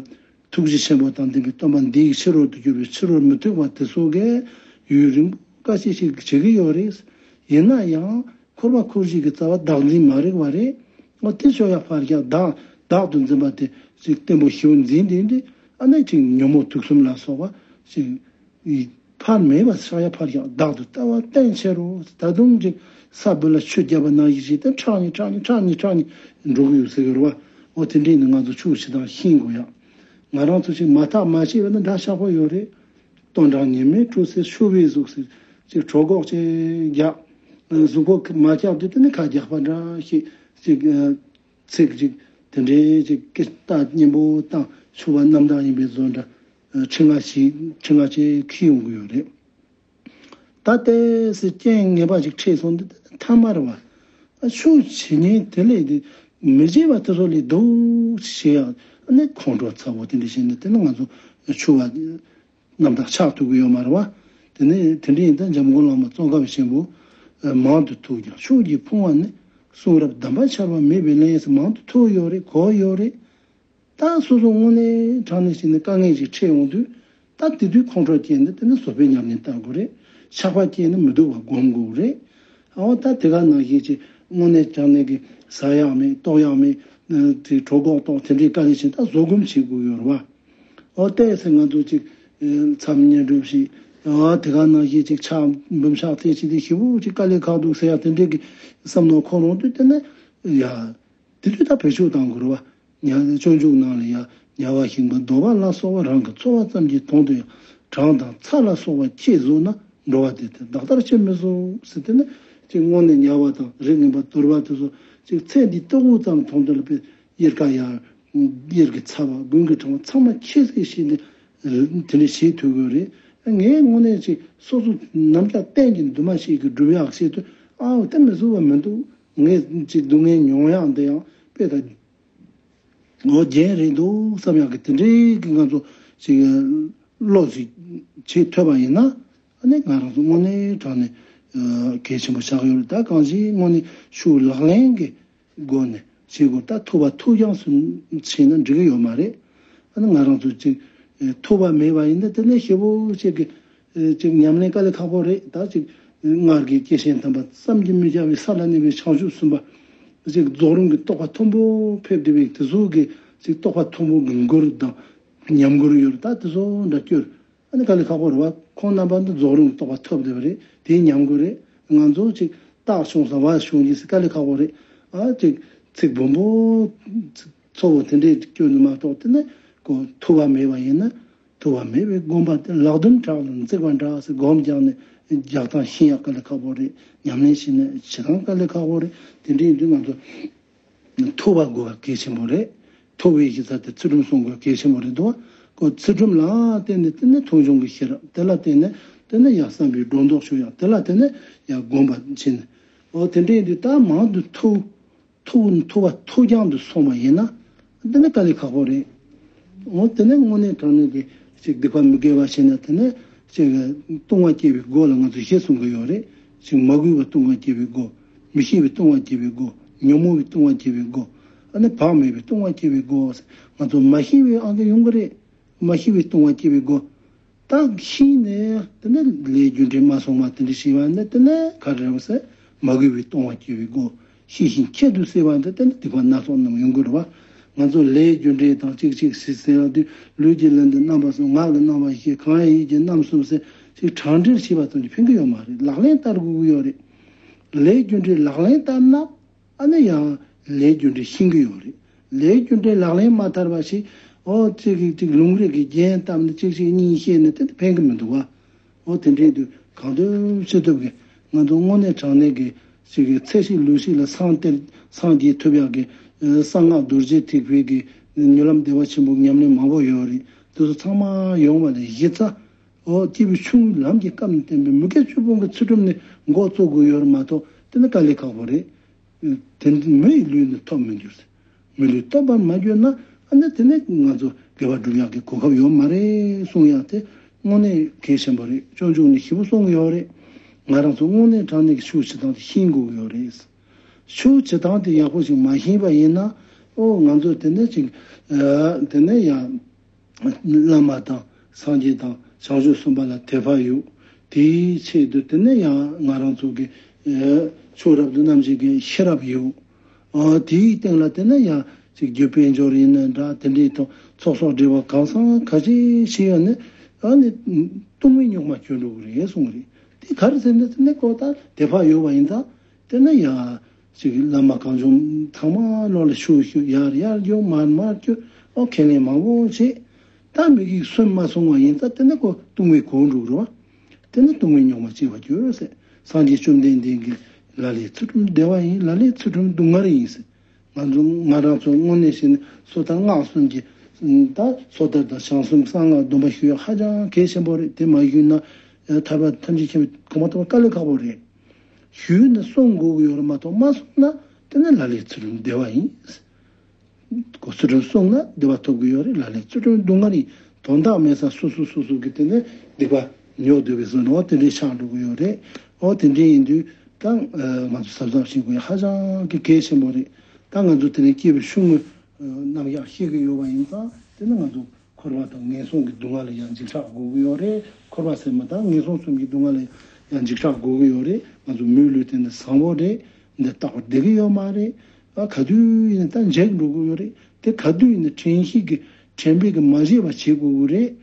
ཐུགས་རྗེ་ཆེན་པོ་དང་ལྡན་པའི་སྟོན་པ་འདིའི་ཕྱི་རོལ་དུ་གྱུར་པའི་ཕྱི་རོལ་མུ་སྟེགས་པ་དེ་ཚོ་གིས་ཡུན་རིང་དཀའ་སྤྱད་ཞིག་བྱེད་ཀྱི་ཡོད་རེད། ཡིན་ན་ཡང་། འཁོར་བ་འཁོར་བྱེད་ཀྱི་རྩ་བ་བདག་འཛིན་མ་རིག་པ་རེད། འོ་དེ་ཆོ་ཡ་ཕར་བཞག་བདག་བདག་ཏུ་འཛིན་པ་དེ་ཅིག་བརྟན་པོ་ཞེ་པོ་འཛིན་དེ་འདི་ཨ་ནི་ཅིག་ཉོན་མོངས་དུག་གསུམ་ལ་སོགས་པ་ཅིག་ཕར་མེད་པ་ཆགས་ཡ་ཕར་བཞག་བདག་ཏུ་ལྟ་བ་བསྟེན་བྱེད་རོ། ད་དུང་ཅིག་ས་འབུ་ལ་ཆུ་བརྒྱབ་པ་ནང་བཞིན་ཞིག་དེ་ཁྲག་ནི་ཁྲག་ནི་ཁྲག་ནི་ཁྲག་ནི་འགྲོ་གི་ཡོད་ཟེར་གི་རེད་བ། འོ་དེ་འདྲས་ནི་ང་ཚོ་ཆོས་བྱེད་སྟངས་ཤེས་དགོས་ཡ། ང་རང་ཚོ་ཅིག་མ་ཐག་མ་ཆད་པ་ནི་འདྲ་ཆགས་པོ་ཡོད་རེད། སྟོན་གྲངས་ཉི་མའི་དྲོད་ཟེར་ཤོ་བའི་གཟུགས་ཟེར། ཅིག་གྲོད་ཁོག་ཅིག་རྒྱག་གཟུགས་པོ་མ་རྒྱག་དུས་དེ་ནི་ཁ་རྒྱག་པ་འདྲ་ཞིག་ཅིག་ཚིག་ཅིག་དེ་འདྲའི་ཅིག་སྐད་རྟགས་སྙན་པོ་དང་ཕྱུ་པ་རྣམ་དག་ཡིན་པའི་བཟོ་འདྲ་ཁྲི་ང་ཞིག་ཁྲི་ང་ཅིག་འཁྱེར་ཡོང་གི་ཡོད་རེད། ད་ལྟའི་སེ་རྐྱེན་ངན་པ་ཅིག་འཕྲད་སོང་དུས་ཐ་མར་བ། ཆོས་བྱེད་ཉིན་དེ་ལས་དེ་མི་བྱེད་པ་དེ་ཚོ་ལས་སྡུག་ཅིག་བྱེད་ཡག་ནི་ཁོང་ཁྲོ་ཚ་བོ་དེ་འདྲ་བྱས་ནས་དེ་ནི་ང་ཚོ་ཆུ་བ་རྣམ་དག་ཆགས་ཐུབ་ཀྱི་ཡོད་མ་རེད་བ། དེ་ནས་དེ་འདྲ་ཡིན་ད་འཇམ་མགོན་བླ་མ་ཙོང་ཁ་པ་ཆེན་པོ་མང་དུ་ཐུག་ཀྱང་ཕྱོགས་ཀྱི་ཕུང་བ་ནི་གསུང་རབ་གདམས་པ་ཆར་པ་མེད་པའི་ལན་ཟེར་མང་དུ་ཐུག་ཡོད་རེད་གོ་ཡོད་རེད། ད་སོ་སོ་དངོས་གནས་དྲང་གནས་ཞིག་ནས་དཀའ་ངལ་ཞིག་འཕྲད་ཡོང་དུས་ད་དེ་དུས་ཁོང་ཁྲོ་སྐྱེས་ནས་དེ་ནས་བཟོད་པའི་ཉམས་ལེན་བསྟར་དགོས་རེད། ཆགས་པ་སྐྱེས་ནས་མི་སྡུག་པ་སྒོམ་དགོས་རེད། ཨའོ་ད་དེ་ག་ནང་བཞིན་ཅིག་དངོས་གནས་དྲང་གནས་ཀྱི་ཟ་ཡག་མེད་ལྟོགས་ཡག་མེད། དེ་གྲོད་ཁོག་ལྟོགས་དེ་འདྲའི་དཀའ་ལས་ཞིག་ད་བཟོད་སྒོམ་བྱེད་དགོས་ཡོད་རེད་བ། ཨོ་ཏོག་ཙམ་ང་ཚོ་ཅིག་མཚམས་བསྙེན་སྒྲུབ་ཞིག་ཨ་དེ་ག་ནང་བཞིན་ཅིག་ཕྱག་འབུམ་ཕྱག་བཏབ་ཅིག་དེ་ཞེ་པོ་ཅིག་དཀའ་ལས་ཁག་འདུག་ཟེར་ཡག་དེ་འདྲའི་གི་བསམ་མནོ་འཁོར་ཡོང་དུས་དེ་ནས་ཡ། དེ་དུས་ད་བེད་སྤྱོད་བཏང་དགོས་རེད་བ། ཉ་སྤྱོད་འཇུག་ནང་ལ་ཡང་དམྱལ་བ་ཞིང་པ་གདོལ་པ་ལ་སོགས་པ་རང་གི་འཚོ་བ་ཙམ་གྱི་དོན་དུ་ཡང་གྲང་དང་ཚ་ལ་སོགས་པ་ཁྱེད་བཟོད་ན་འགྲོ་བ་དེ་དེ་བདག་ལྟར་ཁྱེད་མི་བཟོད་ཟེར་དེ་ནི་ཅིག་དངོས་གནས་དམྱལ་བ་དང་རིགས་ངན་པ་གདོལ་པ་དེ་ཚོ་ཅིག་ཚེ་འདིའི་ལྟོ་གོས་ཙམ་དོན་དུ་ལ་དཔེ་གཡེར་ཁ་ཡར་གཡེར་གྱི་ཚ་བ་དགུན་གྱི་གྲང་བ་ཚང་མ་ཁྱེད་ཟེར་ཞེས་ནས་དེ་འདྲ་བྱེད་ཐུབ་དགོས་རེད། ངས་དངོས་གནས་ཅིག་སོ་སོ་ནམ་ཞག་གཏན་གྱི་འདུན་མ་ཞིག་གི་སྒྲུབ་ཡག་ཆེད་དུ་ཨའོ་དེ་མི་བཟོད་པ་མི་འདུག་ངས་ཅིག་སྡུག་བསྔལ་མྱོང་ཡག་འདི་ཡང་དཔེ་ད་ངོ་རྒྱན་རེད་འདུག་བསམ་ཡག་གི་དེ་འདྲའི་གི་ང་ཚོ་ཅིག་བློ་ཅིག་བྱེད་ཐུབ་པ་ཡིན་ན་ཨ་ནི་ང་རང་ཚོ་དངོས་གནས་དྲང་གནས་གལ་ཆེན་པོ་ཆགས་ཡོད་རེད། ད་གང་ཞིག་དངོས་གནས་ཤུགས་ལག་ལེན་གྱི་སྒོ་ནས་བྱེད་དགོས། ད་ཐུབ་པ་ཐུབ་ཀྱང་སུ་བྱས་ན་འགྲིག་གི་ཡོད་མ་རེད། ཨ་ནི་ང་རང་ཚོ་ཅིག་ཐུབ་པ་མེད་པ་ཡིན་ན་དེ་ནས་ཞེ་པོ་ཅིག་གི་ཅིག་ཉམས་ལེན་དཀའ་ལས་ཁག་པོ་རེད། ད་ཅིག་སྔར་གྱི་སྐྱེས་ཆེན་དམ་པ་བསམ་གྱིས་མི་ཁྱབ་པའི་ས་ལ་གནས་པའི་བྱང་ཆུབ་སེམས་དཔའ་ཅིག་རྫོགས་རིམ་གྱི་རྟོགས་པ་མཐོན་པོ་ཕེབས་བསྡད་པའི་དེ་ཚོ་གི་ཅིག་རྟོགས་པ་མཐོན་པོ་གི་མགུར་དང་ཉམས་མགུར་ཡོད་རེད། ད་དེ་ཚོ་འདྲ་སྐྱོར་ཨ་ནི་དཀའ་ལས་ཁག་པོ་རེད་བ། ཁོང་རྣམ་པ་འདི་རྫོགས་རིམ་གྱི་རྟོགས་པ་ཐོབ་བསྡད་པ་རེད། དེའི་ཉམས་མགུར་རེད། ང་ཚོ་ཅིག་རྟགས་བྱུང་ཟེར་བ་བྱུང་གྱིས་ཟེར་དཀའ་ལས་ཁག་པོ་རེད། ཨ་ཅིག་ཚིག་སྦོམ་པོ་གཙོ་བོ་དེ་འདྲས་སྐྱོན་ནི་མ་གཏོགས་དེ་ནི་ཁོ་ཐུབ་པ་མེད་པ་ཡིན་ན། ཐུབ་པ་མེད་པའི་སྒོམ་པ་དེ་ལག་རྡུམ་བྲག་ལ་འཛེགས་པ་འདྲ་ཟེར། སྒོམ་རྒྱག་ནས་རྒྱག་སྟངས་ཤེས་ཡག་དཀའ་ལས་ཁག་པོ་རེད། ཉམས་ལེན་བྱས་ནས་བྱེད་སྟངས་དཀའ་ལས་ཁག་པོ་རེད། དེ་འདྲ་ཡིན་དུས་ང་ཚོ་ཐུབ་པ་དགོས་པ་གལ་ཆེན་པོ་རེད། ཐུབ་པའི་གཞི་རྩ་དེ་ཚུལ་ཁྲིམས་སྲུང་དགོས་གལ་ཆེན་པོ་རེད་འདུག་བ། ཁོ་ཚུལ་ཁྲིམས་ལ་བརྟེན་ནས་དེ་ནས་མཐོང་ཆུང་གི་ཤེས་རབ། དེ་ལ་བརྟེན་ནས་དེ་ནས་ཡང་བསམ་པའི་སྒྲོ་འདོགས་གཅོད་ཡག། དེ་ལ་བརྟེན་ནས་ཡང་སྒོམ་པ་བྱས་ནས། འོ་དེ་འདྲ་ཡིན་དུས་ད་མང་དུ་ཐུབ། ཐུབ་ཐུབ་པ་ཐུབ་རྐྱང་དུ་སོང་བ་ཡིན་ན། དེ་ནི་དཀའ་ལས་ཁག་པོ་རེད། འོ་དེ་ནི་དངོས་གནས་དྲང་གནས་ཀྱི་ཅིག་སྡིག་པ་མི་དགེ་བ་བྱས་ན། དེ་ནི་ཅིག་ལྟུང་བ་སྐྱེ་བའི་སྒོ་ལ་ང་ཚོས་བཞི་གསུང་གི་ཡོད་རེད། ཅིག་མ་གུས་པའི་ལྟུང་བ་སྐྱེ་བའི་སྒོ། མི་ཤེས་པའི་ལྟུང་བ་སྐྱེ་བའི་སྒོ། ཉོན་མོངས་པའི་ལྟུང་བ་སྐྱེ་བའི་སྒོ། ཨ་ནི་བག་མེད་པའི་ལྟུང་བ་སྐྱེ་བའི་སྒོ། ང་ཚོ་མ་ཤེས་པའི་ཨང་ཀི་ཡོང་གི་རེད། མ་ཤེས་པའི་ལྟུང་བ་སྐྱེ་བའི་སྒོ། ད་ཤེས་ནས་དེ་ནས་ལས་རྒྱུ་འབྲས་མ་སོང་བ་དེ་འདྲ་ཤེས་པ་ནི་དེ་ནས་ག་རེ་རེད་ཟེར། མ་གུས་པའི་ལྟུང་བ་སྐྱེ་བའི་སྒོ། ཤེས་བཞིན་ཁྱད་དུ་གསོད་པ་འདི་དེ་ནི་སྡིག་པ་སྣ་ཚོགས་རྣམས་ཡོང་གི་རེད་བ། ང་ཚོ་ལས་རྒྱུ་འབྲས་དང་གཅིག་གཅིག་ཟེར་ཟེར་བ་དུས་ལུས་ཀྱི་ལན་དུ་རྣམ་པ་གསུམ། ངག་གི་རྣམ་པ་བཞི། གང་ཡིན་གྱི་རྣམ་གསུམ་ཟེར་ཅིག་གྲ་སྒྲིག་བྱས་པ་ཙམ་གྱིས་ཕན་གྱི་ཡོད་མ་རེད། ལག་ལེན་བསྟར་དགོས་ཀྱི་ཡོད་རེད། ལས་རྒྱུ་འབྲས་ལག་ལེན་བསྟར་ན། ཨ་ནི་ཡང་ལས་རྒྱུ་འབྲས་ཤེས་ཀྱི་ཡོད་རེད། ལས་རྒྱུ་འབྲས་ལག་ལེན་མ་བསྟར་བ་ཞིག་འོ་གཅིག་གིས་གཅིག་ལུང་རིགས་ཀྱི་རྒྱན་བཏབ་ནས་གཅིག་གཅིག་གཉིས་བཤད་ནས་དེ་ཕན་གྱི་མི་འདུག་བ། འོ་དེ་འདྲའི་དུས་གང་ཐུབ་ཅི་ཐུབ་ཀྱིས་ང་ཚོ་དངོས་གནས་དྲང་གནས་ཀྱི་ཅིག་གི་ཚེ་ཕྱི་ལུས་ཕྱི་ལ་སངས་གཏེར་སངས་རྒྱས་ཐུབ་ཡག་གི་གསང་སྔགས་རྡོ་རྗེ་ཐེག་པའི་གི་མྱུར་ལམ་བདེ་བ་ཆེན་པོ་ཉམས་ལེན་མང་པོ་ཡོད་རེད། དེ་ཚོ་ཚང་མ་ཡོང་བ་ལས་གཞི་རྩ། འོ་སྐྱེས་བུ་ཆུང་ངུའི་ལམ་གྱི་སྐབས་ནས་བསྟན་པའི་མི་དགེ་བཅུ་སྤོང་གི་ཚུལ་ཁྲིམས་ནི་འགོ་བཙུགས་དགོས་ཡོད་རེད་མ་གཏོགས། དེ་ནི་དཀའ་ལས་ཁག་པོ་རེད། དེ་མི་ཡི་ལུས་ནི་ཐོབ་མི་འགྱུར་ཟེར། མི་ལུས་སྟོབས་པར་མ་གྱུར་ན། ཨ་ནི་དེ་ནི་ང་ཚོ་དགེ་བ་སྒྲུབ་ཡག་གི་གོ་སྐབས་ཡོད་མ་རེད་གསུང་ཡག་དེ་དངོས་གནས་གལ་ཆེན་པོ་རེད། སྤྱོད་འཇུག་ནས་ཞིབ་པོ་གསུང་གི་ཡོད་རེད། ང་རང་ཚོ་དངོས་གནས་དྲང་གནས་ཀྱི་ཆོས་བྱེད་སྟངས་དེ་ཤེས་དགོས་ཀྱི་ཡོད་རེད། ཆོས་བྱེད་སྟངས་དེ་ཡག་པོ་ཞིག་མ་ཤེས་པ་ཡིན་ན། ཨོ་ང་ཚོ་དེ་ནས་ཅིག་དེ་ནས་ཡང་། བླ་མ་དང་སངས་རྒྱས་དང་བྱང་ཆུབ་སེམས་དཔའ་ལ་དད་པ་ཡོད། དེའི་ཆེད་དུ་དེ་ནས་ཡང་ང་རང་ཚོ་གི་ཆོས་རབ་ཏུ་རྣམ་འབྱེད་ཀྱི་ཤེས་རབ་ཡོད། དེའི་སྟེང་ལ་དེ་ནས་ཡང་ཅིག་རྒྱུ་དཔལ་འབྱོར་ཡིན་ན་འདྲ། དེ་འདྲའི་ཐོག་ཚོགས་གསོག་འབྲེལ་བ་གང་ཟག་ག་ཅི་ཞིག་ཡོད་ནས། ཨ་ནི་སྟོང་པའི་རྙོག་མ་གྱུར་འགྲོ་གི་རེད་གསུངས་རེད། དེ་ག་རེ་ཟེར་ན་དེ་ནས་ཁོ་ད་དད་པ་ཡོད་པ་ཡིན་ཙང་། དེ་ནས་ཡང་ཅིག་བླ་མ་གང་བྱུང་ཚང་མ་ལོག་ལ་ཞུ་ཞུ་ཡར་ཡར་རྒྱུག་མར་མར་རྒྱུག་ཨོ་ཁས་ལེན་མང་པོ་བྱེད། ད་མི་གིས་སུན་མ་སོང་བ་ཡིན་ཙང་དེ་ནས་ཁོ་ལྟུང་བའི་གོང་འགྲོ་རོ། དེ་ནས་ལྟུང་བའི་རྙོག་མ་སྐྱེ་བར་འགྱུར་ཟེར། སངས་རྒྱས་བཅོམ་ལྡན་འདས་ཀྱིས་ལ་ལས་ཚུལ་ཁྲིམས་བདེ་བ་ཡིན། ལ་ལས་ཚུལ་ཁྲིམས་སྡུག་བསྔལ་ཡིན་ཟེར། ང་ཚོ་ང་རང་ཚོ་དངོས་གནས་བྱས་ན་སོ་ཐར་སྔགས་གསུམ་གྱི་ད་སོ་ཐར་དང་བྱང་སེམས་གསང་སྔགས་སྡོམ་པ་ཞུ་ཡག་ཧ་ཅང་གལ་ཆེན་པོ་རེད། དེ་མ་ཞུས་ན་ཐར་པ་ཐམས་ཅད་མཁྱེན་པའི་གོ་འཕང་ཐོབ་པ་དཀའ་ལས་ཁག་པོ་རེད། ཞུས་ནས་སྲུང་དགོས་ཀྱི་ཡོད་རེད་མ་གཏོགས་མ་སྲུང་ན་དེ་ནི་ལ་ལས་ཚུལ་ཁྲིམས་བདེ་བ་ཡིན། ཁོ་ཚུལ་ཁྲིམས་སྲུང་ན་བདེ་བ་ཐོབ་ཀྱི་ཡོད་རེད། ལ་ལས་ཚུལ་ཁྲིམས་སྡུག་བསྔལ་ཡིན། དོན་དག་མེད་ས་སོ་སོ་སོ་སོ་གི་དེ་ནས་སྡིག་པ་ཉོག་བསྡད་པའི་བཟོ་འདྲ་བ་དེ་འདྲའི་ཆགས་འགྲོ་གི་ཡོད་རེད། འོ་དེ་འདྲའི་ཡིན་དུས་ད་ང་ཚོ་གཟབ་གཟབ་བྱེད་དགོས་ཧ་ཅང་གི་གལ་ཆེན་པོ་རེད། ད་ང་ཚོ་དེ་ནས་སྐྱེས་བུ་ཆུང་ངུ་རྣམ་གཞག་ཤེས་ཀྱི་ཡོད་པ་ཡིན་ཙང་དེ་ནི་ང་ཚོ། འཁོར་བ་དང་ངན་སོང་གི་སྡུག་བསྔལ་ལ་ཡང་འཇིགས་སྐྲག་དགོས་ཀྱི་ཡོད་རེད། འཁོར་བ་ཟེར་མ་ཐག་ངན་སོང་གསུམ་གྱི་སྡུག་བསྔལ་ལ་ཡང་འཇིགས་སྐྲག་དགོས་ཀྱི་ཡོད་རེད། ང་ཚོ་མིའི་ལུས་རྟེན་འདི་བཟང་པོ་རེད། འདི་རྟག་པར་བདེ་གི་ཡོད་མ་རེད། ཨ་ག་དུས་ཡིན་ན་ད་འཇིག་འགྲོ་གི་ཡོད་རེད། དེ་ག་དུས་ཡིན་ན་དྲན་ཤེས་ཀྱི་དྲན་པས་ཀྱི་མ་བརྗེད་པ་བྱེད་དགོས་ཀྱི་རེད།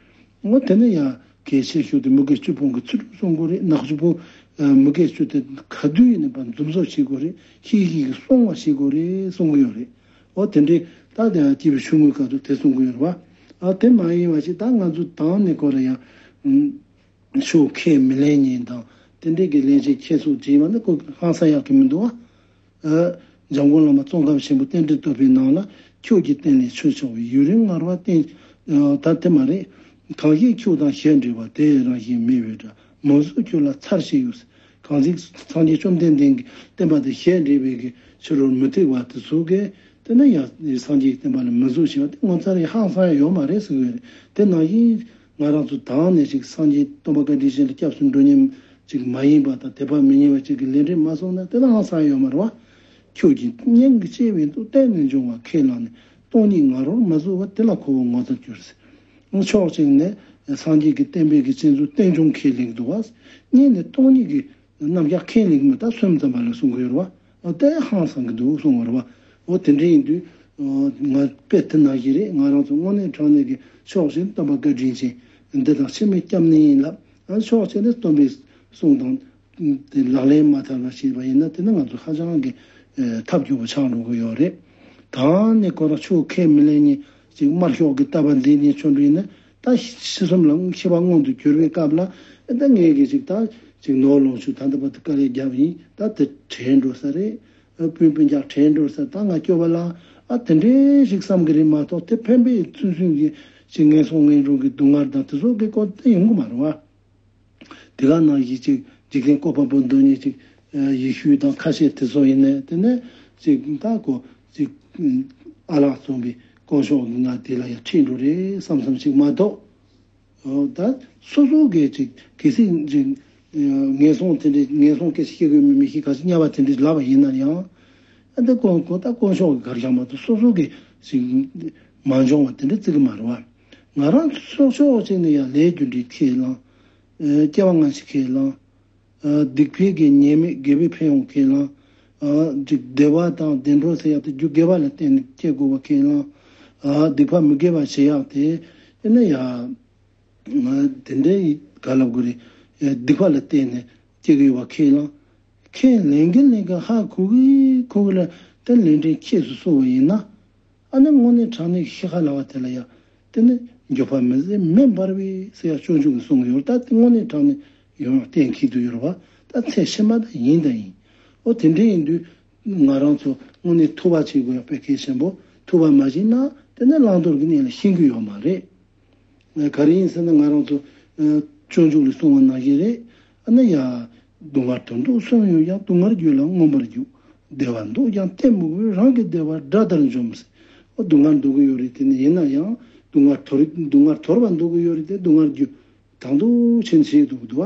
འོ་དེ་ནི་ཡང་གལ་ཆེ་ཤོས་དེ་མི་དགེ་བཅུ་སྤོང་གི་ཚུལ་ཁྲིམས་སྲུང་དགོས་རེད། ནག་ཆུ་པོ་མི་དགེ་བཅུ་དེ་ག་དུས་ཡིན་ན་ཕར་འཛུམ་ཟོ་བྱེད་དགོས་རེད། ཤེས་ཤེས་ཀྱི་སྲུང་བ་བྱེད་དགོས་རེད་གསུང་གི་ཡོད་རེད། ཨོ་དེ་འདྲའི་ད་དེ་ཡང་སྐྱེས་བུ་ཆུང་ངུའི་སྐབས་སུ་དེ་གསུང་གི་ཡོད་རེད་བ། ཨ་དེ་མ་ཡིན་པ་ཞིག་ད་ང་ཚོ་དང་ནས་ཁོ་ར་ཡང་ཆོས་ཁས་མི་ལེན་མཁན་དང་དེ་འདྲའི་གི་ལེན་བྱེད་ཁྱད་གསོད་བྱས་པ་ནི་ཁོ་ཧང་སང་ཡག་གི་མི་འདུག་བ། ཨ་འཇམ་མགོན་བླ་མ་ཙོང་ཁ་པ་ཆེན་པོ་རྟེན་འབྲེལ་བསྟོད་པའི་ནང་ལ་ཁྱོད་ཀྱི་རྟེན་ལས་ཆོས་ཆགས་པའི་ཡུན་རིང་ངར་བ་བསྟེན། ད་དེ་མ་རེད། གང་ཞིག་ཁྱོད་དང་ཞལ་འདྲིས་པ་དེ་རང་བཞིན་མེད་པའི་སྒྲ། མི་གཟུགས་ཁྱོད་ལ་མཚར་ཞིག་ཡོད། གང་ཞིག་སངས་རྒྱས་བཅོམ་ལྡན་འདས་ཀྱི་བསྟན་པ་དེ་ཞལ་འདྲིས་པའི་གི་ཕྱི་རོལ་མུ་སྟེགས་པ་དེ་ཚོ་གིས་དེ་ནི་ཡང་སངས་རྒྱས་ཀྱི་བསྟན་པ་ལ་མི་གཟུགས་ཞེས་པ་དེ་ངོ་མཚར་ཡང་ཧང་སང་ཡང་ཡོད་མ་རེད་ཟེར་གི་ཡོད་རེད། དེ་ནང་བཞིན་ང་རང་ཚོ་དང་ནས་ཅིག་སངས་རྒྱས་སྟོན་པ་བཀའ་དྲིན་ཅན་ལ་སྐྱབས་སུ་འགྲོ་མཁན་ཅིག་མ་ཡིན་པ་དང་དད་པ་མི་སྙན་པ་ཅིག་གི་ལས་འབྲས་མ་སོང་ན་དེ་ལ་ཧང་སང་ཡང་ཡོད་མ་རེད་བ། ཁྱོད་ཀྱི་སྙིང་གི་གཅེས་པའི་མཐུ་གཏན་ནས་འབྱུང་བ་ཁས་བླངས་ནས་སྟོང་ཉིད་ང་རོར་མ་བཟོད་པ་དེ་ལ་ཁོ་བོ་ངོ་ཚ་གྱུར་ཟེར། ཕྱོགས་གཅིག་ནས་སངས་རྒྱས་ཀྱི་བསྟན་པའི་གི་བསྟན་ཚུལ་རྟེན་འབྱུང་ཁས་ལེན་གྱི་འདུག་བ། གཉིས་ནས་སྟོང་ཉིད་ཀྱི་རྣམ་གཞག་ཁས་ལེན་གྱི་མི་ད་སེམས་ཙམ་པ་ལ་གསུང་གི་ཡོད་རེད་བ། འོ་དེ་ཧང་སང་གི་འདུག་གསུང་བ་རེད་བ། འོ་དེ་འདྲ་ཡིན་དུས་ང་དཔེ་དེ་ནང་བཞིན་རེད། ང་རང་ཚོ་དངོས་གནས་དྲང་གནས་ཀྱི་ཕྱོགས་གཅིག་སྟོན་པ་བཀའ་དྲིན་ཅན་འདི་དང་འཆི་མེད་སྐྱབས་གནས་ཡིན་ལབ། ཕྱོགས་གཅིག་ནས་སྟོན་པའི་གསུང་དང་། དེ་ལག་ལེན་མ་བསྟར་བ་བྱས་པ་ཡིན་ན་དེ་ནི་ང་ཚོ་ཧ་ཅང་གི་ཐབས་སྐྱོ་པོ་ཆགས་འགྲོ་གི་ཡོད་རེད། ད་ནི་ཁོ་རང་ཆོས་ཁས་མི་ལེན་མཁན་ཅིག་དམར་ཤོག་གི་ལྟ་བ་འཛིན་མཁན་ཆོ་འདྲ་ཡིན་ན་ ད་ཕྱི་སེམས་ལ་ཤེས་པ་མངོན་དུ་གྱུར་པའི་སྐབས་ལ་ད་ངས་གི་ཅིག་ད་ཅིག་ནོར་ལོངས་སྤྱོད་ད་ལྟ་བར་དུ་དཀའ་ལས་བརྒྱབ་ཡིན། ད་དེ་བྲལ་འགྲོ་ས་རེད། སྤུན་སྤུན་ཀྱག་བྲལ་འགྲོ་ས། ད་ང་སྐྱོ་བ་ལ་ཨ་དེ་འདྲའི་ཞིག་བསམ་གི་རེད་མ་གཏོགས། དེ་ཕན་པའི་ཚུན་ཚུན་གྱི་ཅིག་ངན་སོང་ངན་སོང་གི་སྡུག་བསྔལ་དང་དེ་ཚོ་གི་སྐོར་དེ་ཡོང་གི་མ་རེད་བ། དེ་ག་ནང་བཞིན་ཅིག་འཇིག་རྟེན་བཀོད་པ་པོ་འདོན་མཁན་ཅིག་ཡེ་ཤུ་དང་ཁ་ཤས་དེ་ཚོ་ཡིན་ནའི་དེ་ནས་ཅིག་ད་ཁོ་ཅིག་ཨ་ལགས་བཙོང་པའི་དཀོན་མཆོག་གི་ང་དེ་ལ་ཡང་ཁྲིད་འགྲོ་རེད་བསམ་བསམ་ཞིག་མ་གཏོགས། ད་སོ་སོ་གི་ཅིག་གལ་སྲིད་ཅིག་ངན་སོང་དེ་འདྲའི་ངན་སོང་སྐད་ཆ་བཤད་དགོས་མི་མི་ཤེས་ག་ཚོད་དམྱལ་བ་དེ་འདྲའི་ལབ་པ་ཡིན་ན་ཡང་། ཨ་འདི་ཀོ་ཀོ་ད་དཀོན་མཆོག་གི་གར་བཞག་མ་གཏོགས་སོ་སོ་གི་ཞིག་མ་འབྱུང་བ་དེ་འདྲ་བརྩི་གི་མ་རེད་བ། ང་རང་ཚོ་ཕྱོགས་ཕྱོགས་གཅིག་ནས་ཡང་ལས་རྒྱུ་འབྲས་ཁས་བླངས། ཨེ་སྐྱེ་བ་སྔ་ཕྱི་ཁས་བླངས། ཨ་སྡིག་པའི་གི་ཉེས་དམིགས་དགེ་བའི་ཕན་ཡོན་ཁས་བླངས། ཨ་ཅིག་བདེ་བ་དང་བདེ་འགྲོ་ཟེར་ཡག་དེ་རྒྱུ་དགེ་བ་ལ་བརྟེན་ནས་སྐྱེ་དགོས་པ་ཁས་བླངས། ཨ་སྡིག་པ་མི་དགེ་བ་བྱེད་ཡག་དེ་ཨེ་ན་ཡ། ང་དེ་འདྲའི་ག་ལབ་དགོས་རེད། སྡིག་པ་ལ་བརྟེན་ནས་སྐྱེ་གི་ཡོད་པ་ཁས་བླངས། ཁས་ལེན་གིན་ལེན་གིན་ཧ་གོ་གི་གོ་གི་ལ་དེ་ལས་འབྲས་ཁྱད་སུ་སོང་བ་ཡིན་ན། ཨ་ནི་དངོས་གནས་དྲང་གནས་ཤི་ཁ་ལ་བ་དེ་ལ་ཡ། དེ་ནི་འགྱོད་པ་མི་བཟད་མེ་འབར་བའི་ཟེར་ཡ་སྤྱོད་འཇུག་གི་གསུང་གི་ཡོད། ད་དེ་དངོས་གནས་དྲང་གནས་ཡོང་ཡ་གཏན་འཁེལ་དུ་ཡོད་རེད་བ། ད་ཚེ་ཕྱི་མ་ད་ཡིན་ད་ཡིན། ཨོ་དེ་འདྲ་ཡིན་དུས་ང་རང་ཚོ་དངོས་གནས་ཐུགས་ཕར་བྱེད་དགོས་ཡ་དཔེ་གལ་ཆེན་པོ། ཐུགས་ཕར་མ་བྱེད་ན་དེ་ནི་བླང་དོར་གྱི་གནས་ལ་ཤེས་ཀྱི་ཡོད་མ་རེད། ག་རེ་ཡིན་ཟེར་ན་ང་རང་ཚོ་སྤྱོད་འཇུག་ལ་གསུངས་པ་ནང་བཞིན་རེད། ཨ་ནི་ཡ། སྡུག་བསྔལ་དོན་དུ་སོམས་ཡོད་ཀྱང་། སྡུག་བསྔལ་རྒྱུ་ལ་མངོན་པར་རྒྱུག། བདེ་བ་འདོད་ཀྱང་གཏི་མུག་གིས། རང་གི་བདེ་བ་དགྲ་ལྟར་འཇོམས་ཟེར། ཨོ་སྡུག་བསྔལ་འདོད་ཀྱི་ཡོད་རེད། དེ་ནི་ཡིན་ན་ཡང་སྡུག་བསྔལ་དོར་སྡུག་བསྔལ་དོར་བ་འདོད་ཀྱི་ཡོད་རེད་དེ། སྡུག་བསྔལ་རྒྱུ་དང་དུ་ཕྱིན་བྱེད་འདུག་འདུག་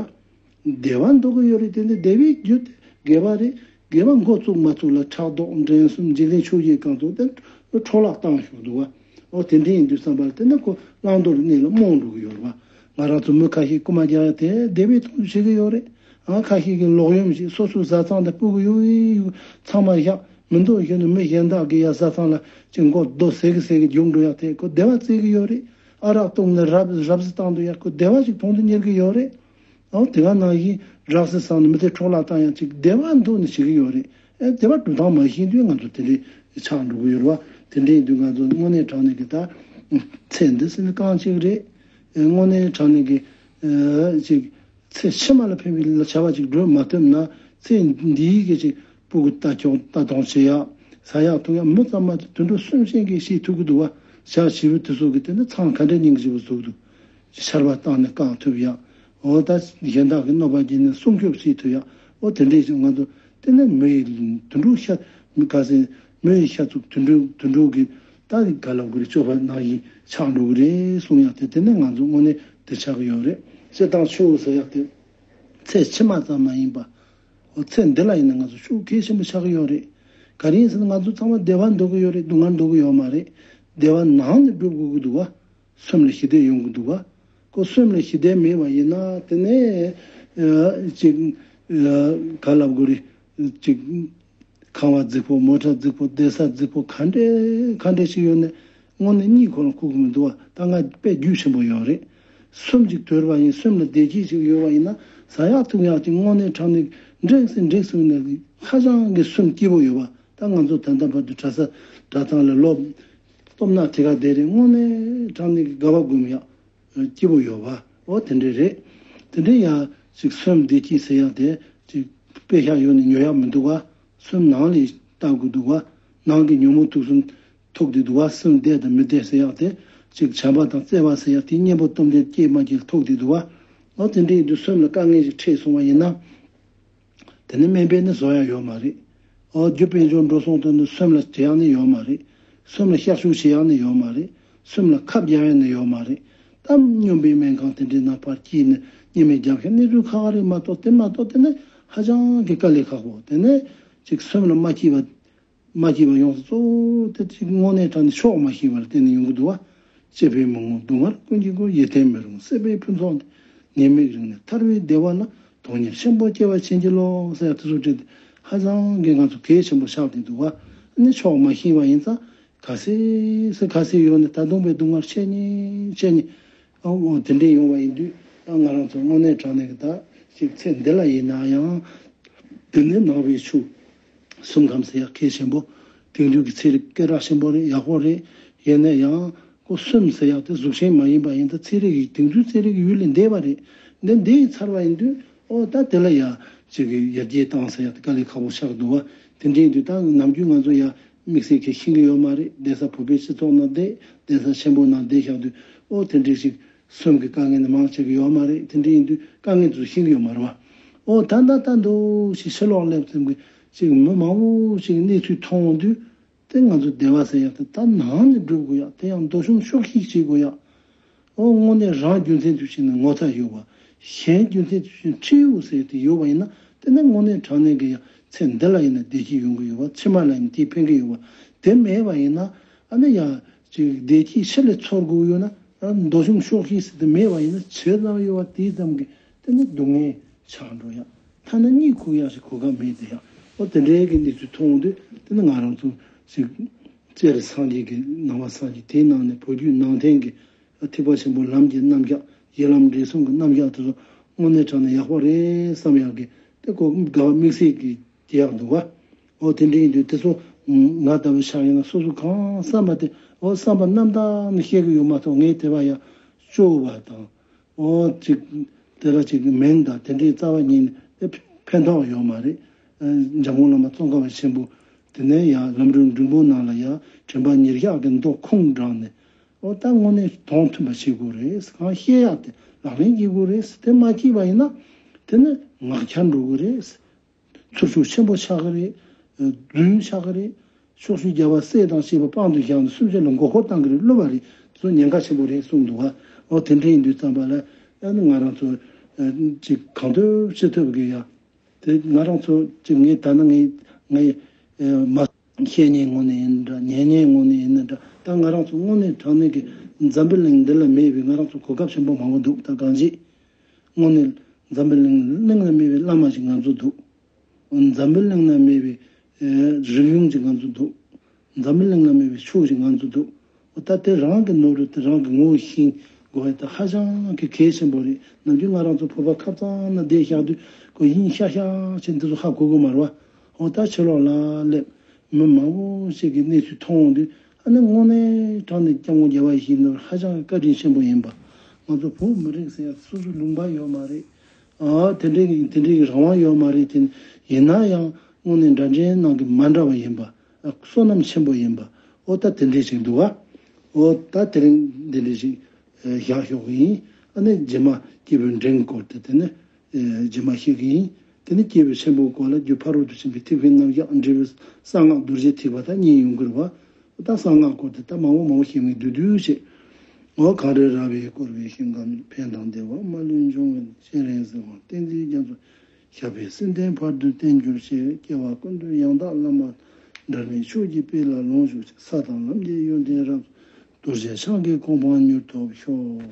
བ། བདེ་བ་འདོད་ཀྱི་ཡོད་རེད་དེ་ནི་བདེ་བའི་རྒྱུ་དེ་དགེ་བ་རེད། དགེ་བ་འགོ་བཙུགས་མ་བཙུགས་ལ་ཕྲག་དོག་འགྲན་སེམས་འཇིག་རྟེན་ཆོས་བརྒྱད་གང་ཚུགས་དེ་འཕྲོ་བརླག་བཏང་ཞོག་འདུག་བ། ཨོ་དེ་འདྲ་ཡིན་དུས་བསམ་པར་དེ་ནི་ཁོ་བླང་དོར་གནས་ལ་རྨོངས་འགྲོ་གི་ཡོད་རེད་བ། ང་རང་ཚོ་མི་ཁ་ཤས་རྐུ་མ་རྒྱག་ཡ་དེ་བདེ་བའི་དོན་དུ་བྱེད་ཀྱི་ཡོད་རེད། ཨ་ཁ་ཤས་ཀྱིས་ལོག་གཡེམ་བྱེད། སོ་སོའི་བཟའ་ཚང་དང་སྤུ་གུ་ཡོད་ཡོད་ཚང་མ་བཞག་མི་འདུག་ཞུས་ནས་མི་གཞན་དག་གི་ཡ་བཟའ་ཚང་ལ་ཅིག་མགོ་རྡོ་ཟེར་གི་ཟེར་གི་རྒྱུག་འགྲོ་ཡ་དེ་ཁོ་བདེ་བ་བརྩི་གི་ཡོད་རེད། ཨ་རག་བཏུང་ནས་རབ་རབ་ཟི་བཏང་འདུག་ཡ་ཁོ་བདེ་བ་ཞིག་མཐོང་དུ་གཉེར་གི་ཡོད་རེད། ཨོ་དེ་ག་ནང་བཞིན་རགས་སི་སང་ནས་མི་དེ་འཕྲོ་བརླག་བཏང་ཡང་ཅིག་བདེ་བ་འདོད་ནས་བྱེད་ཀྱི་ཡོད་རེད། ཨེ་བདེ་བ་སྒྲུབ་སྟངས་མ་ཤེས་དུས་ང་ཚོ་དེ་འདྲའི་ཆགས་འགྲོ་གི་ཡོད་རེད་བ། དེ་འདྲའི་དུས་ང་ཚོ་དངོས་གནས་དྲང་གནས་ཀྱི་ད་ཚེ་འདི་ཟེར་ནི་རྐང་གཅིག་རེད། ཨེ་དངོས་གནས་དྲང་གནས་ཀྱི་ཨེ་ཅིག་ཚེ་ཕྱི་མ་ལ་ཕན་པའི་བྱ་བ་ཅིག་སྒྲུབ་མ་ཐུབ་ན། ཚེ་འདིའི་གི་ཅིག་སྤུ་གུ་ལྟ་སྐྱོང་ལྟ་སྟངས་བྱེད་ཡག་ཟ་ཡག་འཐུང་ཡག་མི་ཚང་མ་དུད་འགྲོ་སེམས་ཅན་གྱིས་ཤེས་ཐུབ་ཀྱི་འདུག་བ། ཞག་བཞི་པོ་དེ་ཚོ་གི་དེ་ནི་ཚང་ག་འདྲའི་སྙིང་རྗེ་པོ་བཟོ་གི་འདུག་ཆར་པ་བཏང་ནས་བཀང་ཐུབ་ཡག་འོ་ད་གཞན་དག་གི་གནོད་པ་བྱས་ནས་སྲུང་སྐྱོབ་བྱེད་ཐུབ་ཡག་འོ་དེ་འདྲས་ཞིག་ང་ཚོ་དེ་ནས་མི་ཡི་དུད་འགྲོ་ཤ་མི་ག་ཚད་མི་ཡི་ཤ་ཚུགས་དུད་འགྲོ་དུད་འགྲོ་གི་ད་ག་ལ་གུ་རེ་སྤྱོད་པ་ནང་བཞིན་ཆགས་འགྲོ་གི་རེད་གསུང་ཡག་དེ། དེ་ནས་ང་ཚོ་དངོས་གནས་དེ་ཆགས་ཀྱི་ཡོད་རེད། སྤྱིར་བཏང་ཆུ་བོ་ཟེར་ཡག་དེ་ཚེ་ཕྱི་མ་ཙམ་མ་ཡིན་པ། འོ་ཚེ་འདི་ལ་ཡིན་ན་ང་ཚོ་ཤུགས་གལ་ཆེན་པོ་ཆགས་ཀྱི་ཡོད་རེད། ག་རེ་ཡིན་ཟེར་ན་ང་ཚོ་ཚང་མ་བདེ་བ་འདོད་ཀྱི་ཡོད་རེད། སྡུག་བསྔལ་འདོད་ཀྱི་ཡོད་མ་རེད། བདེ་བ་ནང་ནས་སྒྲུབ་དགོས་ཀྱི་འདུག་བ། སེམས་ལ་ཞི་བདེ་ཡོང་གི་འདུག་བ། ཁོ་སེམས་ལ་ཞི་བདེ་མེད་པ་ཡིན་ན་དེ་ནས་ཨ་ཅིག་ཨ་ག་ལབ་དགོས་རེད། ཅིག་ཁང་བ་རྫིག་པོ་མོ་ཊ་རྫིག་པོ་བསྡད་ས་རྫིག་པོ་ག་འདྲས་ག་འདྲས་ཞིག་ཡོད་ནས་དངོས་གནས་གཉིད་ཁོ་རང་ཁུག་གི་མི་འདུག་བ། ད་ང་དཔེ་རྒྱུས་ཆེན་པོ་ཡོད་རེད། སེམས་ཅིག་དོར་བ་ཡིན། སེམས་ལ་བདེ་སྐྱིད་ཅིག་ཡོད་པ་ཡིན་ན་ཟ་ཡག་འཐུང་ཡག་ཅིག་དངོས་གནས་དྲང་གནས་འགྲིག་སེ་འགྲིག་སོང་ནས་ཧ་ཅང་གི་སེམས་སྐྱིད་པོ་ཡོད་པ། ད་ང་ཚོ་ད་ལྟ་བར་དུ་གྲྭ་ས་གྲྭ་ཚང་ལ་སློབ་སྟོབས་ན་དེ་ག་དེ་རེད། དངོས་གནས་དྲང་གནས་ཀྱི་དགའ་བ་སྒོམ་ཡག་སྐྱིད་པོ་ཡོད་པ་འོ་དེ་འདྲས་རེད། དེ་འདྲས་ཡང་ཅིག་སེམས་བདེ་སྐྱིད་ཟེར་ཡག་དེ་ཅིག་དཔེ་ཤག་ཡོད་ནས་ཉོ་ཡག་མི་འདུག་ག་སེམས་ནང་ལ་ལྟ་དགོས་འདུག་ག་ནང་གི་ཉོན་མོངས་དུག་གསུམ་ཐུག་དེ་འདུག་བ། སེམས་བདེ་དང་མི་བདེ་ཟེར་ཡག་དེ་ཅིག་བྱམས་པ་དང་བརྩེ་བ་ཟེར་ཡག་དེ་གཉེན་པོ་སྟོབས་ལྡན་སྐྱེས་མ་སྐྱེས་ལ་ཐུག་དེ་འདུག་བ། འོ་དེ་འདྲ་ཡིན་དུས་སེམས་ལ་དཀའ་ངལ་ཞིག་འཕྲད་སོང་བ་ཡིན་ན། དེ་ནི་སྨན་པས་ནི་བཟོ་ཡག་ཡོད་མ་རེད། འོ་རྒྱུ་དཔལ་འབྱོར་འགྲོ་སོང་དང་ནི་སེམས་ལ་བྱེད་ཡག་ནི་ཡོད་མ་རེད། སེམས་ལ་བཤགས་བཅོས་བྱེད་ཡག་ནི་ཡོད་མ་རེད། སེམས་ལ་ཁབ་རྒྱག་ཡག་ནི་ཡོད་མ་རེད། ད་སྨྱོན་པའི་སྨན་ཁང་དེ་འདྲའི་ནང་ཕར་སྐྱེལ་ནས་གཉེན་མེད་རྒྱབ་ཤ་གནས་ཚུལ་ཁག་ཁག་རེད་མ་གཏོགས། དེ་མ་གཏོགས་དེ་ནི་ཧ་ཅང་གི་དཀའ་ལས་ཁག་པོ། དེ་ནི་ཅིག་སེམས་ལ་མ་སྐྱིད་པ། མ་སྐྱིད་པ་ཡོངས་སུ་རྫོགས་ཏེ་དངོས་གནས་དྲང་ནས་ཕྱོགས་མ་ཤེས་པར་བརྟེན་ནས་ཡོང་གི་འདུག་བ། གཅེས་པའི་མི་ངོ་སྡུག་བསྔལ་ཀུན་གྱི་སྒོ། ཡིད་བརྟན་མི་རུང་སྲེད་པའི་ཕུན་ཚོགས་འདི། ཉེས་དམིགས་རིག་ནས་ཐར་བའི་བདེ་བ་ལ། དོན་གཉེར་ཆེན་པོ་སྐྱེ་བར་བྱིན་གྱིས་རློབས། ཟེར་ཡག་དེ་ཚོ་བྲིས་ཏེ་ཧ་ཅང་གི་ང་ཚོ་གལ་ཆེན་པོ་ཆགས་བསྡད་འདུག་བ། ཨ་ནི་ཕྱོགས་མ་ཤེས་པ་ཡིན་ཙང་ག་ཚོད་ཟེར་ག་ཚོད་ཡོང་ནས་ད་དུང་པའི་སྡུག་བསྔལ་ཆེ་ནས་ཆེ་ནས། ཨ་འོ་དེ་འདྲས་ཡོང་བ་ཡིན་དུས་ཨ་ང་རང་ཚོ་དངོས་གནས་དྲང་གནས་ཀྱི་ད་ཅིག་ཚེ་འདི་ལ་ཡིན་ན་ཡང་དེ་ནས་ནང་པའི་ཆོས་གསུམ་ཁམས་ཟེར་ཡག་གལ་ཆེན་པོ། དེང་དུས་ཀྱི་ཚན་རིག་སྐད་གྲགས་ཆེན་པོ་རེད། ཡག་པོ་རེད། ཡིན་ན་ཡང་ ཁོ་སོམ་ཟེར་ཡག་དེ་གཟུགས་ཅན་མ་ཡིན་པ་ཡིན་ད་ཚན་རིག་གི་དེང་དུས་ཚན་རིག་གི་ཡུལ་ལས་འདས་པ་རེད། འདི་འདི་ཡི་ཚར་བ་ཡིན་དུས་ཨོ་ད་དེ་ལ་ཡ་ཅིག་གི་ཡར་རྒྱས་བཏང་ཟེར་ཡག་དེ་དཀའ་ལས་ཁག་པོ་ཆགས་འདུག་བ། དེ་འདྲ་ཡིན་དུས་ད་ནམ་རྒྱུན་ང་ཚོ་ཡ་དམིགས་བསལ་གྱི་ཤེས་ཀྱི་ཡོད་མ་རེད། གདན་ས་བོད་པའི་སྤྱི་ཚོགས་ནང་བསྡད་གདན་ས་ཆེན་པོ་ནང་བསྡད་བཞག་དུས་ཨོ་དེ་འདྲ་ཞིག་སོམ་གྱི་དཀའ་ངལ་ནི་མང་ཆེ་གི་ཡོད་མ་རེད། དེ་འདྲ་ཡིན་དུས་དཀའ་ངལ་ཚོ་ཤེས་ཀྱི་ཡོད་མ་རེད་བ། ཨོ་ད་ད་ད་འདུག་ཞིག་ཕྱི་ལོགས་སླེབས་ཙམ་གྱི་ཅིག་མི་མང་པོ་ཞིག་གནས་ཚུལ་མཐོང་དུས། དེ་ང་ཚོ་བདེ་བ་ཟེར་ཡག་དེ་ད་ནང་ནས་སྒྲུབ་དགོས་ཡག་དེ་ཡང་འདོད་ཆུང་ཤོག་ཤིག་བྱེད་དགོས་ཡག་ཨོ་དངོས་གནས་རང་རྒྱུ་མཚན་དུ་བྱས་ནས་ངོ་ཚ་ཡོད་པ། གཞན་རྒྱུ་མཚན་དུ་བྱས་ནས་འཁྲིས་ཡོད་ཟེར་དེ་ཡོད་པ་ཡིན་ན་དེ་ནི་དངོས་གནས་དྲང་གནས་ཀྱི་ཡང་ཚེ་འདི་ལ་ཡིན་ན་བདེ་སྐྱིད་ཡོང་གི་ཡོད་པ། ཕྱི་མ་ལ་ཡིན་དེས་ཕན་གྱི་ཡོད་པ། དེ་མེད་པ་ཡིན་ན་ཨ་ནི་ཡང་ཅིག་བདེ་སྐྱིད་ཕྱི་ལ་ཚོར་དགོས་ཡོད་ན་ཨ་འདོད་ཆུང་ཤོག་ཤིག་ཟེར་དེ་མེད་པ་ཡིན་ན་ཇི་ཙམ་ཡོད་པ་དེ་ཙམ་གྱི་དེ་ནི་སྡུག་བསྔལ་ཆགས་འགྲོ་ཡག་ཐ་ན་གཉིད་ཁུག་ཡག་ཞིག་གོ་སྐབས་མེད་དེ་ཡག་ཨོ་དེ་འདྲའི་གི་གནས་ཚུལ་མཐོང་དུས་དེ་ནི་ང་རང་ཚོ་ཞིག་སྤྱིར་སངས་རྒྱས་ཀྱི་ནང་པ་སངས་རྒྱས་དེའི་ནང་ནས་བོད་བརྒྱུད་ནང་བསྟན་གྱི་ཐེག་པ་ཆེན་པོ་ལམ་གྱི་རྣམ་གཞག་གཞི་ལམ་འབྲས་གསུམ་གྱི་རྣམ་གཞག་དེ་ཚོ་དངོས་གནས་དྲང་ནས་ཡག་པོ་རེད་བསམ་ཡག་གི་དེ་གོ་དགའ་བ་དམིགས་བསལ་གྱི་དེ་ཡག་འདུག་བ། ཨོ་དེ་འདྲ་ཡིན་དུས་དེ་ཚོ་ང་ལྟ་བུ་ཆགས་ཡིན་ན་སོ་སོ་གང་བསམ་པ་དེ་ཨོ་བསམ་པ་རྣམ་དག་ནས་བཤད་གི་ཡོད་མ་གཏོགས་ངས་དེ་བ་ཡ་སྐྱོ་བ་དང་། ཨོ་ཅིག་དེ་ལ་ཅིག་མིང་དང་དེ་འདྲའི་རྩ་བ་ཉིད་ནས་དེ་ཕན་ཐོགས་ཡོད་མ་རེད། འཇམ་མགོན་བླ་མ་ཙོང་ཁ་པ་ཆེན་པོ་དེ་ནས་ཡང་ལམ་རིམ་འབྲིང་པོ་ནང་ལ་ཡང་དྲན་པ་ཉེར་བཞག་གི་མདོ་ཁུངས་དྲངས་ནས་ཨོ་ད་དངོས་གནས་དོན་མཐུན་པ་བྱེད་དགོས་རེད། གང་བཤད་ཡག་དེ་ལག་ལེན་བྱེད་དགོས་རེད། དེ་མ་བྱས་པ་ཡིན་ན་དེ་ནི་ངག་འཁྱལ་འགྲོ་གི་རེད། ཚུར་ཤུགས་ཆེན་པོ་ཆགས་ཀྱི་རེད། རྫུན་ཆགས་ཀྱི་རེད། ཕྱོགས་བཅུའི་རྒྱལ་བ་སྲས་དང་བཅས་པ་དཔང་དུ་བཞག་ནས་སུམ་ཆ་ལ་མགོ་སྐོར་བཏང་གི་རེད། བསླུ་བ་རེད། དེ་ཚོ་ཉེན་ཁ་ཆེན་པོ་རེད་གསུངས་འདུག་བ། འོ་དེ་འདྲ་ཡིན་དུས་ཙམ་པ་ལ་ཨ་ནི་ང་རང་ཚོ་ཅིག་གང་ཐུབ་ཅི་ཐུབ་ཀྱིས་ཡ་དེ་ང་རང་ཚོ་ཅིག་ངས་ད་ནི་ངས་ངས་མ་བཤད་མཁན་ངོས་ནས་ཡིན་འདྲ་ཉན་མཁན་ངོས་ནས་ཡིན་འདྲ་ད་ང་རང་ཚོ་དངོས་གནས་དྲང་གནས་ཀྱི་འཛམ་བུ་གླིང་འདི་ལ་མེད་པའི་ང་རང་ཚོ་གོ་སྐབས་ཆེན་པོ་མང་པོ་འདུག་ད་གང་ཅི། དངོས་གནས་འཛམ་བུ་གླིང་གླིང་ན་མེད་པའི་བླ་མ་ཞིག་ང་ཚོ་འདུག་འཛམ་བུ་གླིང་ན་མེད་པའི་རིག་གཞུང་ཞིག་ང་ཚོ་འདུག་འཛམ་བུ་གླིང་ན་མེད་པའི་ཆོས་ཞིག་ང་ཚོ་འདུག་ད་དེ་རང་གི་ནོར་རུ་དེ་རང་གི་ངོ་བོ་ཤེས་དགོས་པ་དེ་ཧ་ཅང་གི་གལ་ཆེན་པོ་རེད། ནམ་རྒྱུན་ང་རང་ཚོ་བོད་པ་ཁབ་གཙང་ན་བསྡད་བཞག་དུས་ཁོ་ཡིན་ཤག་ཤག་བྱས་འདི་ཚོ་ཧ་གོ་གི་མ་རེད་བ། འོ་ད་ཕྱི་ལོགས་ལ་སླེབས། མི་མང་པོ་ཞིག་གི་གནས་ཚུལ་མཐོང་འོང་དུས་ཨ་ནི་དངོས་གནས་དྲང་ནས་སྐྱབས་མགོན་རྒྱལ་བ་ཡིད་བཞིན་ནོར་བུ་ཧ་ཅང་གི་བཀའ་དྲིན་ཆེན་པོ་ཡིན་པ། ང་ཚོ་བོད་མི་རིགས་ཟེར་ཡ་སོ་སོའི་ལུང་པ་ཡོད་མ་རེད། ཨ་དེ་འདྲའི་གི་དེ་འདྲའི་གི་རང་དབང་ཡོད་མ་རེད་དེ། ཡིན་ན་ཡང་དངོས་གནས་འདྲ་འདྲའི་ནང་གི་མ་འདྲ་བ་ཡིན་པ། ཨ་བསོད་ནམས་ཆེན་པོ་ཡིན་པ། ཨོ་ད་དེ་འདྲའི་ཞིག་འདུག་བ། ཨོ་ད་དེ་རིང་འདི་འདྲའི་ཞིག་བཞག་ཞོག་གི་ཡིན། ཨ་ནི་རྗེས་མ་སྐྱེས་བུའི་འབྲིང་སྐོར་དེ་དེ་ནི། རྗེས་མ་ཤེས་ཀྱི་ཡིན། དེ་ནི་སྐྱེས་བུ་ཆེན་པོའི་སྐོར་ལ་རྒྱུ་ཕ་རོལ་ཏུ་ཕྱིན་པའི་ཐེག་པའི་རྣམ་གཞག་འབྲས་བུའི་གསང་སྔགས་རྡོ་རྗེ་ཐེག་པ་དང་གཉིས་ཡོང་གི་རེད་བ། ད་གསང་སྔགས་སྐོར་དེ་ད་མང་པོ་མང་པོ་ཤེས་མི་འདུག་དུས་བྱེད། འོ་གངས་རི་ར་བས་བསྐོར་བའི་ཞིང་ཁམས་ཕན་དང་བདེ་བ་མ་ལུས་འབྱུང་བའི་སྤྱན་རས་གཟིགས་དབང་བསྟན་འཛིན་རྒྱ་མཚོ་ཞབས་པད་སྲིད་མཐའི་བར་དུ་བརྟན་གྱུར་ཅིག་སྐྱེ་བ་ཀུན་ཏུ་ཡང་དག་བླ་མ་འབྲལ་མེད་ཆོས་ཀྱི་དཔལ་ལ་ལོངས་སྤྱོད་ཅིག་ས་དང་ལམ་གྱི་ཡོན་ཏན་རབ་རྡོ་རྗེ་འཆང་གི་གོ་འཕང་མྱུར་ཐོབ་ཤོག